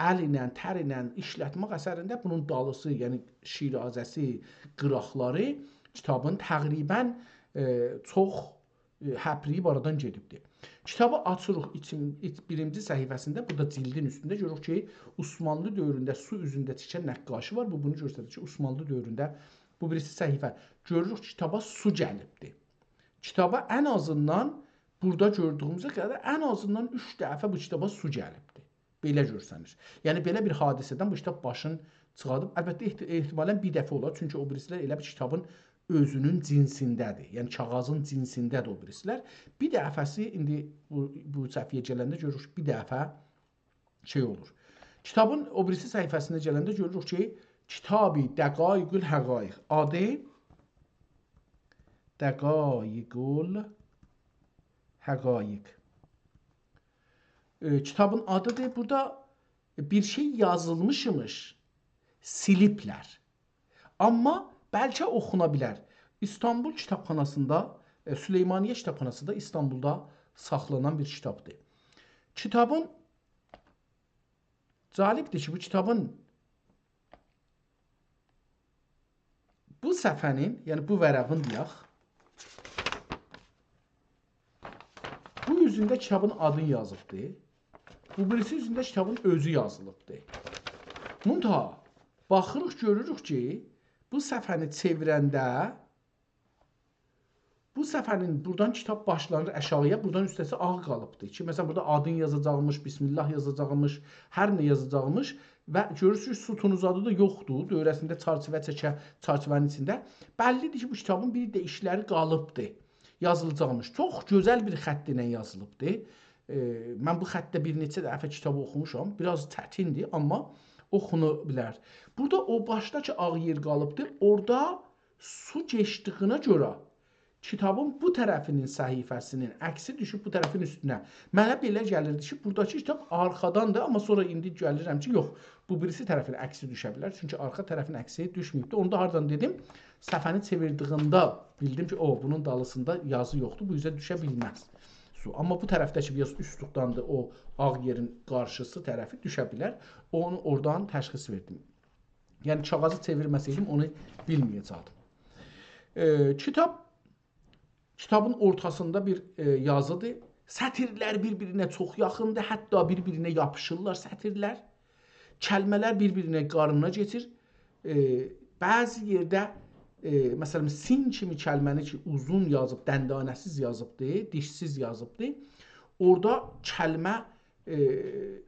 ال ایله، تر ایله ایشلتمک اثرینده بونون دالیسی، یعنی شیرازه‌سی، قیراقلاری کیتابین تقریباً، ائ، چوخ، ائ، هپریییب آرادان گئدیبدیر. کیتابی آچیریق ایچین-، ایچ-، بیرینجی صفحه‌سینده، بورادا جیلدین اوستونده گؤروروک کی، عثمانلی دؤورونده سو اوزونده چیکن نقاشی وار. بو بونو گؤستریر کی، عثمانلی دؤورونده بو بیریسی صفحه. گؤروروک کی، کیتابا سو گلیبدیر. کیتابا ان آزیندان بورادا گؤردویوموزه قدر ان آزیندان اوچ دفعه بو کیتابا سو گلیبدیر. بئله گؤرسنیر. یعنی، بئله بیر حادثه‌دن بو کیتاب باشین چیخاردیب. البته، احت-، احتمالاً بیر دفعه اولار. چونکی او بیریسیلر ائله بیل کیتابین اؤزونون جنسینده‌دیر. یعنی، کاغیذین جنسینده‌دیر او بیریسیلر. بیر دفعه‌سی، ایندی بو، بو صفحه‌یه گلنده گؤروروک، بیر دفعه شئی اولور. کیتابین او بیریسی صفحه‌سینه گلنده گؤروروک کی، کتاب دقایق الحقایق، آدی دقایق الحقایق. ائ، کیتابین آدیدیر. بورادا بیر شئی یازیلمیشمیش، سیلیبلر. آمما بلکه اوخونا بیلر. ایستانبول کیتابخاناسیندا، ائ، سلیمانیه کیتابخاناسیندا ایستانبولدا ساخلانان بیر کیتابدیر. کیتابین، جالبدیر کی، بو کیتابین بو صفحه‌نین، یعنی بو ورقین دئیک، بو اوزونده کیتابین آدینی یازیبدی. بو بیریسی اوزونده کیتابین اؤزو یازیلیبدی. منتها، باخیریق، گؤروروک کی، بو صفحه‌نی چئویرنده بو صفحه‌نین بورادان کیتاب باشلانیر آشاغییا، بورادان اوسته‌سی آغ قالیبدی کی، مثلا، بورادا آدین یازاجاقمیش، بسم‌الله یازاجاقمیش، هر نه یازاجاقمیش و گؤرورسونوز، ستون زادی دا یوخدور، دؤوره‌سینده چرچیوه چکه، چرچیوه‌نین ایچینده. بللیدیر کی، بو کیتابین بیر ده ایشلری قالیبدی، یازیلاجاقمیش. چوخ گؤزل بیر خط ایله یازیلیبدی. ائ، من بو خطده بیر نئچه دفعه کیتابی اوخوموشام. بیر آز چتیندیر، آمما اوخونا بیلر. بورادا او باشدا کی آغ یئر قالیبدی، اورادا سو کئچدیگینه گؤره کیتابین بو طرفینین صفحه‌سینین عکسی دوشوب بو طرفین اوستونه. منه بئله گلیردی کی، بوراداکی کیتاب آرخاداندیر، آمما سونرا ایندی گلیرم کی، یوخ، بو بیریسی طرفین عکسی دوشه بیلر. چونکی آرخا طرفین عکسی دوشمه‌ییبدی. اونو دا هاردان دئدیم؟ صفحه‌نی چئویردیگیمده بیلدیم کی، او، بونون دالیسیندا یازی یوخدور، بو اوزه دوشه بیلمز سو. آمما بو طرفده‌کی بیر آز اوستلوقداندیر، او آغ یئرین قارشیسی طرفی دوشه بیلر. اونو اورادان تشخیص وئردیم. یعنی کاغیذی چئویرمه‌سه‌یدیم، اونو بیلمه‌یه‌جکدیم. ائ، کیتاب، کیتابین اورتاسیندا بیر، ائ، یازیدیر. سطیرلر بیر-بیرینه چوخ یاخیندیر، حتی بیر-بیرینه یاپیشیرلار سطیرلر. کلمه‌لر بیر-بیرینه قارنینا کئچیر. ائ، بعضی یئرده، ائ، مثلا، سین کیمی کلمه‌نی کی، اوزون یازیب، دندانه‌سیز یازیبدی، دیشسیز یازیبدی، اورادا کلمه، ائ،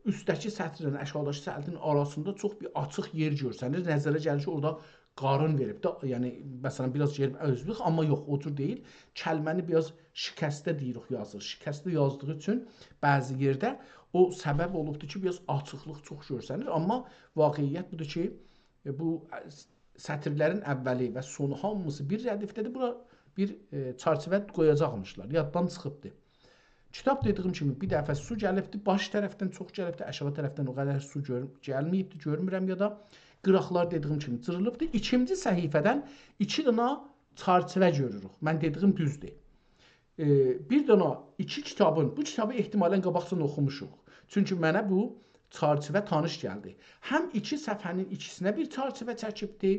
اوستده‌کی سطرله آشاغیداکی سطرین آراسیندا چوخ بیر آچیق یئر گؤرسنیر. نظره گلیر کی، اورادا قارین وئریب ده، یعنی، مثلا، بیر آز یئر عوض ائدیب، آمما یوخ، او جور دئییل. کلمه‌نی بیر آز شکسته دئییریک، یازیر. شکسته یازدیغی اوچون بعضی یئرده او سبب اولوبدور کی، بیر آز آچیقلیق چوخ گؤرسنیر. آمما واقعیت بودور کی، ائ، بو، ائ، سطیرلرین اولی و سونو هامیسی بیر ردیفده‌دیر. بورا بیر، ائ، چرچیوه قویاجاقمیشلار. یاددان چیخیبدی. کیتاب، دئدیگیم کیمی، بیر دفعه سو گلیبدی، باش طرفدن چوخ گلیبدی، آشاغی طرفدن او قدر سو گؤر-، گلمه‌ییبدی، گؤرمورم یا دا قیراقلار، دئدیگیم کیمی، جیریلیبدی. ایکینجی صفحه‌دن ایکی دانا چرچیوه گؤروروک. من دئدیگیم دوزدور. ائ، بیر دانا ایکی کیتابین، بو کیتابی احتمالا قاباقجادان اوخوموشوق. چونکی منه بو چرچیوه تانیش گلدی. هم ایکی صفحه‌نین ایچینه بیر چرچیوه چکیبدی،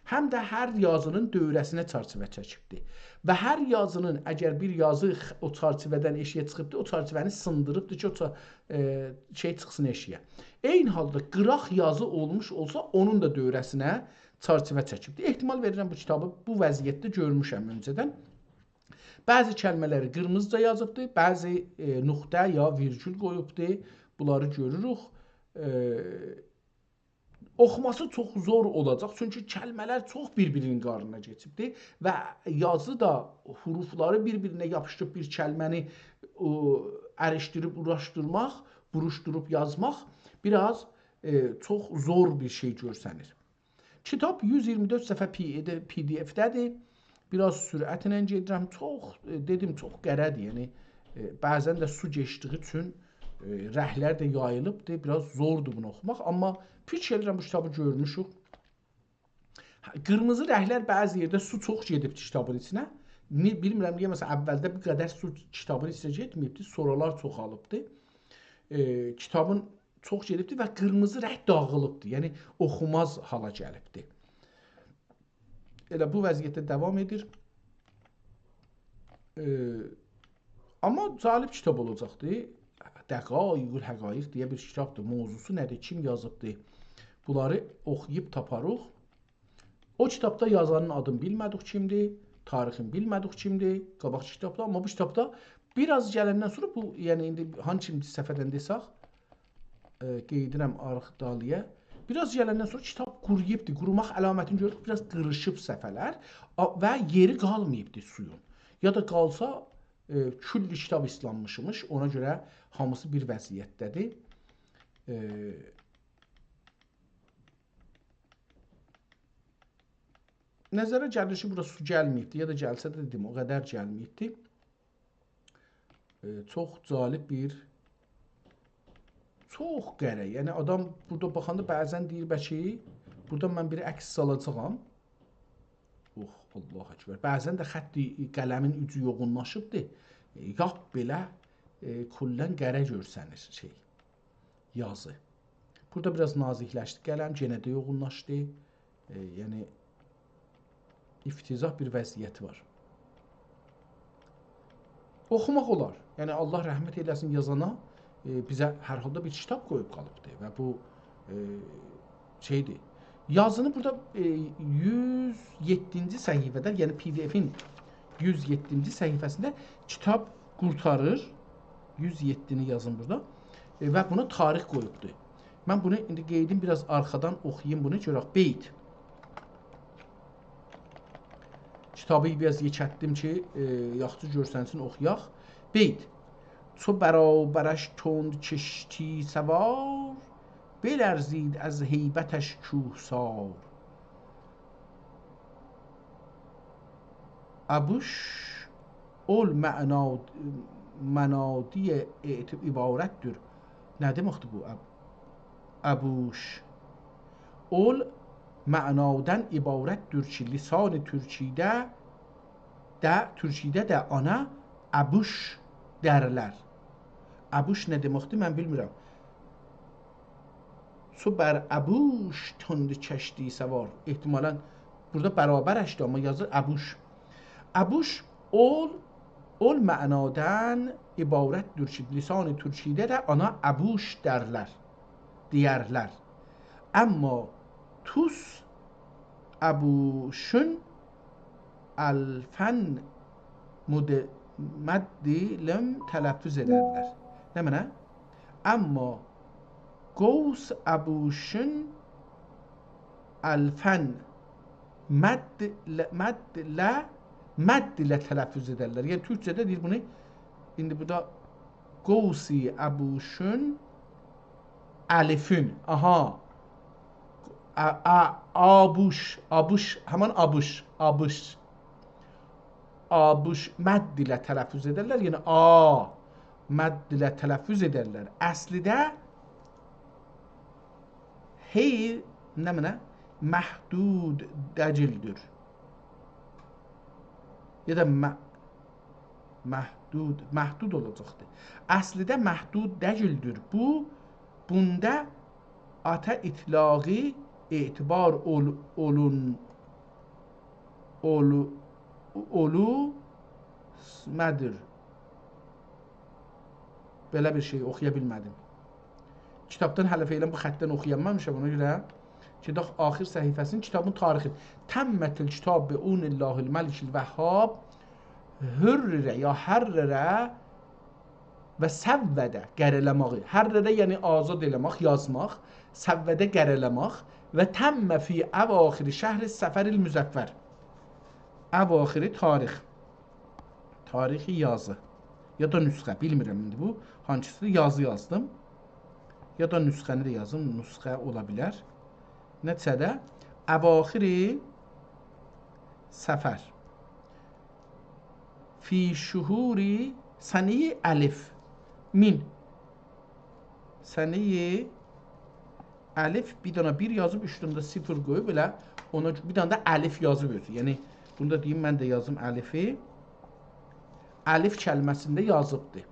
هم ده هر یازینین دؤوره‌سینه چرچیوه چکیبدی. و هر یازینین، اگر بیر یازی خ-، او چرچیوه‌دن ائشیگه چیخیبدی، او چرچیوه‌نی سیندیریبدی کی، او چا-، ائ، شئی چیخسین ائشیگه. عینی حالدا قیراق یازی اولموش اولسا، اونون دا دؤوره‌سینه چرچیوه چکیبدی. احتمال وئریرم، بو کیتابی بو وضعیتده گؤرموشم اؤنجه‌دن. بعضی کلمه‌لری قیرمیزیجا یازیبدی، بعضی، ائ، نقطه یا ویرگول قویوبدو. بونلاری گؤروروک. ائ، اوخوماسی چوخ زور اولاجاق، چونکی کلمه‌لر چوخ بیر-بیرینین قارنینا کئچیبدی و یازی دا، حروفلاری بیر-بیرینه یاپیشدیریب بیر کلمه‌نی، او، اریشدیریب، اوراشدیرماق، بوروشدوروب یازماق بیر آز، ائ، چوخ زور بیر شئی گؤرسنیر. کیتاب یوز ایگیرمی دؤرد صفحه پی-، پی دی اف‌ده‌دیر. بیر آز سرعتله گئدیرم. چوخ، ائ، دئدیم، چوخ قره‌دیر. یعنی، ائ، بعضا ده سو کئچدیگی اوچون، ائ، رنگلر ده یاییلیبدیر. بیر آز زوردور بونو اوخوماق. آمما فیکیر ائدیرم، بو کیتابی گؤرموشوک. هه، قیرمیزی رنگلر بعضی یئرده سو چوخ گئدیبدیر کیتابین ایچینه. نی-، بیلمیرم نییه، مثلا، اولده بو قدر سو کیتابین ایچینه گئتمه‌ییبدی، سونرالار چوخالیبدی. ائ، کیتابین چوخ گئدیبدی و قیرمیزی رنگ داغیلیبدی. یعنی، اوخوماز حالا گلیبدی. ائله بو وضعیتده داوام ائدیر. ائ، آمما جالب کیتاب اولاجاقدی. دقایق الحقایق دئیه بیر کیتابدیر. موضوعسو نه‌دیر، کیم یازیبدی؟ بونلاری اوخویوب تاپاریق. او کیتابدا یازانین آدینی بیلمه‌دیک کیمدیر، تاریخینی بیلمه‌دیک کیمدیر، قاباقکی کیتابدا، آمما بو کیتابدا بیر آز گلندن سونرا بو، یعنی ایندی هانسی صفحه‌دن دئسک، ائ، قئییدیرم آرخ دالییا. بیر آز گلندن سونرا کیتاب قورویوبدور، قوروماق علامتینی گؤروروک، بیر آز قیریشیب صفحه‌لر، آ-، و یئری قالماییبدیر سویون. یا دا قالسا، ائ، کلّ کیتاب ایسلانمیشمیش، اونا گؤره هامیسی بیر وضعیتده‌دیر. ائ، نظره گلیر کی، بورا سو گلمه‌ییبدی، یا دا گلسه ده دئدیم، او قدر گلمه‌ییبدی. ائ، چوخ جالب بیر، چوخ قره. یعنی، آدام بورادا باخاندا بعضا دئییر، بلکه بورادا من بیر عکس سالاجاغام. اوه، الله اکبر. بعضا ده خط، قلمین اوجو یوغونلاشیبدیر. ائ، لاپ بئله، ائ، کلاً قره گؤرسنیر شئی، یازی. بورادا بیر آز نازیکلشدی قلم، یئنه ده یوغونلاشدی. ائ، یعنی، افتضاح بیر وضعیتی وار. اوخوماق اولار. یعنی، الله رحمت ائله‌سین یازانا، ائ، بیزه هر حالدا بیر کیتاب قویوب قالیبدی و بو، ائ، شئیدیر. یازینی بورادا، ائ، یوز یئددینجی صفحه‌ده، یعنی پی دی افین یوز یئددینجی صفحه‌سینده کیتاب قورتاریر. یوز یئددینی یازین بورادا. ائ، و بونا تاریخ قویوبدور. من بونو ایندی قئییدیم، بیر آز آرخادان اوخویوم بونو، گؤرک. بیت. کیتابی بیر آز یئکلتدیم کی، ائ، یاخشی گؤرسنسین، اوخویاق. بیت. چو برابرش تند کشتی سوار، بلرزید از هیبتش کوهسار. ابوش اول معنا، منادی اعت-، عبارتدیر. نه دئمکدیر بو؟ اب-، ابوش. اول معنادان عبارتدیر کی، لسان تورکی‌ده ده، تورکی‌ده ده آنا ابوش درلر. ابوش نه دئمکدیر، من بیلمیرم. چو بر ابوش تند کشتی سوار. احتمالاً بورادا برابرشدیر، آمما یازیر ابوش. ابوش اول، اول معنادان عبارتدیر کی، لسان تورکی‌ده ده آنا ابوش درلر، دئیرلر. آمما توس ابوشون الفن مد-، مد لم تلفظ ائدرلر. نمنه؟ آمما قوس ابوشون الفن مد ل-، مد ل-، مد ایله تلفظ ائدرلر. یعنی، تورکجه‌ده دئییر بونو، ایندی بو دا قوس ابوشون الفون. آها. آ-، آ-، آبوش، آبوش، همان آبوش، آبوش. آبوش مد ایله تلفظ ائدرلر، یعنی آ مد ایله تلفظ ائدرلر. اصلیده هئی، نمنه؟ محدود دئییلدیر. یا دا م-، محدود، محدود اولاجاقدیر. اصلیده محدود دئییلدیر. بو، بوندا آتا اطلاقی اعتبار اول-، اولون-، اولو-، اولو-، مدیر. بئله بیر شئی اوخویا بیلمه‌دیم. کیتابدان هله فعلاً بو خطدن اوخویانمامیشام، اونا گؤره گئدک آخر صفحه‌سینی، کیتابین تاریخی. تمت الکتاب بعون الله الملک الوهاب، حرر یا حرر و سود، قره‌له‌ماغی. حرر یعنی آزاد ائله‌مک، یازماق، سود قره‌له‌مک و تم فی اواخر شهر صفر المظفر. اواخر تاریخ. تاریخ یازی. یا دا نسخه، بیلمیرم ایندی بو هانسی‌سیدیر. یازی یازدیم. یا دا نسخه‌نی ده یازیم، نسخه اولا بیلر. نئچه‌ده؟ اواخر صفر. فی شهور سنهٔ الف. مین. سنهٔ الف، بیر دنه بیر یازیب، اوچ دنه ده صفر قویوب، ائله اونا بیر دنه ده الف یازیب اؤزو. یعنی، بونو دا دئییم، من ده یازیم الفی. الف کلمه‌سینده یازیبدی.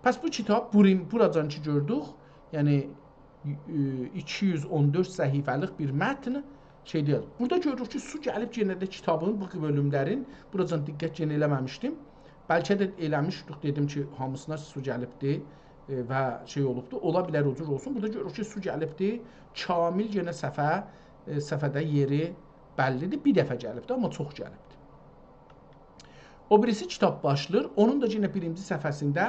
پس بو کیتاب، بوریم-، بوراجان کی گؤردوک، یعنی، ائ، ایکی یوز اون دؤرد صفحه‌لیک بیر متن شئی دئییل. بورادا گؤروروک کی، سو گلیب یئنه ده کیتابین بو بؤلوملرین، بوراجان دقت یئنه ائله‌مه‌میشدیم. بلکه ده ائله‌میشدیک، دئدیم کی، هامیسینا سو گلیبدی، ائ، و شئی اولوبدو. اولا بیلر او جور اولسون. بورادا گؤروروک کی، سو گلیبدی، کامل یئنه صفحه، ائ، صفحه‌ده یئری بللی‌دیر. بیر دفعه گلیبدی، آمما چوخ گلیبدی. او بیریسی کیتاب باشلاییر. اونون دا یئنه بیرینجی صفحه‌سینده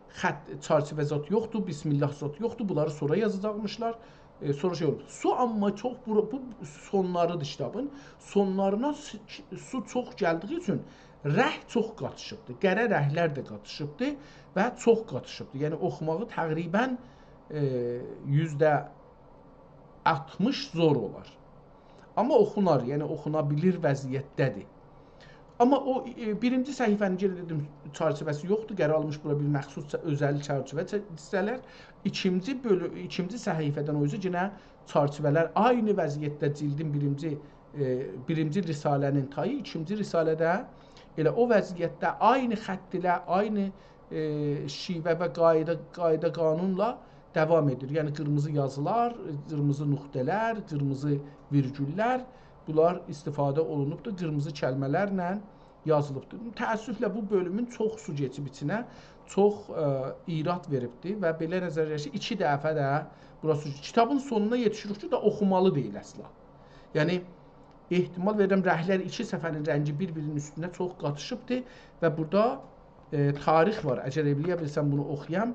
خط، چرچیوه زاد یوخدور، بسم‌الله زاد یوخدور. بونلاری سونرا یازاجاقمیشلار. ائ، سونرا شئی اولوب. سو آمما چوخ بورا، بو سونلاری‌دیر کیتابین. سونلارینا س-، سو چوخ گلدیگی اوچون رنگ چوخ قاتیشیبدیر. قره رنگلر ده قاتیشیبدیر و چوخ قاتیشیبدیر. یعنی اوخوماغی تقریباً، ائ، یوزده آلتمیش زور اولار. آمما اوخونار، یعنی اوخونا بیلیر وضعیتده‌دیر. آمما او، ائ، بیرینجی صفحه‌نین، یئنه دئدیم، چرچیوه‌سی یوخدور. قرار آلمیش بورا بیر مخصوص چه-، اؤزل چرچیوه چه-، چیزه‌لر. ایکینجی بؤلو-، ایکینجی صفحه‌دن او اوزه یئنه چرچیوه‌لر عینی وضعیتده جیلدین بیرینجی، ائ، بیرینجی رساله‌نین تایی، ایکینجی رساله‌ده ائله او وضعیتده عینی خط ایله، عینی، ائ، شیوه و قایدا، قایدا قانونلا داوام ائدیر. یعنی قیرمیزی یازیلار، قیرمیزی نقطه‌لر، قیرمیزی ویرگول‌لر، بونلار استفاده اولونوبدور، قیرمیزی کلمه‌لرله یازیلیبدیر. تأسفله بو بؤلومون چوخ سو کئچیب ایچینه، چوخ، ائ، ایراد وئریبدیر و بئله نظر گلیر کی، ایکی دفعه ده بورا سو، کیتابین سونونا یئتیشیریک کی، دا اوخومالی دئییل اصلا. یعنی، احتمال وئریرم، رنگلر، ایکی صفحه‌نین رنگی بیر-بیرینین اوستونه چوخ قاتیشیبدیر و بورادا، ائ، تاریخ وار. اگر ائلیه بیلسم بونو اوخویام،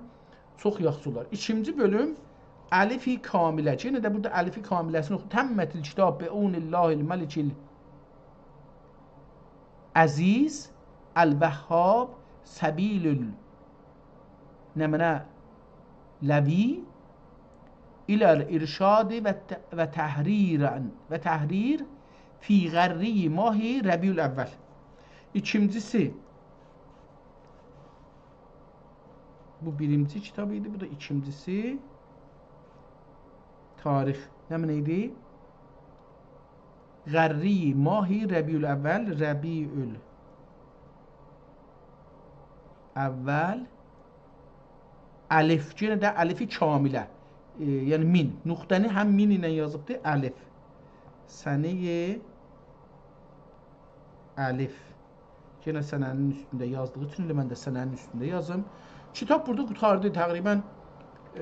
چوخ یاخشی اولار. ایکینجی بؤلوم، الف کامله. یئنه ده بورادا الف کامله‌سینی اوخو. «تمت الکتاب بعون الله الملک العزیز الوهاب سبیل ال-»، نمنه، «لوی الی الارشاد و ت-، و تحریر، و تحریر فی غری ماه ربیع الاول.» ایکینجیسی، بو بیرینجی کیتاب ایدی، بو دا ایکینجیسی. تاریخ نمنه ایدی؟ غری ماه ربیع الاول، ربیع الاول. الف، یئنه ده الف کامله. ائ، یعنی مین. نقطه‌نی هم مین ایله یازیبدی، الف. سنه‌ی الف. یئنه سنه‌نین اوستونده یازدیغی اوچون ائله من ده سنه‌نین اوستونده یازیم. کیتاب بورادا قوتاردی تقریبا. ائ،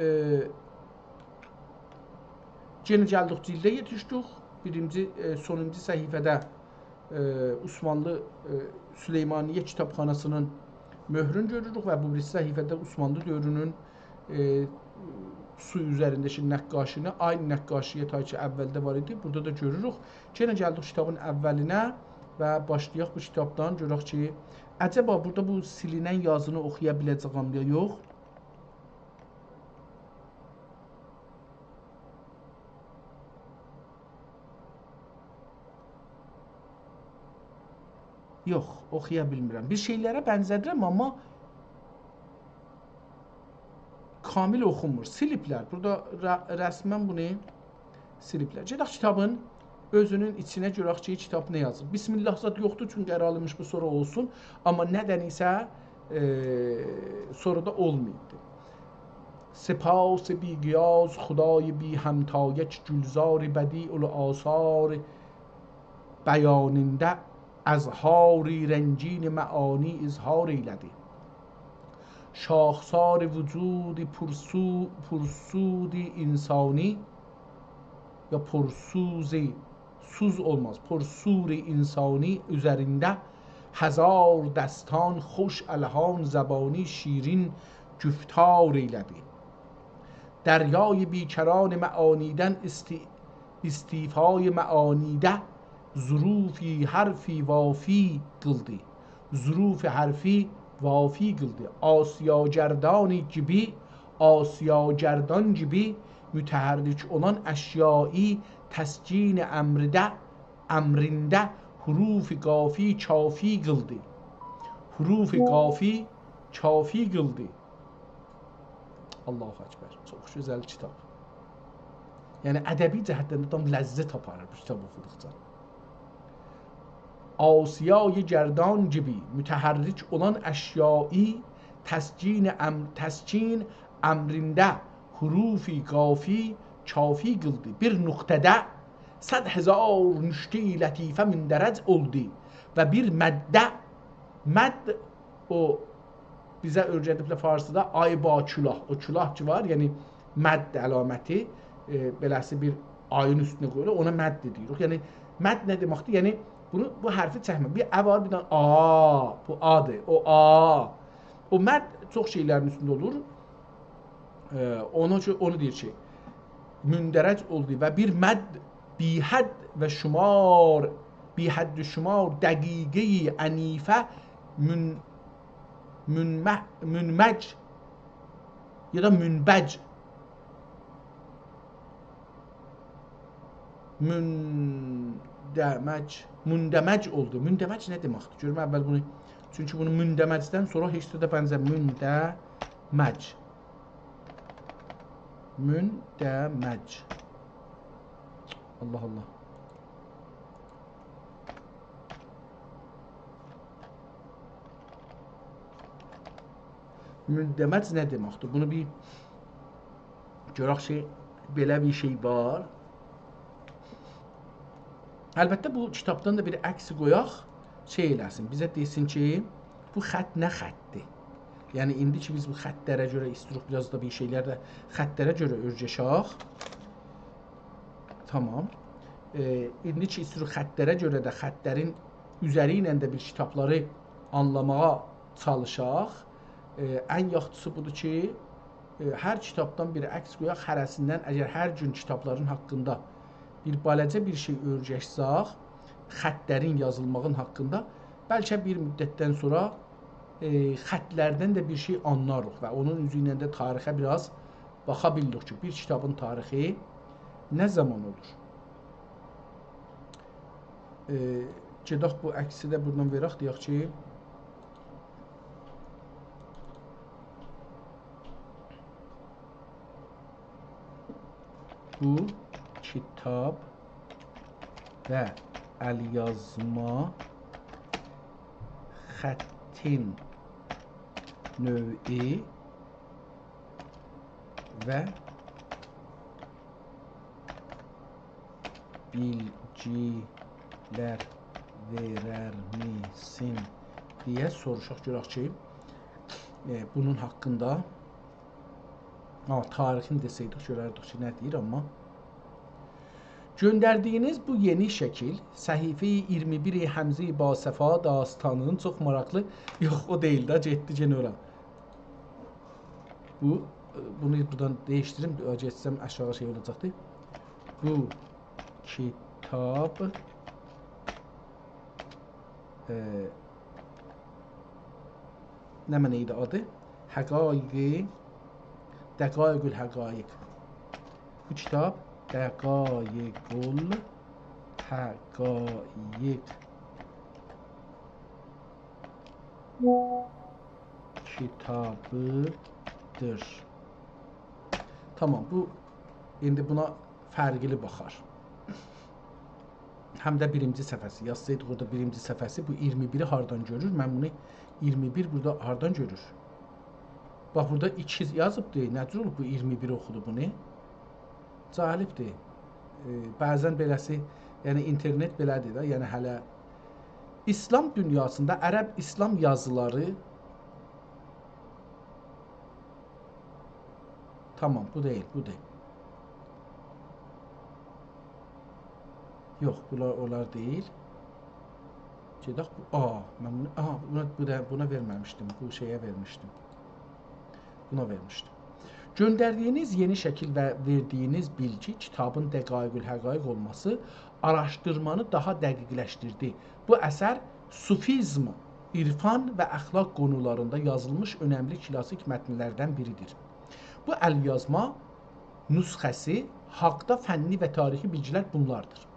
یئنه گلدیک جیلده یئتیشدیک. بیرینجی، ائ، سونونجو صفحه‌ده، ائ، عثمانلی، ائ، سلیمانیه کیتابخاناسینین مؤهرون گؤروروک و بو بیریسی صفحه‌ده عثمانلی دؤورونون، ائ، سو اوزرینده کی نقاشینی، عینی نقاشی‌یه تای کی اولده وار ایدی، بورادا دا گؤروروک. یئنه گلدیک کیتابین اولینه و باشلایاق بو کیتابدان، گؤرک کی، عجبا بورادا بو سیلینن یازینی اوخویا بیله‌جه‌یم یا یوخ؟ یوخ، اوخویا بیلمیرم. بیر شئیلره بنزه‌دیرم، آمما کامل اوخونمور. سیلیبلر. بورادا ر-، رسماً بونو سیلیبلر. گئدک کیتابین اؤزونون ایچینه گؤرک کی، کیتاب نه یازیب. بسم‌الله زاد یوخدور، چونکی قرار آلینمیش بو سورو اولسون. آمما ندنسه، ائ، سورودا اولماییبدی. سپاس بی‌قیاس خدای بی‌همتا، یک گلزار بدیع الآثار بیانینده، اظهاری رنگین معانی اظهار ائیله‌دی. شاخسار وجود پرسو-، پرسود انسانی، یا پرسوز، سوز اولماز، پرسور انسانی اوزرینده هزار دستان، خوش الحان زبانی، شیرین گفتار ائیله‌دی. دریای بی‌کران معانی‌دن استی-، استیفای معانی‌ده، ظروفی حرفی وافی قیلدی. ظروف حرفی وافی قیلدی. آسیاگردانی گیبی، آسیاگردان گیبی متحرک اولان اشیایی تسکین امرده، امرینده حروف قافی کافی قیلدی. حروف قافی کافی قیلدی. الله اکبر. چوخ گؤزل کیتاب. یعنی ادبی جهتدن آدام لذت آپاریر بو کیتاب اوخودوقجا. آسیای گردان گیبی متحرک اولان اشیایی تسکین ام-، تسکین امرینده حروف قافی کافی قیلدی. بیر نقطه‌ده صد هزار نکته‌ی لطیفه مندرج اولدو و بیر مدده، مد او بیزه اؤیره‌دیبلر فارسیدا آی با کلاه. او کلاه کی وار، یعنی مد علامتی، ائ، بئله‌سی بیر آیین اوستونه قویولور، اونا مد دئییریک. یعنی مد نه دئمکدیر؟ یعنی بونو، بو حرفی چکمه. بیر ا وار، بیر دنه آ، بو آدیر، او آ. او مد چوخ شئیلرین اوستونده اولور. ائ، اونون اوچون اونو دئییر کی، مندرج اولدو و بیر مد بی‌حد و شمار، بی‌حد و شمار دقیقه‌ی انیفه من-، منم-، منمج یا دا منبج، مندمج، مندمج اولدو. مندمج نه دئمکدیر؟ گؤروم اول بونو. چونکی بونو مندمجدن سونرا هئچ ده بنزه مندمج. مندمج. الله الله. مندمج نه دئمکدیر؟ بونو بیر گؤرک کی، بئله بیر شئی وار. البته، بو کیتابدان دا بیر عکس قویاق، شئی ائله‌سین، بیزه دئسین کی، بو خط نه خطدیر؟ یعنی، ایندی کی، بیز بو خطلره گؤره ایستیروق، بیر آز دا بیر شئیلر ده خطلره گؤره اؤیرشک. تامام. ائ، ایندی کی، ایستیروق خطلره گؤره ده، خطلرین اوزری ایله ده بیر کیتابلاری آنلاماغا چالیشاق. ائ، ان یاخشیسی بودور کی، ائ، هر کیتابدان بیر عکس قویاق، هره‌سیندن، اگر هر گون کیتابلارین حاقیندا بیر بالاجا بیر شئی اؤیرشسک، خطلرین یازیلماغین حاقیندا، بلکه بیر مدتدن سونرا، ائ، خطلردن ده بیر شئی آنلاریق و اونون اوزو ایله ده تاریخه بیر آز باخا بیلیریک کی، بیر کیتابین تاریخی نه زامان اولور. ائ، گئدک بو عکسی ده بورادان وئرک، دئیک کی، بو کیتاب و الیازما خطین نوعو و بیلگیلر وئرر میسین دئیه سوروشاق، گؤرک کی، ائ، بونون حاقیندا، ها، تاریخینی دئسه‌یدیک، گؤرردیک کی، نه دئییر، آمما گؤندردیگینیز بو یئنی شکیل، صفحه‌ی اییرمی بیر حمزه با صفا داستانین چوخ ماراقلی، یوخ، او دئییل ده، گئتدی یئنه اورا. بو، ائ، بونو بورادان دییشدیریم، ائ، گئتسم آشاغی شئی اولاجاقدی. بو کیتاب، ائ، نمنه ایدی آدی؟ حقایق، دقایق الحقایق. بو کیتاب دقایق الحقایق کیتابی‌دیر. تامام، بو ایندی بونا فرقلی باخار. هم ده بیرینجی صفحه‌سی. یازسایدیق اورادا بیرینجی صفحه‌سی، بو اییرمی بیری هاردان گؤرور؟ من بونو اییرمی بیر بورادا هاردان گؤرور؟ باخ، بورادا ایکی یازیبدی. نه جور اولوب بو اییرمی بیری اوخودو بونو؟ جالبدیر. ائ، بعضا بئله‌سی، یعنی اینترنت بئله‌دیر ده. یعنی هله ایسلام دونیاسیندا عرب ایسلام یازیلاری، تامام، بو دئییل، بو دئییل. یوخ، بونلار اونلار دئییل. گئدک بو، آ، من بونو، آ، بونا، بو دا، بونا وئرمه‌میشدیم، بو شئیه وئرمیشدیم. بونا وئرمیشدیم. گؤندردیگینیز یئنی شکیل و وئردیگینیز بیلگی، کیتابین دقایق الحقایق اولماسی آراشدیرمانی داها دقیقلشدیردی. بو اثر صوفیزم، عرفان و اخلاق قونولاریندا یازیلمیش اؤنملی کلاسیک متنلردن بیری‌دیر. بو ال‌یازما نسخه‌سی حاقدا فنی و تاریخی بیلگیلر بونلاردیر.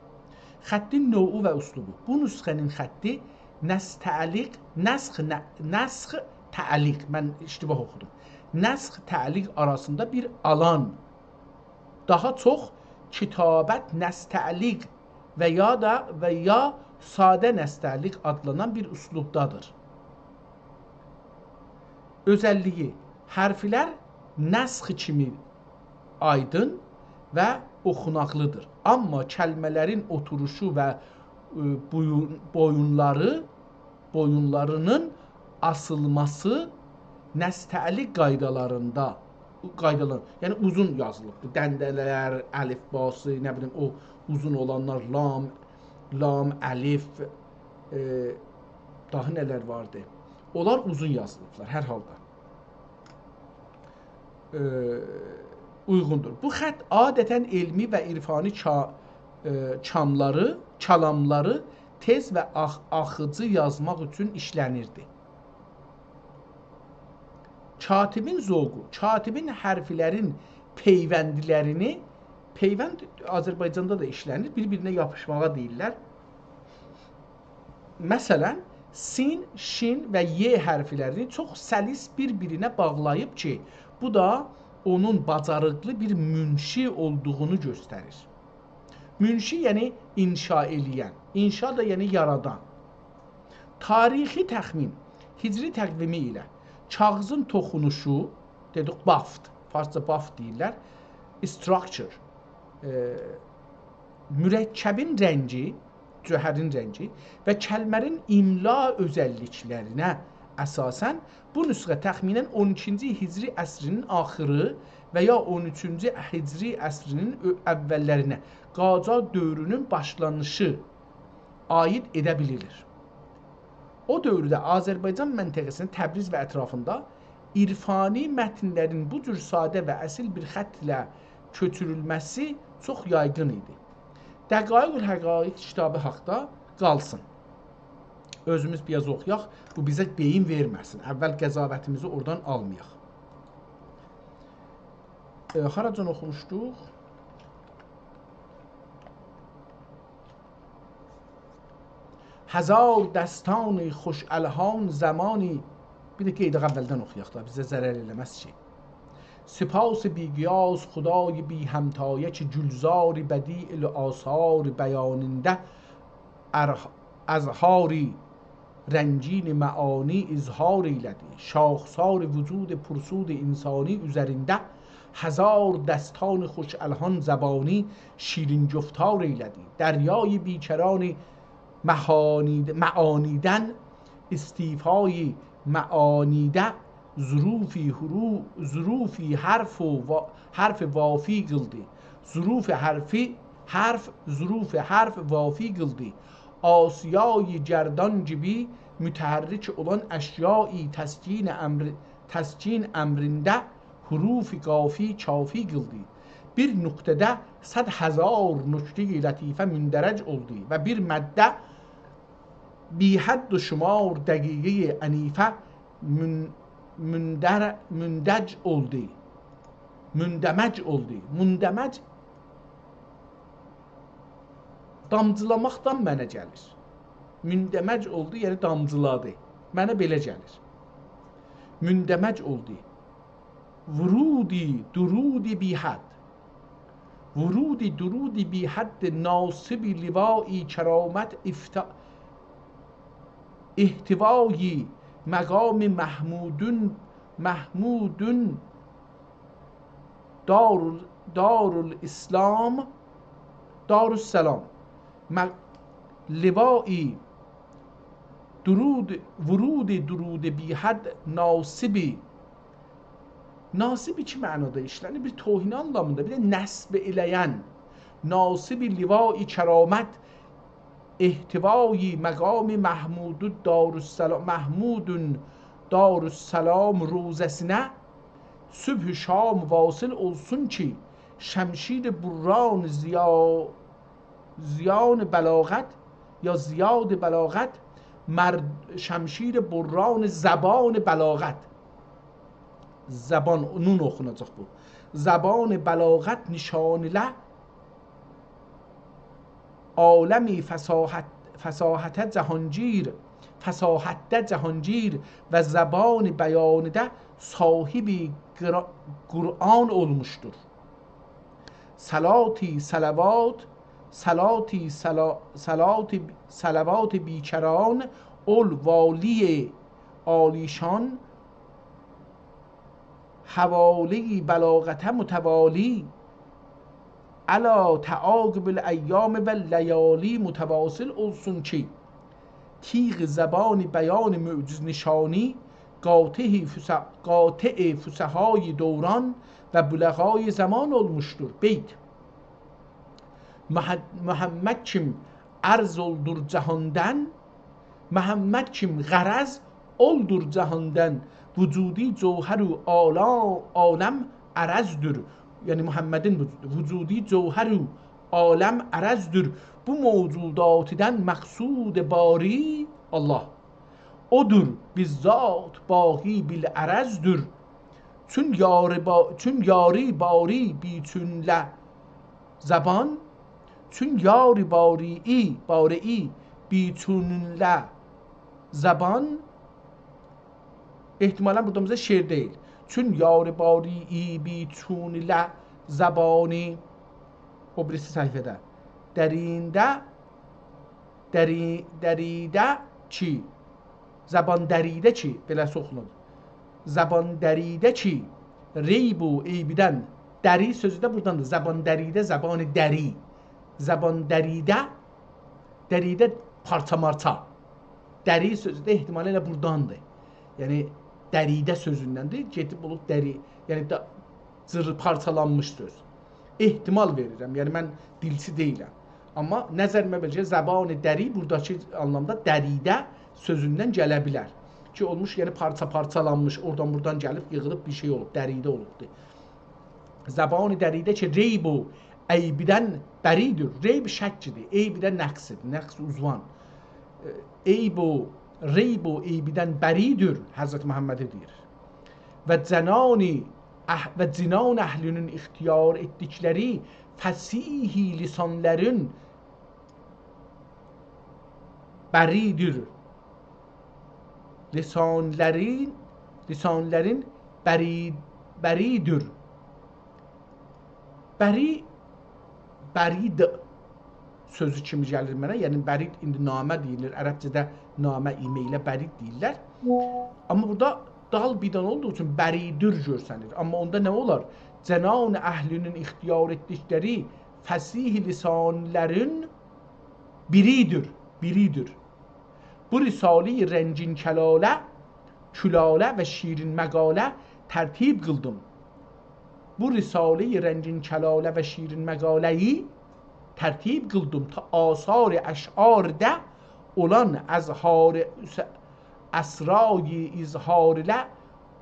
خطین نوعو و اسلوبو. بو نسخه‌نین خطی نستعلیق، نسخ، نه-، نسخ تعلیق، من اشتباه اوخودوم. نسخ تعلیق آراسیندا بیر آلان، داها چوخ کتابت نستعلیق و یا دا، و یا ساده نستعلیق آدلانان بیر اسلوبدادیر. اؤزللیگی، حرفلر نسخ کیمی آیدین و اوخوناقلی‌دیر. آمما کلمه‌لرین اوتوروشو و، ائ، بویون-، بویونلاری، بویونلارینین آسیلماسی نستعلیق قایدالاریندا، قایدالار، یعنی اوزون یازیلیب. بو دنده‌لر، الفباسی، نه بیلیم، او اوزون اولانلار، لام، لام، الف، ائ، داها نه‌لر واردی؟ اونلار اوزون یازیلیبلار هر حالدا. ائ، اویغوندور. بو خط عادتا علمی و عرفانی کا-، ائ، کاملاری، کلاملاری تئز و آخ-، آخیجی یازماق اوچون ایشله‌نیردی. کاتبین ذوقو، کاتبین حرفلرین پیوندلرینی پیوند آذربایجاندا دا ایشله‌نیر، بیر-بیرینه یاپیشماغا دئییرلر. مثلا، سین، شین و ی حرفلرینی چوخ سلیس بیر-بیرینه باغلاییب کی، بو دا اونون باجاریقلی بیر منشی اولدوغونو گؤستریر. منشی، یعنی انشا ائله‌ین. انشا دا، یعنی یارادان. تاریخی تخمین، هجری تقویمی ایله کاغیذین توخونوشو، دئدیک بافت، فارسجا بافت دئییرلر، structure، ائ، مرکبین رنگی، جوهرین رنگی و کلمرین املا اؤزللیکلرینه اساسا بو نسخه تخمینا اون ایکینجی هجری عصرینین آخیری و یا اون اوچونجو هجری عصرینین اؤ-، اوللرینه، قاجار دؤورونون باشلانیشی عایید ائده بیلیلیر. او دؤورده آذربایجان منطقه‌سینده، تبریز و اطرافیندا عرفانی متنلرین بو جور ساده و اصیل بیر خط ایله کؤچورولمه‌سی چوخ یایغین ایدی. دقایق الحقایق کیتابی حاقدا قالسین. اؤزوموز بیر آز اوخویاق، بو بیزه بئیین وئرمه‌سین. اول قضاوتیمیزی اورادان آلمایاق. ائ، هاراجان اوخوموشدوق؟ هزار دستانی خوش الحان زمانی، بیر ده قئییدی اولدن اوخویاق دا، بیزه ضرر ائله‌مز کی. سپاس بی‌قیاس خدای بی‌همتایه کی گلزار بدیع آثار بیانینده ار-، اظهاری رنگین معانی اظهار ائیله‌دی. شاخسار وجود پرسود انسانی اوزرینده هزار دستان خوش الحان زبانی شیرین گفتار ائیله‌دی. دریای بی‌کران مهانید-، معانیدن استیفای معانیده ظروفی حرو-، ظروفی حرف و وا-، حرف وافی قیلدی. ظروف حرفی، حرف، ظروف حرف وافی قیلدی. آسیای گردان گیبی متحرک اولان اشیایی تسکین امر-، تسکین امرینده حروف قافی کافی قیلدی. بیر نقطه‌ده صد هزار نکته‌ی لطیفه مندرج اولدو و بیر مدده بی‌حد و شمار دقیقه‌ی انیفه من-، مندر-، مندج اولدو. مندمج اولدو. مندمج دامجیلاماقدان منه گلیر. مندمج اولدو، یعنی دامجیلادی. منه بئله گلیر. مندمج اولدو. ورودی، درودی بی‌حد. ورودی، درودی بی‌حد ناصب لوای کرامت افتا-، احتوای مقام محمودون، محمودون دار-، دارالاسلام، دارالسلام. م-، لوای درود، ورود درود بی‌حد ناصبی. ناصب ایکی معنادا ایشله‌نیر. بیر توهین آنلامیندا، بیر ده نصب ائله‌ین. ناصب لوای کرامت، احتوای مقام محمود دارالسلام، محمود دارالسلام روضه‌سینه صبح و شام واصل اولسون کی، شمشیر بران ضیا-، ضیان بلاغت یا ضیاد بلاغت، مر-، شمشیر بران زبان بلاغت. زبان، نون اوخوناجاق بو. زبان بلاغت نشان ایله عالمی فصاحت، فصاحته جهانگیر، فصاحتده جهانگیر و زبان بیانیده صاحب قرا-، قرآن اولموشدور. صلاتی صلوات، صلاتی صلا-، صلات، صلوات بی‌کران، اول والی عالیشان، حوالی بلاغته متوالی، علی تعاقب الایام و لیالی متواصل اولسون کی، تیغ زبان بیان معجز نشانی، قاطع فص-، قاطع فصحای دوران و بلغای زمان اولموشدور. بیت. محد-، محمد کیم عرض اولدور جهاندن، محمد کیم غرض اولدور جهاندن، وجودی جوهر و عالا-، عالم عرضدور. یعنی محمدین وجود-، وجودی جوهر و عالم عرضدور. بو موجوداتیدن مقصود باری الله. اودور بالذات باقی بالعرضدور. چون یاری با-، چون یاری باری بیچونله زبان، چون یاری باری‌ای، باری‌ای بی‌چونله زبان، احتمالاً بورادا بیزه شعر دئییل. چون یاری باری‌ای بی‌چونله زبانی، او بیریسی صفحه‌ده. درینده، دری-، دریده کی، زبان دریده کی، بئله‌سی اوخونور. زبان دریده کی، ریب و عیبیدن، دری سؤزو ده بورادان‌دیر. زبان دریده، زبان دری. زبان دریده، دریده پارچا-مارچا. دری سؤزو ده احتمالاً ائله بورادان‌دیر. یعنی، دریده سؤزوندن‌دیر، گئدیب اولوب دری. یعنی، دا-، جیری پارچالانمیش سؤز. احتمال وئریرم، یعنی من دیلچی دئییلم. آمما نظریمه بئله گلیر، زبان دری بوراداکی آنلامدا دریده سؤزوندن گله بیلر. کی، اولموش، یعنی پارچا-پارچالانمیش، اورادان بورادان گلیب، ییغیلیب بیر شئی اولوب، دریده اولوبدور. زبان دریده کی، ریب و عیبیدن بری‌دیر. ریب شک‌دیر، عیبیدن نقص‌دیر، نقص عضوان. ائ، عیب و، ریب و عیبیدن بری‌دیر، حضرت محمده دئییر. و جنانی اح-، و جنان اهلینین اختیار ائتدیکلری فصیح لسانلارین بری‌دیر. لسانلارین، لسانلارین بری-، بری‌دیر. بری، برید سؤزو کیمی گلیر منه. یعنی، برید ایندی نامه دئییلیر. عربجه‌ده نامه، ایمیله برید دئییرلر. آمما بورادا دال بیدان اولدوغو اوچون بری‌دیر گؤرسنیر. آمما اوندا نه اولار؟ جنان اهلینین اختیار ائتدیکلری فصیح لسانلارین بیری‌دیر، بیری‌دیر. بو رساله‌ی رنگین کلاله، کلاله و شیرین مقاله ترتیب قیلدیم. بو رساله‌ی رنگین کلاله و شیرین مقاله‌یی ترتیب قیلدیم. تا آثار اشعاردا اولان اظهار، اسرای اظهار ایله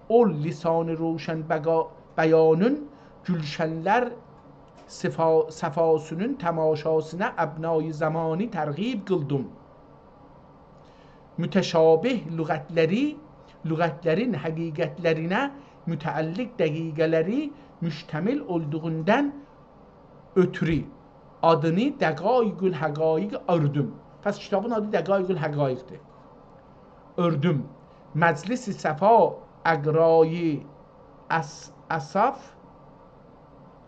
اول لسان روشن بقا-، بیانین گلشنلر صفا-، صفاسینین تماشاسینا ابنای زمانی ترغیب قیلدیم. متشابه لغتلری، لغتلرین حقیقتلرینه متعلق دقیقه‌لری مشتمل اولدوغوندان اؤتورو آدینی دقایق الحقایق اؤردوم. پس کیتابین آدی دقایق الحقایق‌دیر. اؤردوم. مجلس صفا اقرای اص-، اصف،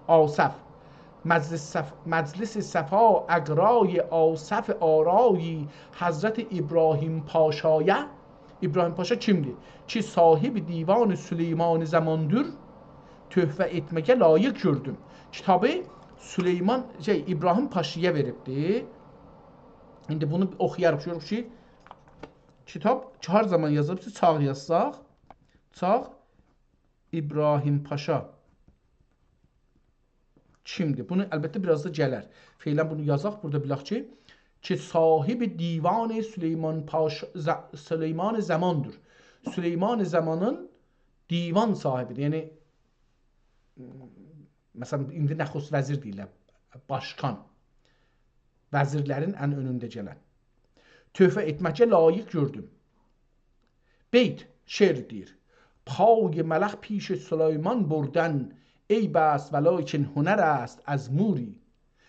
آصف. مجلس صف-، مجلس صفا اقرای آصف آرای حضرت ابراهیم پاشایه. ابراهیم پاشا کیمدیر؟ کی، صاحب دیوان سلیمان زماندور، تحفه ائتمه‌یه لایق گؤردوم. کیتابی سلیمان، شئی، ابراهیم پاشایا وئریبدی. ایندی بونو اوخویاریق، گؤروروک کی، کیتاب کی، هر زامان یازیلیب کی، چاغ یازساق، چاغ ابراهیم پاشا کیمدیر؟ بونو البته بیر آز دا گلر. فعلاً بونو یازاق، بورادا بیلک کی، کی، صاحب دیوان سلیمان پاشا، ز-، سلیمان زماندور. سلیمان زمانین دیوان صاحبی‌دیر. یعنی، مثلاً، ایندی نخست وزیر دئییرلر، باشکان. وزیرلرین ان اؤنونده گلن. تحفه ائتمه‌یه لایق گؤردوم. بیت، شعر دئییر. پای ملخ پیش سلیمان بردن، عیب است ولیکن هنر است از موری.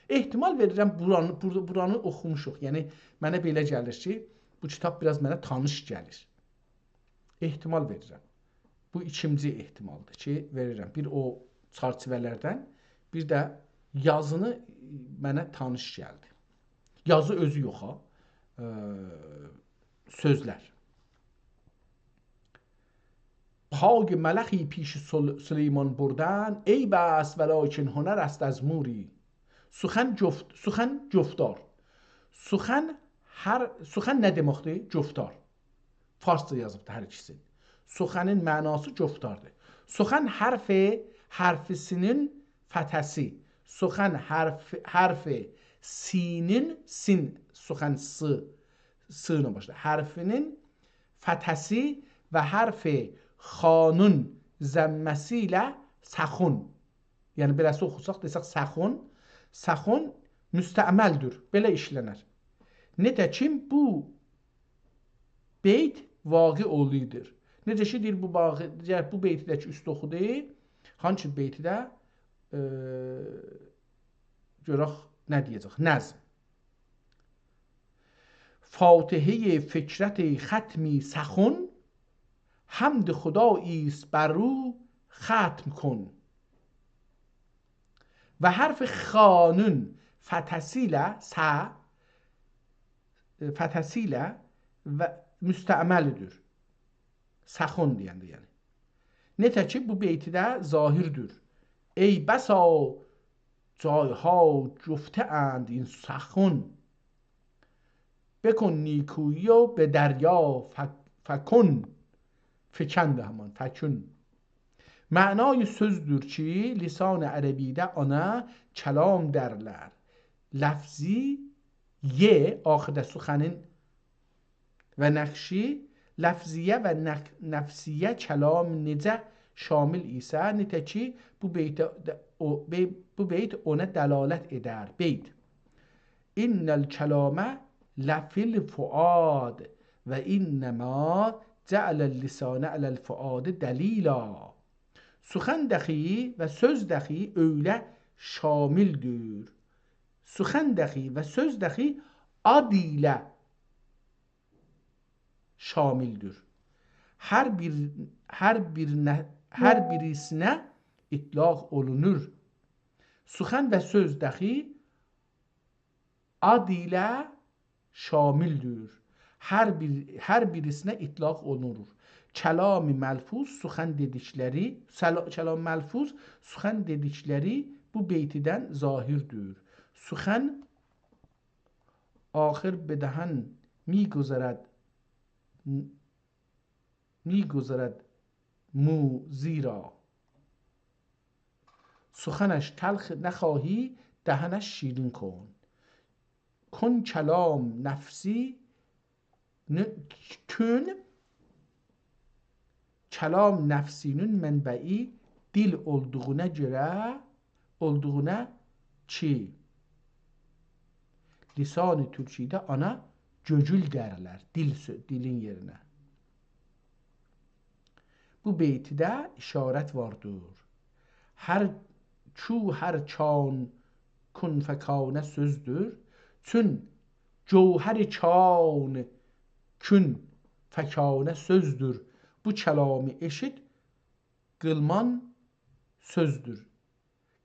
احتمال وئریرم، بورانی، بور-، بورانی اوخوموشوق. یعنی، منه بئله گلیر کی، بو کیتاب بیر آز منه تانیش گلیر. احتمال وئریرم. بو ایکینجی احتمال‌دیر کی، وئریرم. بیر او چرچیوه‌لردن، بیر ده یازینی منه تانیش گلدی. یازی اؤزو یوخ ها. ائ، سؤزلر. پای ملخی پیش سل-، سلیمان بردن، عیب است ولیکن هنر است از موری. سخن جفت، سخن جفتار. سخن هر، سخن نه دئمکدیر؟ جفتار. فارسجا یازیبدیر هر ایکیسینی. سخنین معناسی جفتاردیر. سخن حرف، حرفی‌سینین فتحه‌سی. سخن حرف، حرف سینین، سین، سخن س، س ایله باشلاییر. حرفی‌نین فتحه‌سی و حرف خانین ضمه‌سی ایله سخون. یعنی، بئله‌سی اوخوساق، دئسک سخون، سخون مستعمل‌دور، بئله ایشله‌نر. نتکین بو بیت واقع اولیدیر. نئجه کی، دئییر، بو باغی، دئییر، بو بیتی ده کی، اوست اوخودو، هانسی بیتی ده، ائ، گؤرک نه دئیه‌جک. نظم. فاتحهٔ فکرت ختمی سخن، حمد خدایی است بر او ختم کن. و حرف خانون فتحه‌سی ایله، س، فتحه‌سی ایله و مستعمل‌دیر. سخن دئینده، یعنی. نئجه کی، بو بیتده ظاهردیر. ای بسا جای‌ها گفته‌اند این سخن، بکن نیکویی و به دریا ف-، فکن. فکن ده همان، فکن. معنای سؤزدور کی، لسان عربی‌ده اونا کلام درلر. لفظی، ی، آخیردا سخنین و نقشی، لفظیه و نق-، نفسیه کلام نئجه شامل ایسه، نئجه کی، بو بیت، او، بی-، بو بیت اونا دلالت ائدر. بیت. إن الکلام لفی الفؤاد و إنما جعل اللسان علی الفؤاد دلیلا. سخن دخی و سؤز دخی اؤیله شامل‌دور. سخن دخی و سؤز دخی آد ایله شامل‌دور. هر بیر، هر بیرینه، هر بیریسینه اطلاق اولونور. سخن و سؤز دخی آد ایله شامل‌دور. هر بیر، هر بیریسینه اطلاق اولونور. کلام ملفوظ، سخن دئدیکلری، سلا-، کلام ملفوظ، سخن دئدیکلری بو بیتدن ظاهردور. سخن آخر به دهن می‌گذرد، می‌گذرد مو زیرا. سخنش تلخ نخواهی، دهنش شیرین کن. کن کلام نفسی، ن-، کن کلام نفسی‌نین منبعی دیل اولدوغونا گؤره، اولدوغونا کی، لسان تورکی‌ده اونا گؤگول دئرلر، دیل سؤ-، دیلین یئرینه. بو بیتده اشارت واردیر. هر کو هر کان کن فکانه سؤزدور. چون جوهر کان کن فکانه سؤزدور. بو کلامی ائشیت، قیلمان سؤزدور.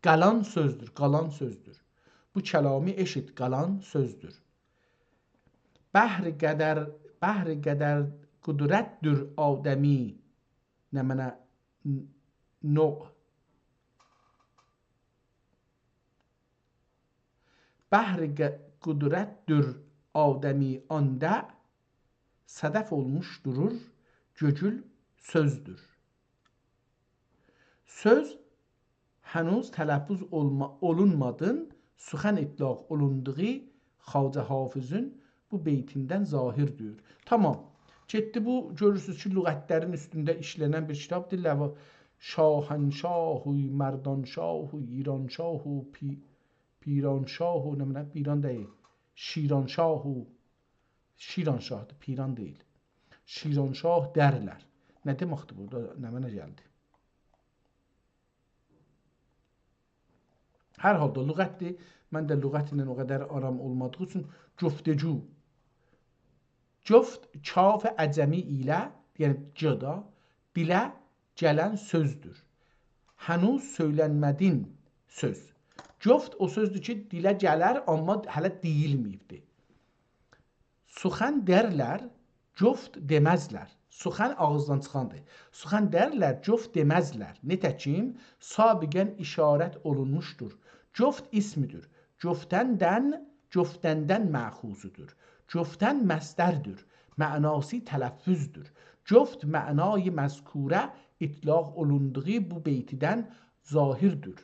قالان سؤزدور، قالان سؤزدور. بو کلامی ائشیت، قالان سؤزدور. بحر قدر، بحر قدر قدرتدیر آدمی. نمنه؟ ن-، نوع. بحر ق-، قدرتدیر آدمی آندا، صدف اولموش دورور، گؤگول سؤزدور. سؤز هنوز تلفظ اولما-، اولونمادین، سخن اطلاق اولوندوغو خواجه حافظین بو بیتیندن ظاهردور. تامام. گئتدی بو، گؤرورسونوز کی، لغتلرین اوستونده ایشله‌نن بیر کیتابدیر. لوا-، شاهنشاه و مردانشاه و ایرانشاه و پی-، پیرانشاه و نمنه، پیران دئییل. شیرانشاه و، شیرانشاهدیر، پیران دئییل. شیرانشاه درلر. نه دئمکدیر بورادا؟ نمنه گلدی؟ هر حالدا لغتدیر. من ده لغت ایله او قدر آرام اولمادیغی اوچون گفتگو. گفت کاف عجمی ایله، یعنی ج دا، دیله گلن سؤزدور. هنوز سؤیلنمه‌دین سؤز. گفت او سؤزدور کی، دیله گلر، آمما هله دئییلمه‌ییبدیر. سخن درلر، گفت دئمزلر. سخن آغیزدان چیخاندیر. سخن درلر، گفت دئمزلر. نئتکیم، سابقاً اشارت اولونموشدور. گفت اسمدیر. گفتندن، گفتندن مأخوذدور. گفتن مصدردیر. معناسی تلفظدور. گفت معنای مذکوره اطلاق اولوندوغو بو بیتدن ظاهردیر.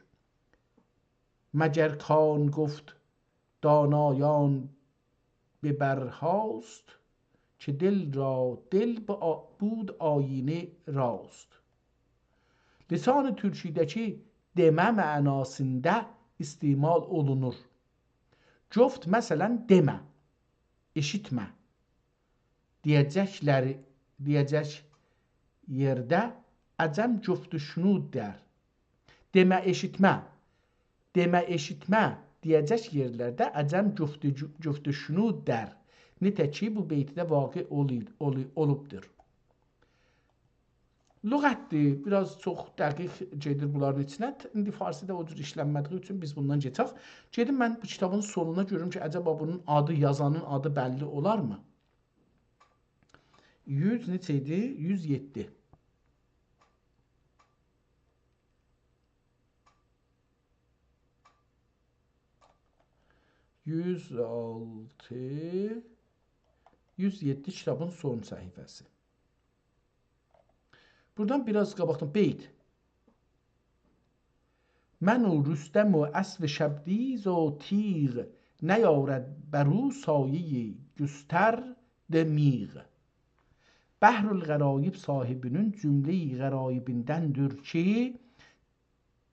مگر کان گفت دانایان به برهاست، که دل را دل به آ-، بود آیینه راست. لسان تورکی‌ده‌کی دئمه معناسیندا استعمال اولونور. گفت، مثلاً، دئمه، ائشیتمه. دئیه‌جکلری، دئیه‌جک یئرده عجم گفت و شنود دئر. دئمه، ائشیتمه. دئمه، ائشیتمه. دئیه‌جک یئرلرده عجم گفتگو-، گفته‌شنوددر. نئجه کی، بو بیتده واقع اولو-، اولو-، اولوبدور. لغتدیر، بیر آز چوخ دقیق گئدیر بونلارین ایچینه. ایندی فارسی‌دا او جور ایشلنمه‌دیگی اوچون بیز بوندان کئچک. گئدیم من بو کیتابین سونونا گؤروم کی، عجبا بونون آدی، یازانین آدی بللی اولارمی؟ یوز نئچه ایدی؟ یوز یئددی. یوز آلتی، یوز یئددی کیتابین سون صفحه‌سی. بورادان بیر آز قاباقدان بیت. من و رستم و اسب شبدیز و تیغ، نیارد بر او سایهٔ گسترده میغ. بحرالغرایب صاحبی‌نین جمله‌ی غرایبیندندیر کی،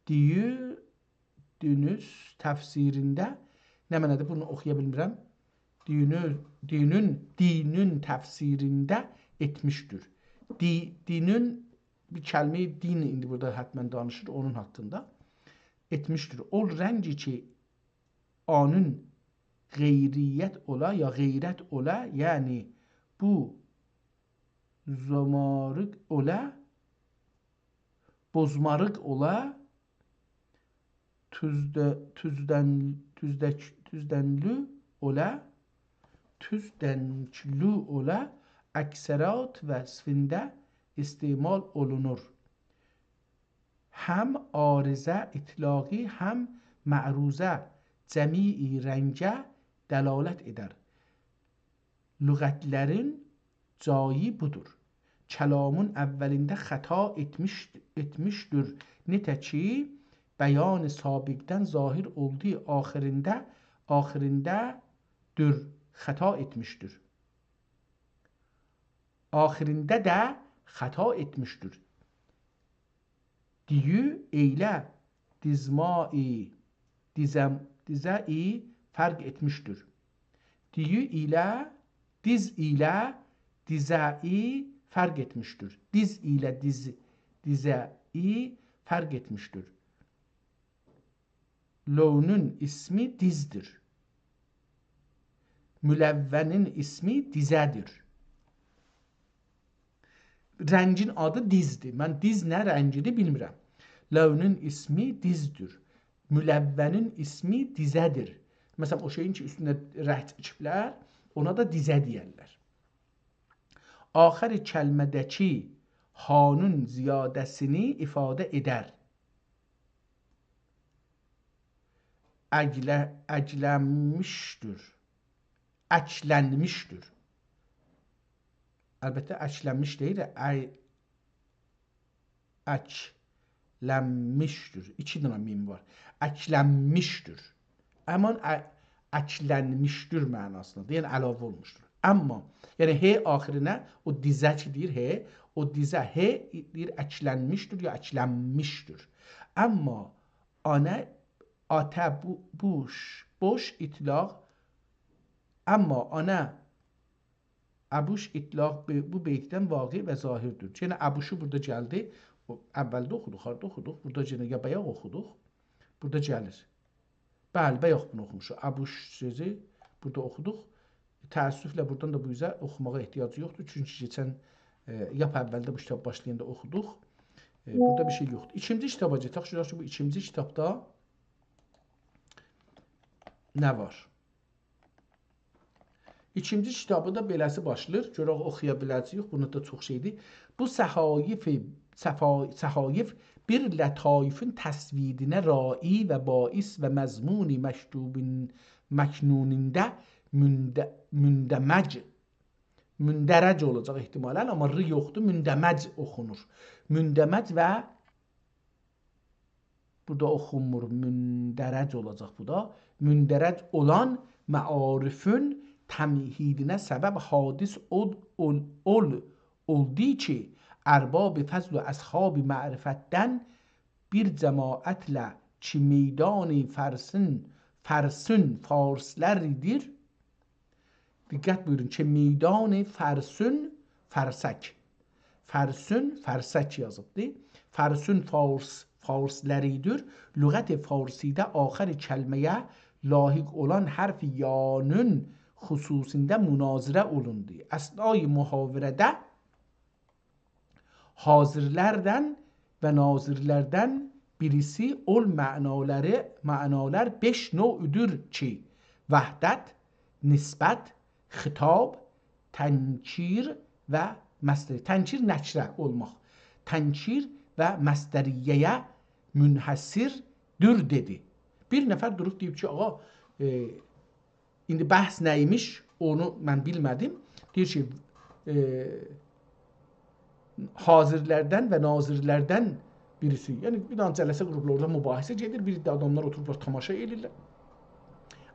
دیو-، دینوس تفسیرینده، نه معنادیر، بونو اوخویا بیلمیرم. دینو-، دینون، دینون تفسیرینده ائتمیشدیر. دی-، دینون، بیر کلمه‌ی دین ایندی بورادا حتماً دانیشیر، اونون حاقیندا. ائتمیشدیر. او رنگی کی، آنون غیریت اولا، یا غیرت اولا، یعنی بو زمارق اولا، بوزماریق اولا، توزده-، توزدن-، توزدک-، توزدنلو اولا، توزدنکلو اولا، اکثرات وصفینده استعمال اولونور. هم عارضه اطلاقی، هم معروضه جمیعی رنگه دلالت ائدر. لغتلرین جایی بودور. کلامین اولینده خطا ائتمیش-، ائتمیشدیر. نئجه کی، بیان سابقدن ظاهر اولدو، آخرینده، آخرینده دور خطا ائتمیشدیر. آخرینده ده خطا ائتمیشدیر. دیو ایله دیزمایی، دیزم-، دیزه‌یی فرق ائتمیشدیر. دیو ایله، دیز ایله دیزه‌یی فرق ائتمیشدیر. دیز ایله دیز-، دیزه‌یی فرق ائتمیشدیر. لونون اسمی دیزدیر. ملونین اسمی دیزه‌دیر. رنگین آدی دیزدیر. من دیز نه رنگیدیر بیلمیرم. لونون اسمی دیزدیر. ملونین اسمی دیزه‌دیر. مثلا، او شئیین کی، اوستونه رنگ چکیبلر، اونا دا دیزه دئیرلر. آخر کلمه‌ده‌کی هانون زیاده‌سینی ایفاده ائدر. اگله-، اگلنمیشدیر. اکلنمیشدیر. البته، اکلنمیش دئییل، ا-، اکلنمیشدیر. ایکی دنه میم وار. اکلنمیشدیر. اما ا-، اکلنمیشدیر معناسیندا، یعنی علاوه اولموشدور. اما، یعنی ه آخرینه، او دیزه کی دئییر ه، او دیزه ه دئییر اکلنمیشدیر یا اکلنمیشدیر. اما آنه، آته بو-، بوش، بوش اطلاق، اما آنه ابوش اطلاق بو، بو بیتدن واقع و ظاهردیر. یعنی ابوشو بورادا گلدی. او، اولده اوخودوق، هاردا اوخودوق؟ بورادا یئنه یا بایاق اوخودوق. بورادا گلیر. بلی، بایاق بونو اوخوموشوق. ابوش سؤزو بورادا اوخودوق. تأسفله بورادان دا بو اوزه اوخوماغا احتیاجی یوخدور. چونکی کئچن، ائ، لاپ اولده بو کیتاب باشلایاندا اوخودوق. ائ، بورادا بیر شئی یوخدور. ایکینجی کیتابا گئدک. گؤرک کی، بو ایکینجی کیتابدا نه وار؟ ایکینجی کیتابی دا بئله‌سی باشلاییر. گؤرک اوخویا بیله‌جه‌ییک. بونو دا چوخ شئیدیر. بو صحایف، صفا-، صحایف بیر لطایفین تسویدینه راعی و باعث و مضمون مکتوبین مکنونینده مند-، مندمج، مندرج اولاجاق احتمالاً، اما ر یوخدور، مندمج اوخونور. مندمج و بورادا اوخونمور، مندرج اولاجاق بو دا. مندرج اولان معارفین تمهیدینه سبب حادث اول-، اول-، اول-، اولدو کی، ارباب فضل و اصحاب معرفتدن بیر جماعتله کی، میدان فرسین، فرسون، فارسلریدیر. دقت بویورون کی، میدان فرسون، فرسک. فرسون، فرسک یازیبدی. فرسون فارس، فارسلریدیر. لغت فارسیده آخر کلمه‌یه لاحق اولان حرف یانین خصوصینده مناظره اولوندو. اثنای محاوره‌ده حاضرلردن و ناظرلردن بیریسی اول معنالاری، معنالار بئش نوعدور کی، وحدت، نسبت، خطاب، تنکیر و مصدر. تنکیر نکره اولماق. تنکیر و مصدریه‌یه منحصردیر دئدی. بیر نفر دوروب دئییب کی، آغا، ائ، ایندی بحث نه ایمیش، اونو من بیلمه‌دیم. دئییر کی، ائ، حاضرلردن و ناظرلردن بیریسی. یعنی، بیر دنه جلسه قوروبلار، اورادا مباحثه گئدیر، بیر عده آداملار اوتوروبلار، تماشا ائدیرلر.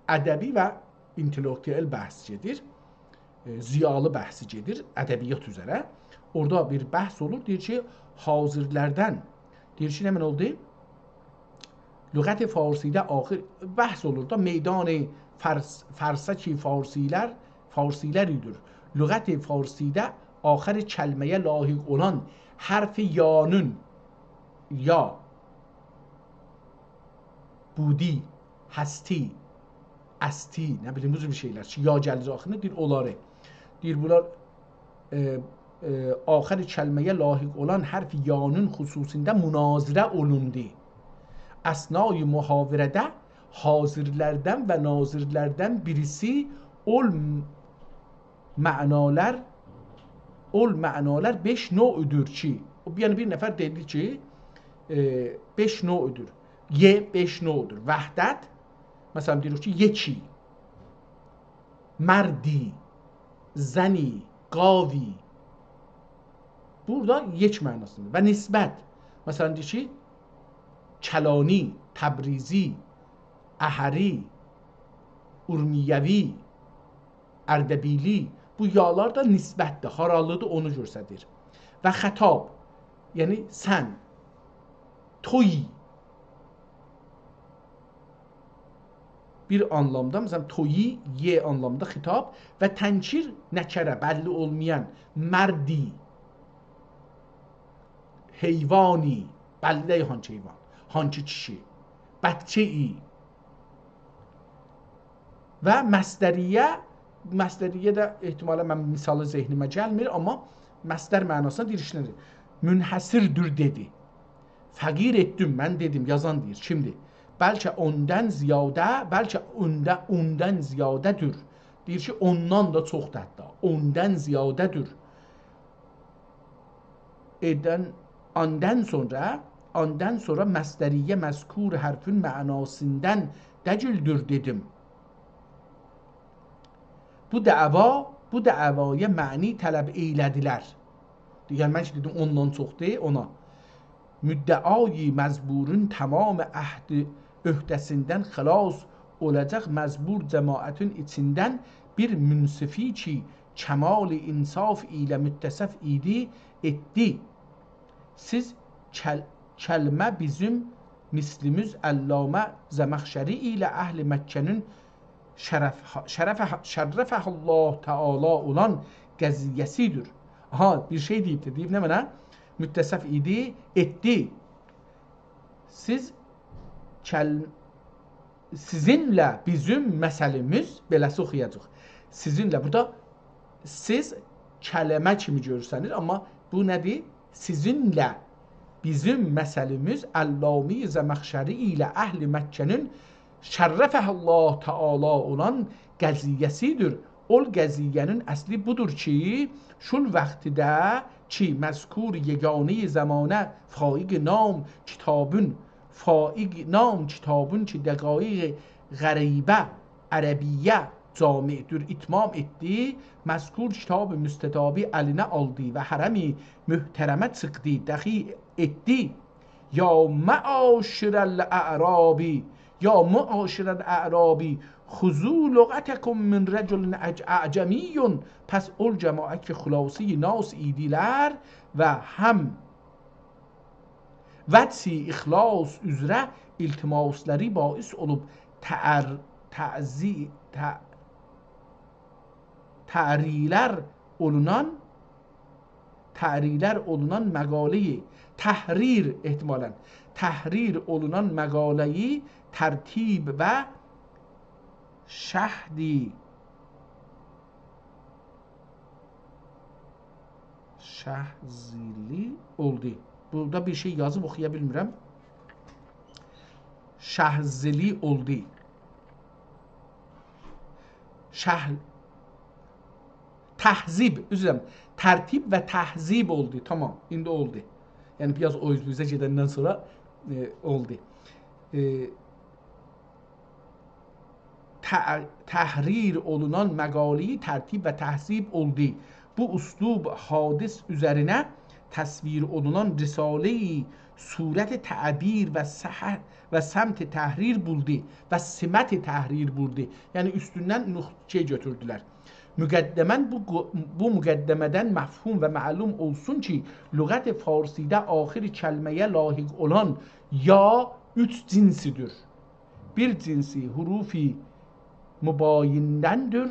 ادبی و اینتلکتوئل بحث گئدیر. ائ، ضیالی بحثی گئدیر، ادبیات اوزره. اورادا بیر بحث اولور، دئییر کی، حاضرلردن، دئییر کی، نمنه اولدو؟ لغت فارسیده آخر، بحث اولور دا، میدان فرس، فرسه کی فارسیلر، فارسیلر ایدیر. لغت فارسیده آخر کلمه‌یه لاحق اولان حرف یانین، یا، بودی، هستی، استی، نه بیلیم، بو جور بیر شئیلر کی، یا گلیر آخیریندا، دئییر، اونلاری. دئییر، بونلار، ائ، ائ، آخر کلمه‌یه لاحق اولان حرف یانین خصوصینده مناظره اولوندو. اثنای محاوره‌ده حاضرلردن و ناظرلردن بیریسی اول معنالار، اول معنالار بئش نوعدور کی، یعنی بیر نفر دئدی کی، ائ، بئش نوعدور. ی بئش نوعدور. وحدت، مثلا، دئییریک کی، یکی، مردی، زنی، گاوی. بورادا یک معناسیندا. و نسبت، مثلا، دئییر کی، کلانی، تبریزی، اهری، اورمیه‌وی، اردبیلی، بو یالار دا نسبتدیر، هارالیدیر، اونو گؤستریر. و خطاب، یعنی سن، تویی، بیر آنلامدا، مثلا، تویی، ی آنلامدا خطاب و تنکیر نکره، بللی اولمایان، مردی، حیوانی، بللی دئییل هانسی حیوان، هانسی کیشی، بچه‌یی. و مصدریه، مصدریه ده احتمالا من مثالی ذهنیمه گلمیر، آمما مصدر معناسینا دئییر ایشله‌نیر. منحصردیر دئدی. فقیر ائتدیم، من دئدیم، یازان دئییر، کیمدیر؟ بلکه اوندان زیاده، بلکه اوندا، اوندان زیاده‌دیر. دئییر کی، اوندان دا چوخدور حتی. اوندان زیاده‌دیر. ائدن، آندان سونرا، آندان سونرا مصدریه مذکور حرفین معناسیندان دئییلدیر دئدیم. بو دعوا، بو دعوایا معنی طلب ائیله‌دیلر. یعنی، من کی دئدیم، اوندان چوخدور، اونا. مدعای مزبورون تمام عهد عهده‌سیندن خلاص اولاجاق مزبور جماعتین ایچیندن بیر منصفی کی، کمال انصاف ایله متصف ایدی، ائتدی. سیز کل-، کلمه بیزیم مثلیمیز علامه زمخشری ایله اهل مکه‌نین شرف، شرف، شرفه الله تعالی اولان قضیه‌سیدیر. آها، بیر شئی دئییبدی. دئییب نمنه؟ متصف ایدی، ائتدی. سیز کل-، سیزینله بیزیم مثلیمیز، بئله‌سی اوخویاجاق. سیزینله، بورادا سیز کلمه کیمی گؤرسنیر، آمما بو نه‌دیر؟ سیزینله بیزیم مثلیمیز علامه زمخشری ایله اهل مکه‌نین شرفه الله تعالی اولان قضیه‌سیدیر. اول قضیه‌نین اصلی بودور کی، شول وقتده کی، مذکور یگانه زمانه فایق نام کتابون، فایق نام کتابون کی، دقایق غریبه عربیه جامع‌دور، اتمام ائتدی. مذکور کتاب مستطابی الینه آلدی و حرم محترمه چیخدی، دخیل ائتدی. یا معاشر الاعراب، یا معاشر الاعراب، خذوا لغتکم من رجل عج-، اعجمی. پس اول جماعت کی، خلاصه‌ی ناس ایدیلر و هم وجه اخلاص اوزره التماسلاری باعث اولوب تعر-، تعزی-، تع-، تعریرلر اولونان، تعریرلر اولونان مقاله‌یی، تحریر احتمالا، تحریر اولونان مقاله‌یی ترتیب و شهدی، شهزیلی اولدو. بورادا بیر شئی یازیب، اوخویا بیلمیرم. شهزیلی اولدو. شهر، تهذیب، عذر ایسته‌ییرم. ترتیب و تهذیب اولدو. تامام، ایندی اولدو. یعنی، بیر آز او اوز بو اوزه گئدندن سونرا، ائ، اولدو. ائ، ته-، تحریر اولونان مقاله‌یی ترتیب و تهذیب اولدو. بو اسلوب حادث اوزرینه تصویر اولونان رساله‌یی صورت تعبیر و سح-، و سمت تحریر بولدو و سمت تحریر بولدو. یعنی اوستوندن نقطه گؤتوردولر. مقدماً بو قو-، بو مقدمه‌دن مفهوم و معلوم اولسون کی، لغت فارسی‌ده آخر کلمه‌یه لاحق اولان یا اوچ جنسی‌دیر. بیر جنسی حروف مبایندندیر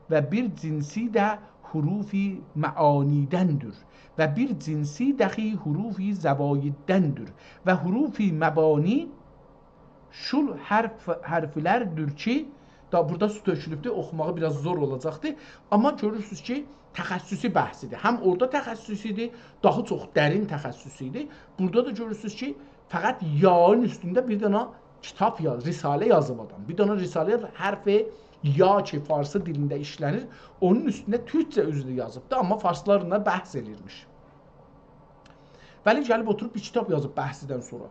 و بیر جنسی ده حروف معانیدندیر و بیر جنسی دخی حروف زوایدندیر و حروف مبانی شول حرف، حرفلردیر کی، دا بورادا سو تؤکولوبدور، اوخوماغی بیر آز زور اولاجاقدیر. آمما گؤرورسونوز کی، تخصصی بحثی‌دیر. هم اورادا تخصصی ایدی، داها چوخ درین تخصصی ایدی. بورادا دا گؤرورسونوز کی، فقط یانین اوستونده بیر دنه کیتاب یاز-، رساله یازیب آدام. بیر دنه رساله یازیب، حرف یا کی، فارسی دیلینده ایشله‌نیر، اونون اوستونده تورکجه اؤزو ده یازیبدی، آمما فارسلارلا بحث ائله‌ییرمیش. ولی گلیب اوتوروب بیر کیتاب یازیب بحثیدن سونرا.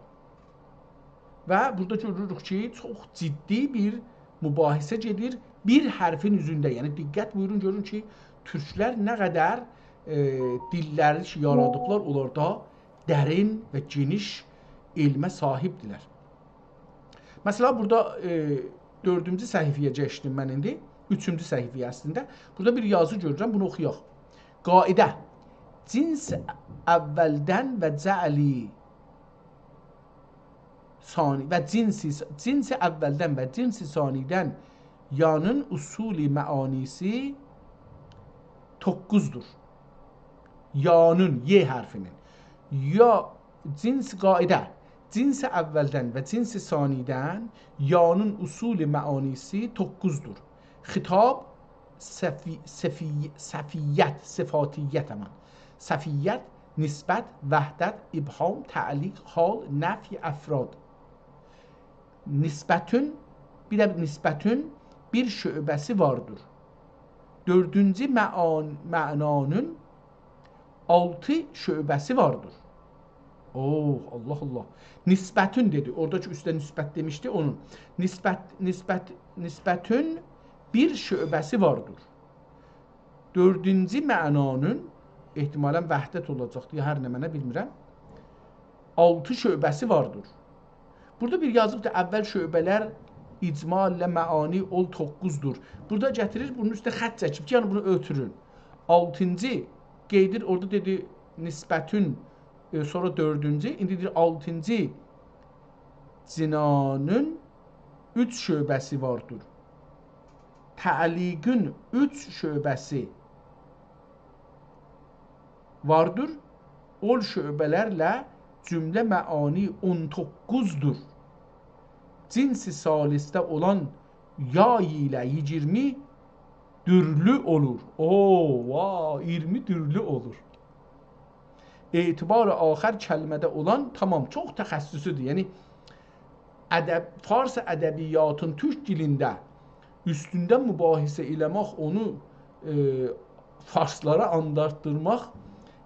و بورادا گؤروروک کی، چوخ جدی بیر مباحثه گئدیر بیر حرفین اوزونده. یعنی، دقت بویورون، گؤرون کی، تورکلر نه قدر، ائ، دیللری کی، یارادیبلار، اونلاردا درین و گئنیش علمه صاحیبدیرلر. مثلا، بورادا، ائ، دؤردونجو صفحه‌یه کئچدیم من ایندی. اوچونجو صفحه‌یه اصلینده. بورادا بیر یازی گؤرورم، بونو اوخویاق. قاعده. جنس اولدن و جعلی ثانی و جنس، جنس اولدن و جنس ثانیدن یانین اصول معانیسی توققوزدور. یانین، ی حرفینین. یا جنس قاعده، جنس اولدن و جنس ثانیدن یانین اصول معانیسی توققوزدور. خطاب، صفی-، صفی-، صفیت، صفاتیت همان. صفیت، نسبت، وحدت، ابهام، تعلیق، حال، نفی، افراد. نسبتون، بیر ده نسبتون بیر شعبه‌سی واردیر. دؤردونجو معان-، معنانین آلتی شعبه‌سی واردیر. اوه، الله الله. نسبتون دئدی. اورادا کی اوسته نسبت دئمیشدی، اونون. نسبت، نسبت، نسبتون بیر شعبه‌سی واردیر. دؤردونجو معنانین، احتمالاً وحدت اولاجاقدی، یا هر نمنه بیلمیرم، آلتی شعبه‌سی واردیر. بورادا بیر یازیبدیر، اول شعبه‌لر اجمال ایله معانی اول توققوزدور. بورادا گتیریر، بونون اوسته خط چکیب کی، یعنی بونو اؤتورون. آلتینجی، قئییدیر، اورادا دئدی نسبتون، ائ، سونرا دؤردونجو، ایندی دئییر آلتینجی جنانین اوچ شعبه‌سی واردیر. تعلیقین اوچ شعبه‌سی واردیر. اول شعبه‌لرله جمله معانی اون توققوزدور. جنس ثالثده اولان یا ایله ایگیرمی دورلو اولور. اوه، وای، ایگیرمی دورلو اولور. اعتبار آخر کلمه‌ده اولان، تامام، چوخ تخصصی‌دیر. یعنی، ادب-، فارس ادبیاتین تورک دیلینده اوستونده مباحثه ائله‌مک، اونو، ائ، فارسلارا آندارتدیرماق،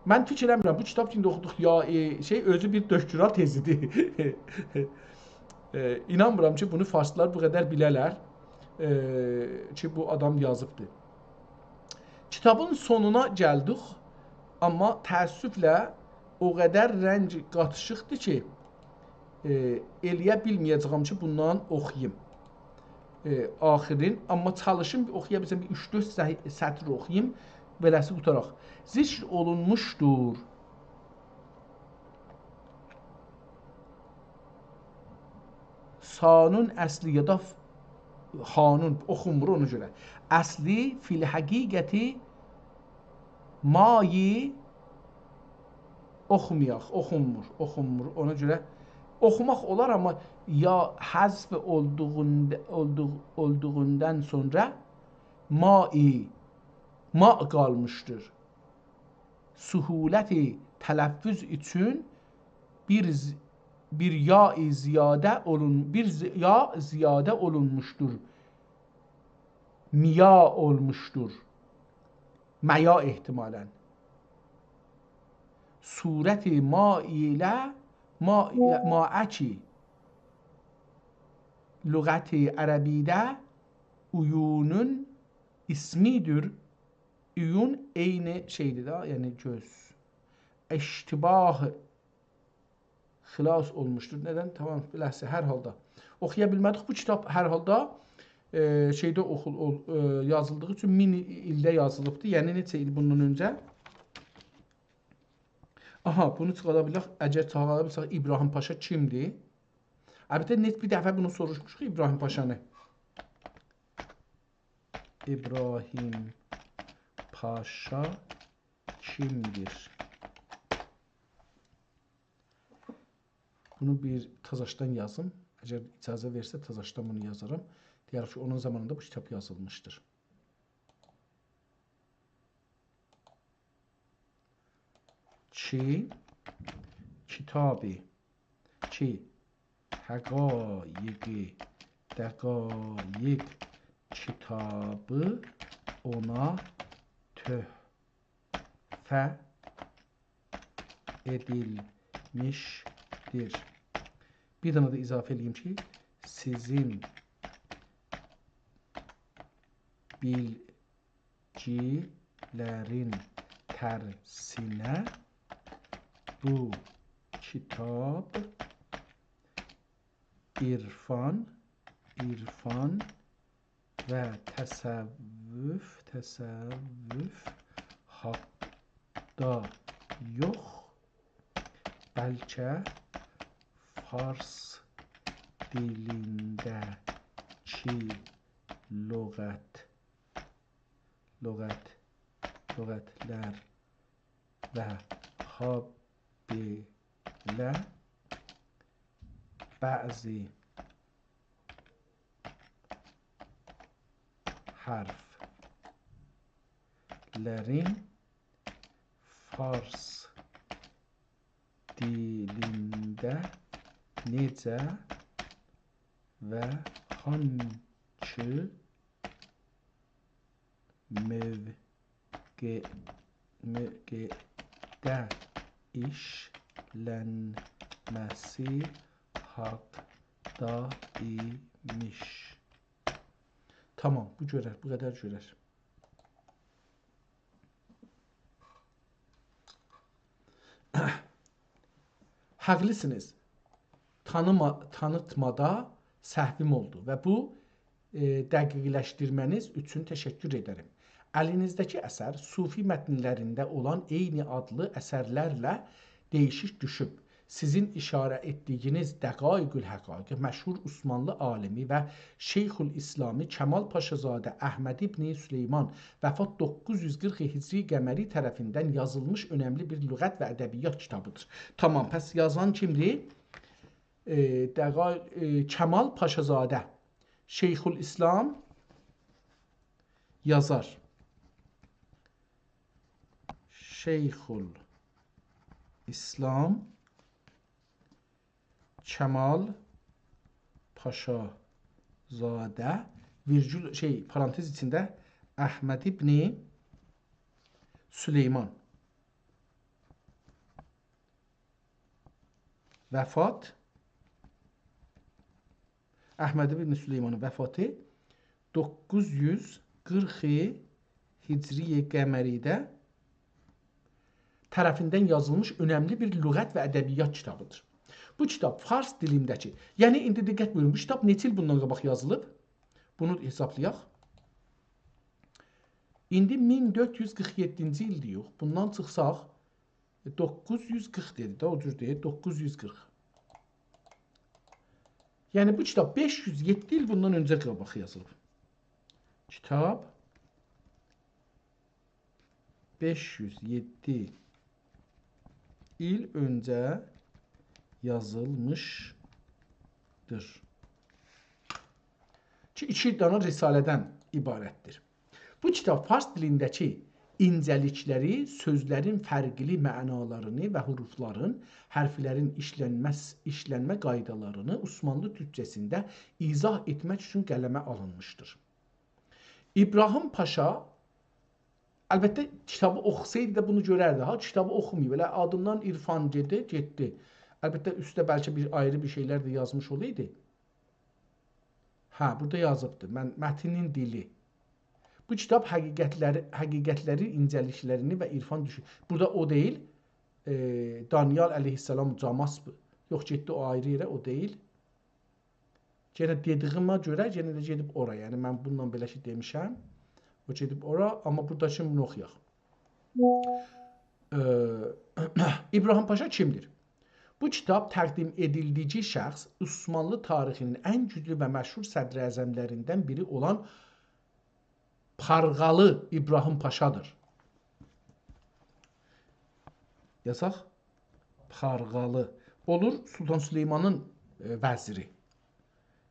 من فیکیر ائله‌میرم، بو کیتاب کی ایندی اوخودوق، یا، ائ، شئی، اؤزو بیر دکترا تزی‌دیر. ائ، اینانمیرام کی، بونو فارسلار بو قدر بیله‌لر، ائ، کی، بو آدام یازیبدی. کیتابین سونونا گلدیک، آمما تأسفله او قدر رنگ قاتیشیقدیر کی، ائ، ائلیه بیلمه‌یه‌جه‌یم کی، بوندان اوخویوم. ائ، آخیرین، آمما چالیشیم بیر اوخویا بیلسم، بیر اوچ-دؤرد سه-، سطر اوخویوم، بئله‌سی قوتاراق. ذکر اولونموشدور. ثانون اصلی یا دا ف-، خانون اوخونمور، اونا گؤره. اصلی فی الحقیقة مایی اوخومایاق، اوخونمور، اوخونمور. اونا گؤره اوخوماق اولار، آمما یا حذف اولدوغوندا، اولدوغ-، اولدوغوندان سونرا مائی، ماء قالمیشدیر. سهولت تلفظ اوچون بیر ز-، بیر یاء زیاده اولون-، بیر ز-، یاء زیاده اولونموشدور. میا اولموشدور. میا احتمالاً. صورت ما ایله، ما، ماء کی لغت عربیده عیونون اسمی‌دیر. عیون عینی شئیدیر ده، یعنی گؤز. اشتباه خلاص اولموشدور. ندن؟ تامام، بیله‌سه، هر حالدا. اوخویا بیلمه‌دیک. بو کیتاب هر حالدا، ائ، شئیده اوخول-، اول-، ائ، یازیلدیغی اوچون مین ایلده یازیلیبدی. یعنی نئچه ایل بوندان اؤنجه. آها، بونو چیخادا بیلک. اگر چیخادا بیلسک، ابراهیم پاشا کیمدیر؟ البته، نئچه بیر دفعه بونو سوروشموشوق ابراهیم پاشانی. ابراهیم پاشا کیمدیر؟ بونو بیر تازاشدان یازیم. اگر اجازه وئرسه، تازاشدان بونو یازارام. دئیه‌رم کی، اونون زامانیندا بو کیتاب یازیلمیشدیر. کی، کیتابی، کی، حقایقی، دقایق کیتابی اونا تحفه ائدیلمیشدیر. بیر دنه ده اضافه ائله‌ییم کی، سیزین بیلگیلرین ترسینه بو کیتاب عرفان، عرفان و تصوف، تصوف حاقدا یوخ، بلکه فارس دیلینده‌کی لغت، لغت، لغتلر و هابئله بعضی حرفلرین فارس دیلینده نئجه و هانکی موقع-، موقعده ایشلنمه‌سی حاقدا ایمیش. تامام، بو گؤرر، بو قدر گؤرر. حاقلیسینیز. تانیما-، تانیتمادا سهویم اولدو و بو، ائ، دقیقلشدیرمه‌نیز اوچون تشکر ائدرم. الینیزده‌کی اثر صوفی متنلرینده اولان عینی آدلی اثرلرله دییشیک دوشوب. سیزین ایشاره ائتدیگینیز دقایق الحقایق مشهور عثمانلی عالیمی و شیخ‌الاسلامی کمال پاشازاده احمد ابن سلیمان، وفات دوققوز یوز قیرخ هجری قمری، طرفیندن یازیلمیش اؤنملی بیر لغت و ادبیات کیتابیدیر. تامام، پس یازان کیمدیر؟ ائ، دقا-، ائ، کمال پاشازاده. شیخ‌الاسلام یازار. شیخ‌الاسلام کمال پاشازاده، ویرگول، شئی، پارانتز ایچینده، احمد ابن سلیمان. وفات، احمد ابن سلیمانین وفاتی دوققوز یوز قیرخ هجری قمریده طرفیندن یازیلمیش اؤنملی بیر لغت و ادبیات کیتابیدیر. بو کیتاب فارس دیلینده‌کی، یعنی ایندی دقت بویورون، بو کیتاب نئچه ایل بوندان قاباق یازیلیب؟ بونو حسابلایاق. ایندی مین دؤرد یوز قیرخ یئددینجی ایلدیر، یوخ. بوندان چیخساق، ائ، دوققوز یوز قیرخ دئدی ده، او جور دئییر، دوققوز یوز قیرخ. یعنی بو کیتاب بئش یوز یئددی ایل بوندان اؤنجه قاباق یازیلیب. کیتاب بئش یوز یئددی ایل اؤنجه یازیلمیش کی، ایکی دانا رساله‌دن عبارتدیر. بو کیتاب فارس دیلینده‌کی اینجه‌لیکلری، سؤزلرین فرقلی معنالارینی و حروفلارین، حرفلرین ایشلنمه، ایشلنمه قایدالارینی عثمانلی تورکجه‌سینده ایضاح ائتمک اوچون قلمه آلینمیشدیر. ابراهیم پاشا، البته، کیتابی اوخوسایدی دا بونو گؤرردی. ها، کیتابی اوخوماییب، ائله آدیندان عرفان گئدیر، گئتدی. البته، اوسته بلکه بیر آیری بیر شئیلر ده یازمیش اولایدی. هه، بورادا یازیبدی. من، متنین دیلی. بو کیتاب حقیقتلری، حقیقتلری، اینجه‌لیکلرینی و عرفان دوشون-، بورادا او دئییل. ائ، دانیال علیه‌السلام، جاماس، یوخ، گئتدی او آیری یئره، او دئییل. یئنه دئدیگیمه گؤره، یئنه ده گئدیب اورا. یعنی، من بوندان بئله کی دئمیشم، او گئدیب اورا، آمما بورادا کی بونو اوخویاق. ائ، ابراهیم پاشا کیمدیر؟ بو کیتاب تقدیم ائدیلدیگی شخص عثمانلی تاریخینین ان گوجلو و مشهور صدراعظملریندن بیری اولان پارغالی ابراهیم پاشادیر. یازاق. پارغالی. اولور سلطان سلیمانین، ائ، وزیری.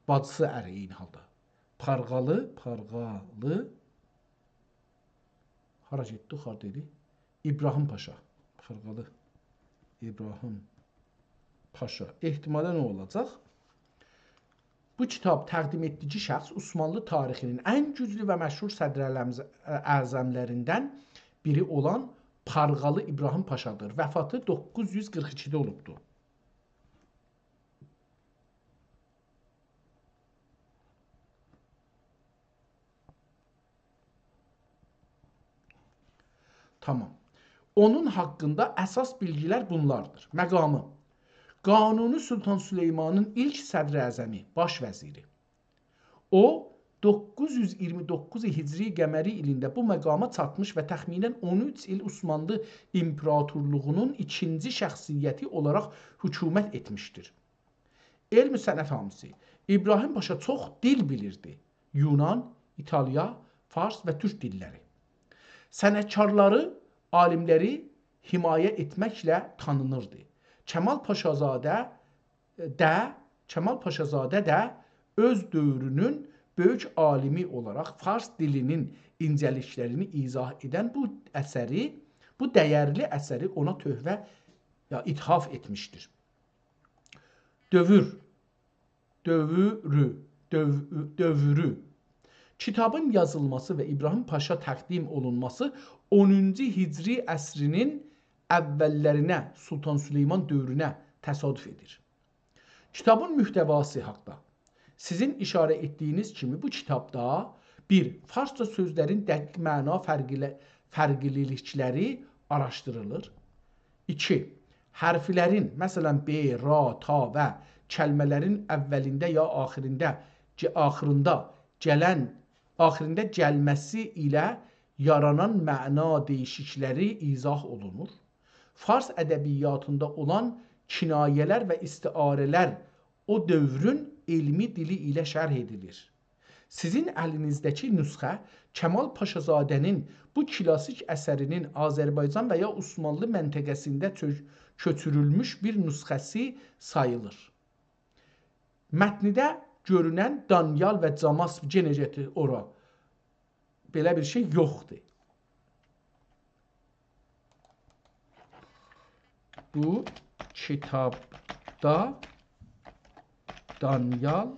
باجیسی، اری عینی حالدا. پارغالی، پارغالی. هارا گئتدی، هاردایدی؟ ابراهیم پاشا. پارغالی ابراهیم پاشا. احتمالاً او اولاجاق. بو کیتاب تقدیم ائتدیگی شخص عثمانلی تاریخینین ان گوجلو و مشهور صدراعظم-، اعظملریندن بیری اولان پارغالی ابراهیم پاشادیر. وفاتی دوققوز یوز قیرخ ایکیده اولوبدور. تامام. اونون حاقیندا اساس بیلگیلر بونلاردیر. مقامی: قانونی سلطان سلیمانین ایلک صدراعظمی، باش وزیری. او، دوققوز یوز اییرمی دوققوز هجری قمری ایلینده بو مقاما چاتمیش و تخمیناً اون اوچ ایل عثمانلی ایمپراتورلوغونون ایکینجی شخصیتی اولاراق حکومت ائتمیشدیر. علم و صنعت حامیسی. ابراهیم پاشا چوخ دیل بیلیردی. یونان، ایتالیا، فارس و تورک دیللری. صنعتکارلاری، عالیملری حمایه ائتمکله تانینیردی. کمال پاشازاده ده، کمال پاشازاده ده اؤز دؤورونون بؤیوک عالیمی اولاراق فارس دیلینین اینجه‌لیکلرینی ایضاح ائدن بو اثری، بو دَیرلی اثری اونا تحفه یا اتحاف ائتمیشدیر. دؤور، دؤورو، دؤو-، دؤورو. کیتابین یازیلماسی و ابراهیم پاشا تقدیم اولونماسی اونونجو هجری عصرینین اوللرینه، سلطان سلیمان دؤورونه تصادف ائدیر. کیتابین محتواسی حاقدا. سیزین اشاره ائتدیگینیز کیمی بو کیتابدا، بیر، فارسجا سؤزلرین دقیق معنا فرقلی-، فرقلیلیکلری آراشدیریلیر. ایکی، حرفلرین، مثلاً، ب، را، تا و کلمه‌لرین اولینده یا آخیرینده، گ-، آخیریندا گلن، آخیریندا گلمه‌سی ایله یارانان معنا دییشیکلری ایضاح اولونور. فارس ادبیاتیندا اولان کنایه‌لر و استعاره‌لر او دؤورون علمی دیلی ایله شرح ائدیلیر. سیزین الینیزده‌کی نسخه کمال پاشازاده‌نین بو کلاسیک اثرینین آذربایجان و یا عثمانلی منطقه‌سینده چؤ-، کؤچورولموش بیر نسخه‌سی ساییلیر. متنده گؤرونن دانیال و جاماس، یئنه گئتیر اورا. بئله بیر شئی یوخدور. بو کیتابدا دانیال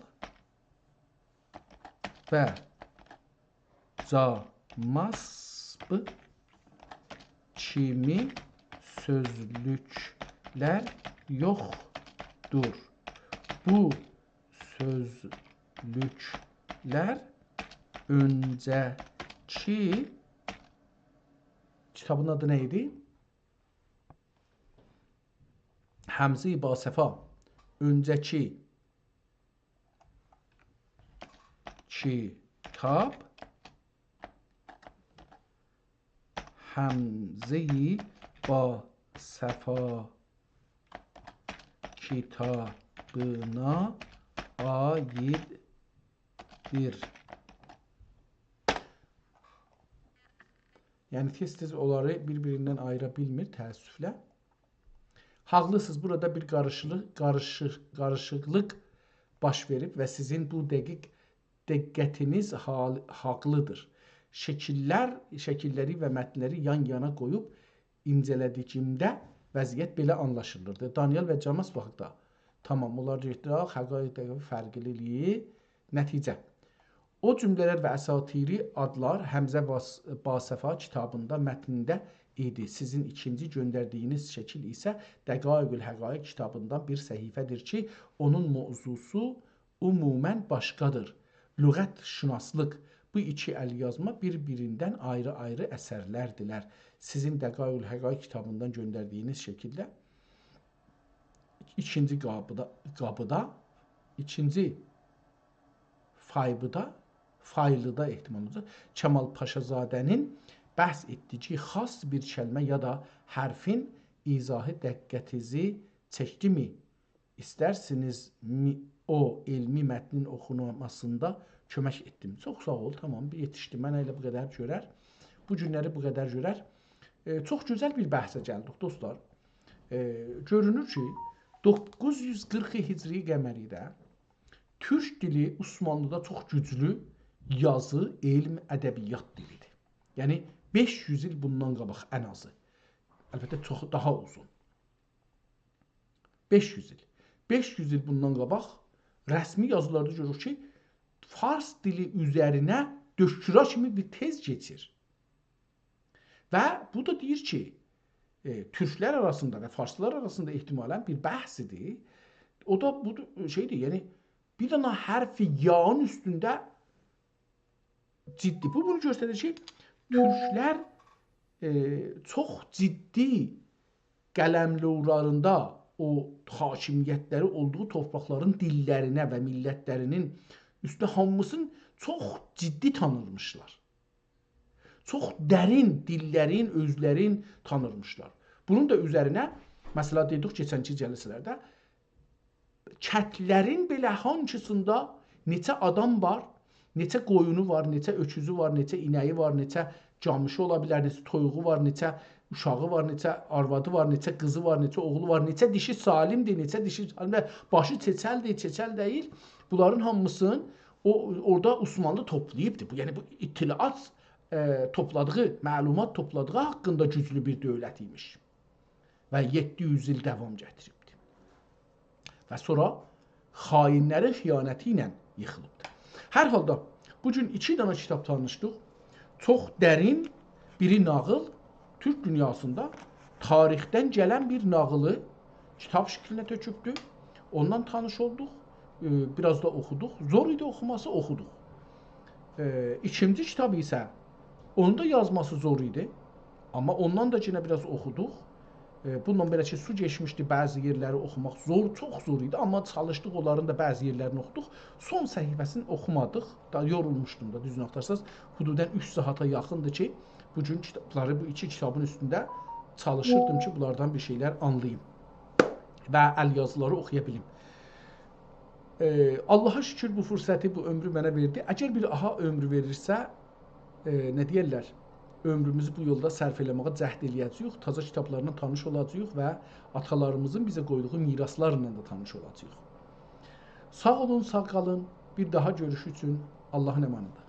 و جاماسب کیمی سؤزلوکلر یوخدور. بو سؤزلوکلر اؤنجه‌کی، کیتابین آدی نه ایدی؟ همزه‌ی باصفا. اؤنجه‌کی کیتاب همزه‌ی باصفا کیتابینا عایددیر. یعنی تئز-تئز اونلاری بیر-بیریندن آییرا بیلمیر، تأسفله. حاقلیسینیز، بورادا بیر قاریشیلیق، قاریشیق، قاریشیقلیق، باش وئریب و سیزین بو دقیق دقتینیز حال-، حاقلیدیر. شکیللر، شکیللری و متنلری یان-یانا قویوب اینجه‌له‌دیگیمده وضعیت بئله آنلاشیلیردی. دانیال و جاماس واختدا تامام، اونلار گئتدیلر، حقایق فرقلیلیگی، نتیجه. او جمله‌لر و اساطیری آدلار حمزه واس-، باصفا کیتابیندا متنینده ایدی. سیزین ایکینجی گؤندردیگینیز شکیل ایسه دقایق الحقایق کیتابیندان بیر صفحه‌دیر کی، اونون موضوعسو عموماً باشقادیر. لغت‌شناسلیق. بو ایکی ال‌یازما بیر-بیریندن آیری-آیری اثرلردیلر. سیزین دقایق الحقایق کیتابیندان گؤندردیگینیز شکیلده ایکینجی قابیدا، قابیدا، ایکینجی فایبیدا، فایلیدا احتمال اولاجاق، کمال پاشازاده‌نین بحث ائتدیگی خاص بیر کلمه یا دا حرفین ایضاحی دقتینیزی چکدیمی؟ ایسترسینیز می-، او علمی متنین اوخونماسیندا کؤمک ائتدیم. چوخ ساغ اول، تامام، یئتیشدی. منه ائله بو قدر گؤرر. بو گونلری بو قدر گؤرر. ائ، چوخ گؤزل بیر بحثه گلدیک، دوستلار. ائ، گؤرونور کی، دوققوز یوز قیرخ هجری قمریده تورک دیلی عثمانلیدا چوخ گوجلو یازی، علم، ادبیات دیلیدیر. یعنی، بئش یوز ایل بوندان قاباق ان آزی. البته، چوخ داها اوزون. بئش یوز ایل. بئش یوز ایل بوندان قاباق رسمی یازیلاردا گؤروروک کی، فارس دیلی اوزرینه دکترا کیمی بیر تز کئچیر. و بو دا دئییر کی، ائ، تورکلر آراسیندا و فارسلار آراسیندا احتمالاً بیر بحثیدیر. او دا بو شئیدیر، یعنی بیر دنه حرف یائین اوستونده جدی. بو بونو گؤستریر کی، تورکلر، ائ، چوخ جدی قلملولاریندا او حاکمیتلری اولدوغو تورپاقلارین دیللرینه و میللتلرینین اوستونه هامیسینی چوخ جدی تانیرمیشلار. چوخ درین دیللرین، اؤزلرین تانیرمیشلار. بونون دا اوزرینه، مثلا، دئدیک کئچنکی جلسه‌لرده، کتلرین بئله هانسیندا نئچه آدام وار، نئچه قویونو وار، نئچه اؤکوزو وار، نئچه اینه‌یی وار، نئچه جامیشی اولا بیلر، نئچه تویوغو وار، نئچه اوشاغی وار، نئچه آروادی وار، نئچه قیزی وار، نئچه اوغلو وار، نئچه دیشی سالمدیر، نئچه دیشی سالم و باشی چئچلدیر، چئچل دئییل. بونلارین هامیسینی او، اورادا عثمانلی توپلاییبدی. بو، یعنی بو اطلاعات، ائ، توپلادیغی، معلومات توپلادیغی حاقیندا گوجلو بیر دؤولت ایمیش. و یئددی یوز ایل داوام گتیریبدی. و سونرا خائنلرین خیانتی ایله ییخیلیبدی. هر حالدا، بو گون ایکی دنه کیتاب تانیشدیق. چوخ درین، بیری ناغیل، تورک دونیاسیندا تاریخدن گلن بیر ناغیلی کیتاب شکلینه تؤکوبدو. اوندان تانیش اولدوق. ائ، بیر آز دا اوخودوق. زور ایدی اوخوماسی، اوخودوق. ائ، ایکینجی کیتاب ایسه، اونون دا یازماسی زور ایدی. آمما اوندان دا یئنه بیر آز اوخودوق. ائ، بونونلا بئله کی، سو کئچمیشدی، بعضی یئرلری اوخوماق زور، چوخ زور ایدی. آمما چالیشدیق، اونلارین دا بعضی یئرلرینی اوخودوق. سون صفحه‌سینی اوخومادیق. دا یورولموشدوم دا، دوزونو آختارساز. حدوداً اوچ ساعاتا یاخیندیر کی، بو گون کیتابلاری، بو ایکی کیتابین اوستونده چالیشیردیم کی، بونلاردان بیر شئیلر آنلاییم و ال‌یازیلاری اوخویا بیلیم. ائ، آللاها شوکور، بو فرصتی، بو عؤمرو منه وئردی. اگر بیر آها عؤمرو وئریرسه، ائ، نه دئیرلر، عؤمروموزو بو یولدا صرف ائله‌مه‌یه جهد ائله‌یه‌جه‌ییک، تازا کیتابلارلا تانیش اولاجاغیق و آتالاریمیزین بیزه قویدوغو میراثلارلا دا تانیش اولاجاغیق. ساغ اولون، ساغ قالین. بیر داها گؤروشوش اوچون آللاهین امانیتی.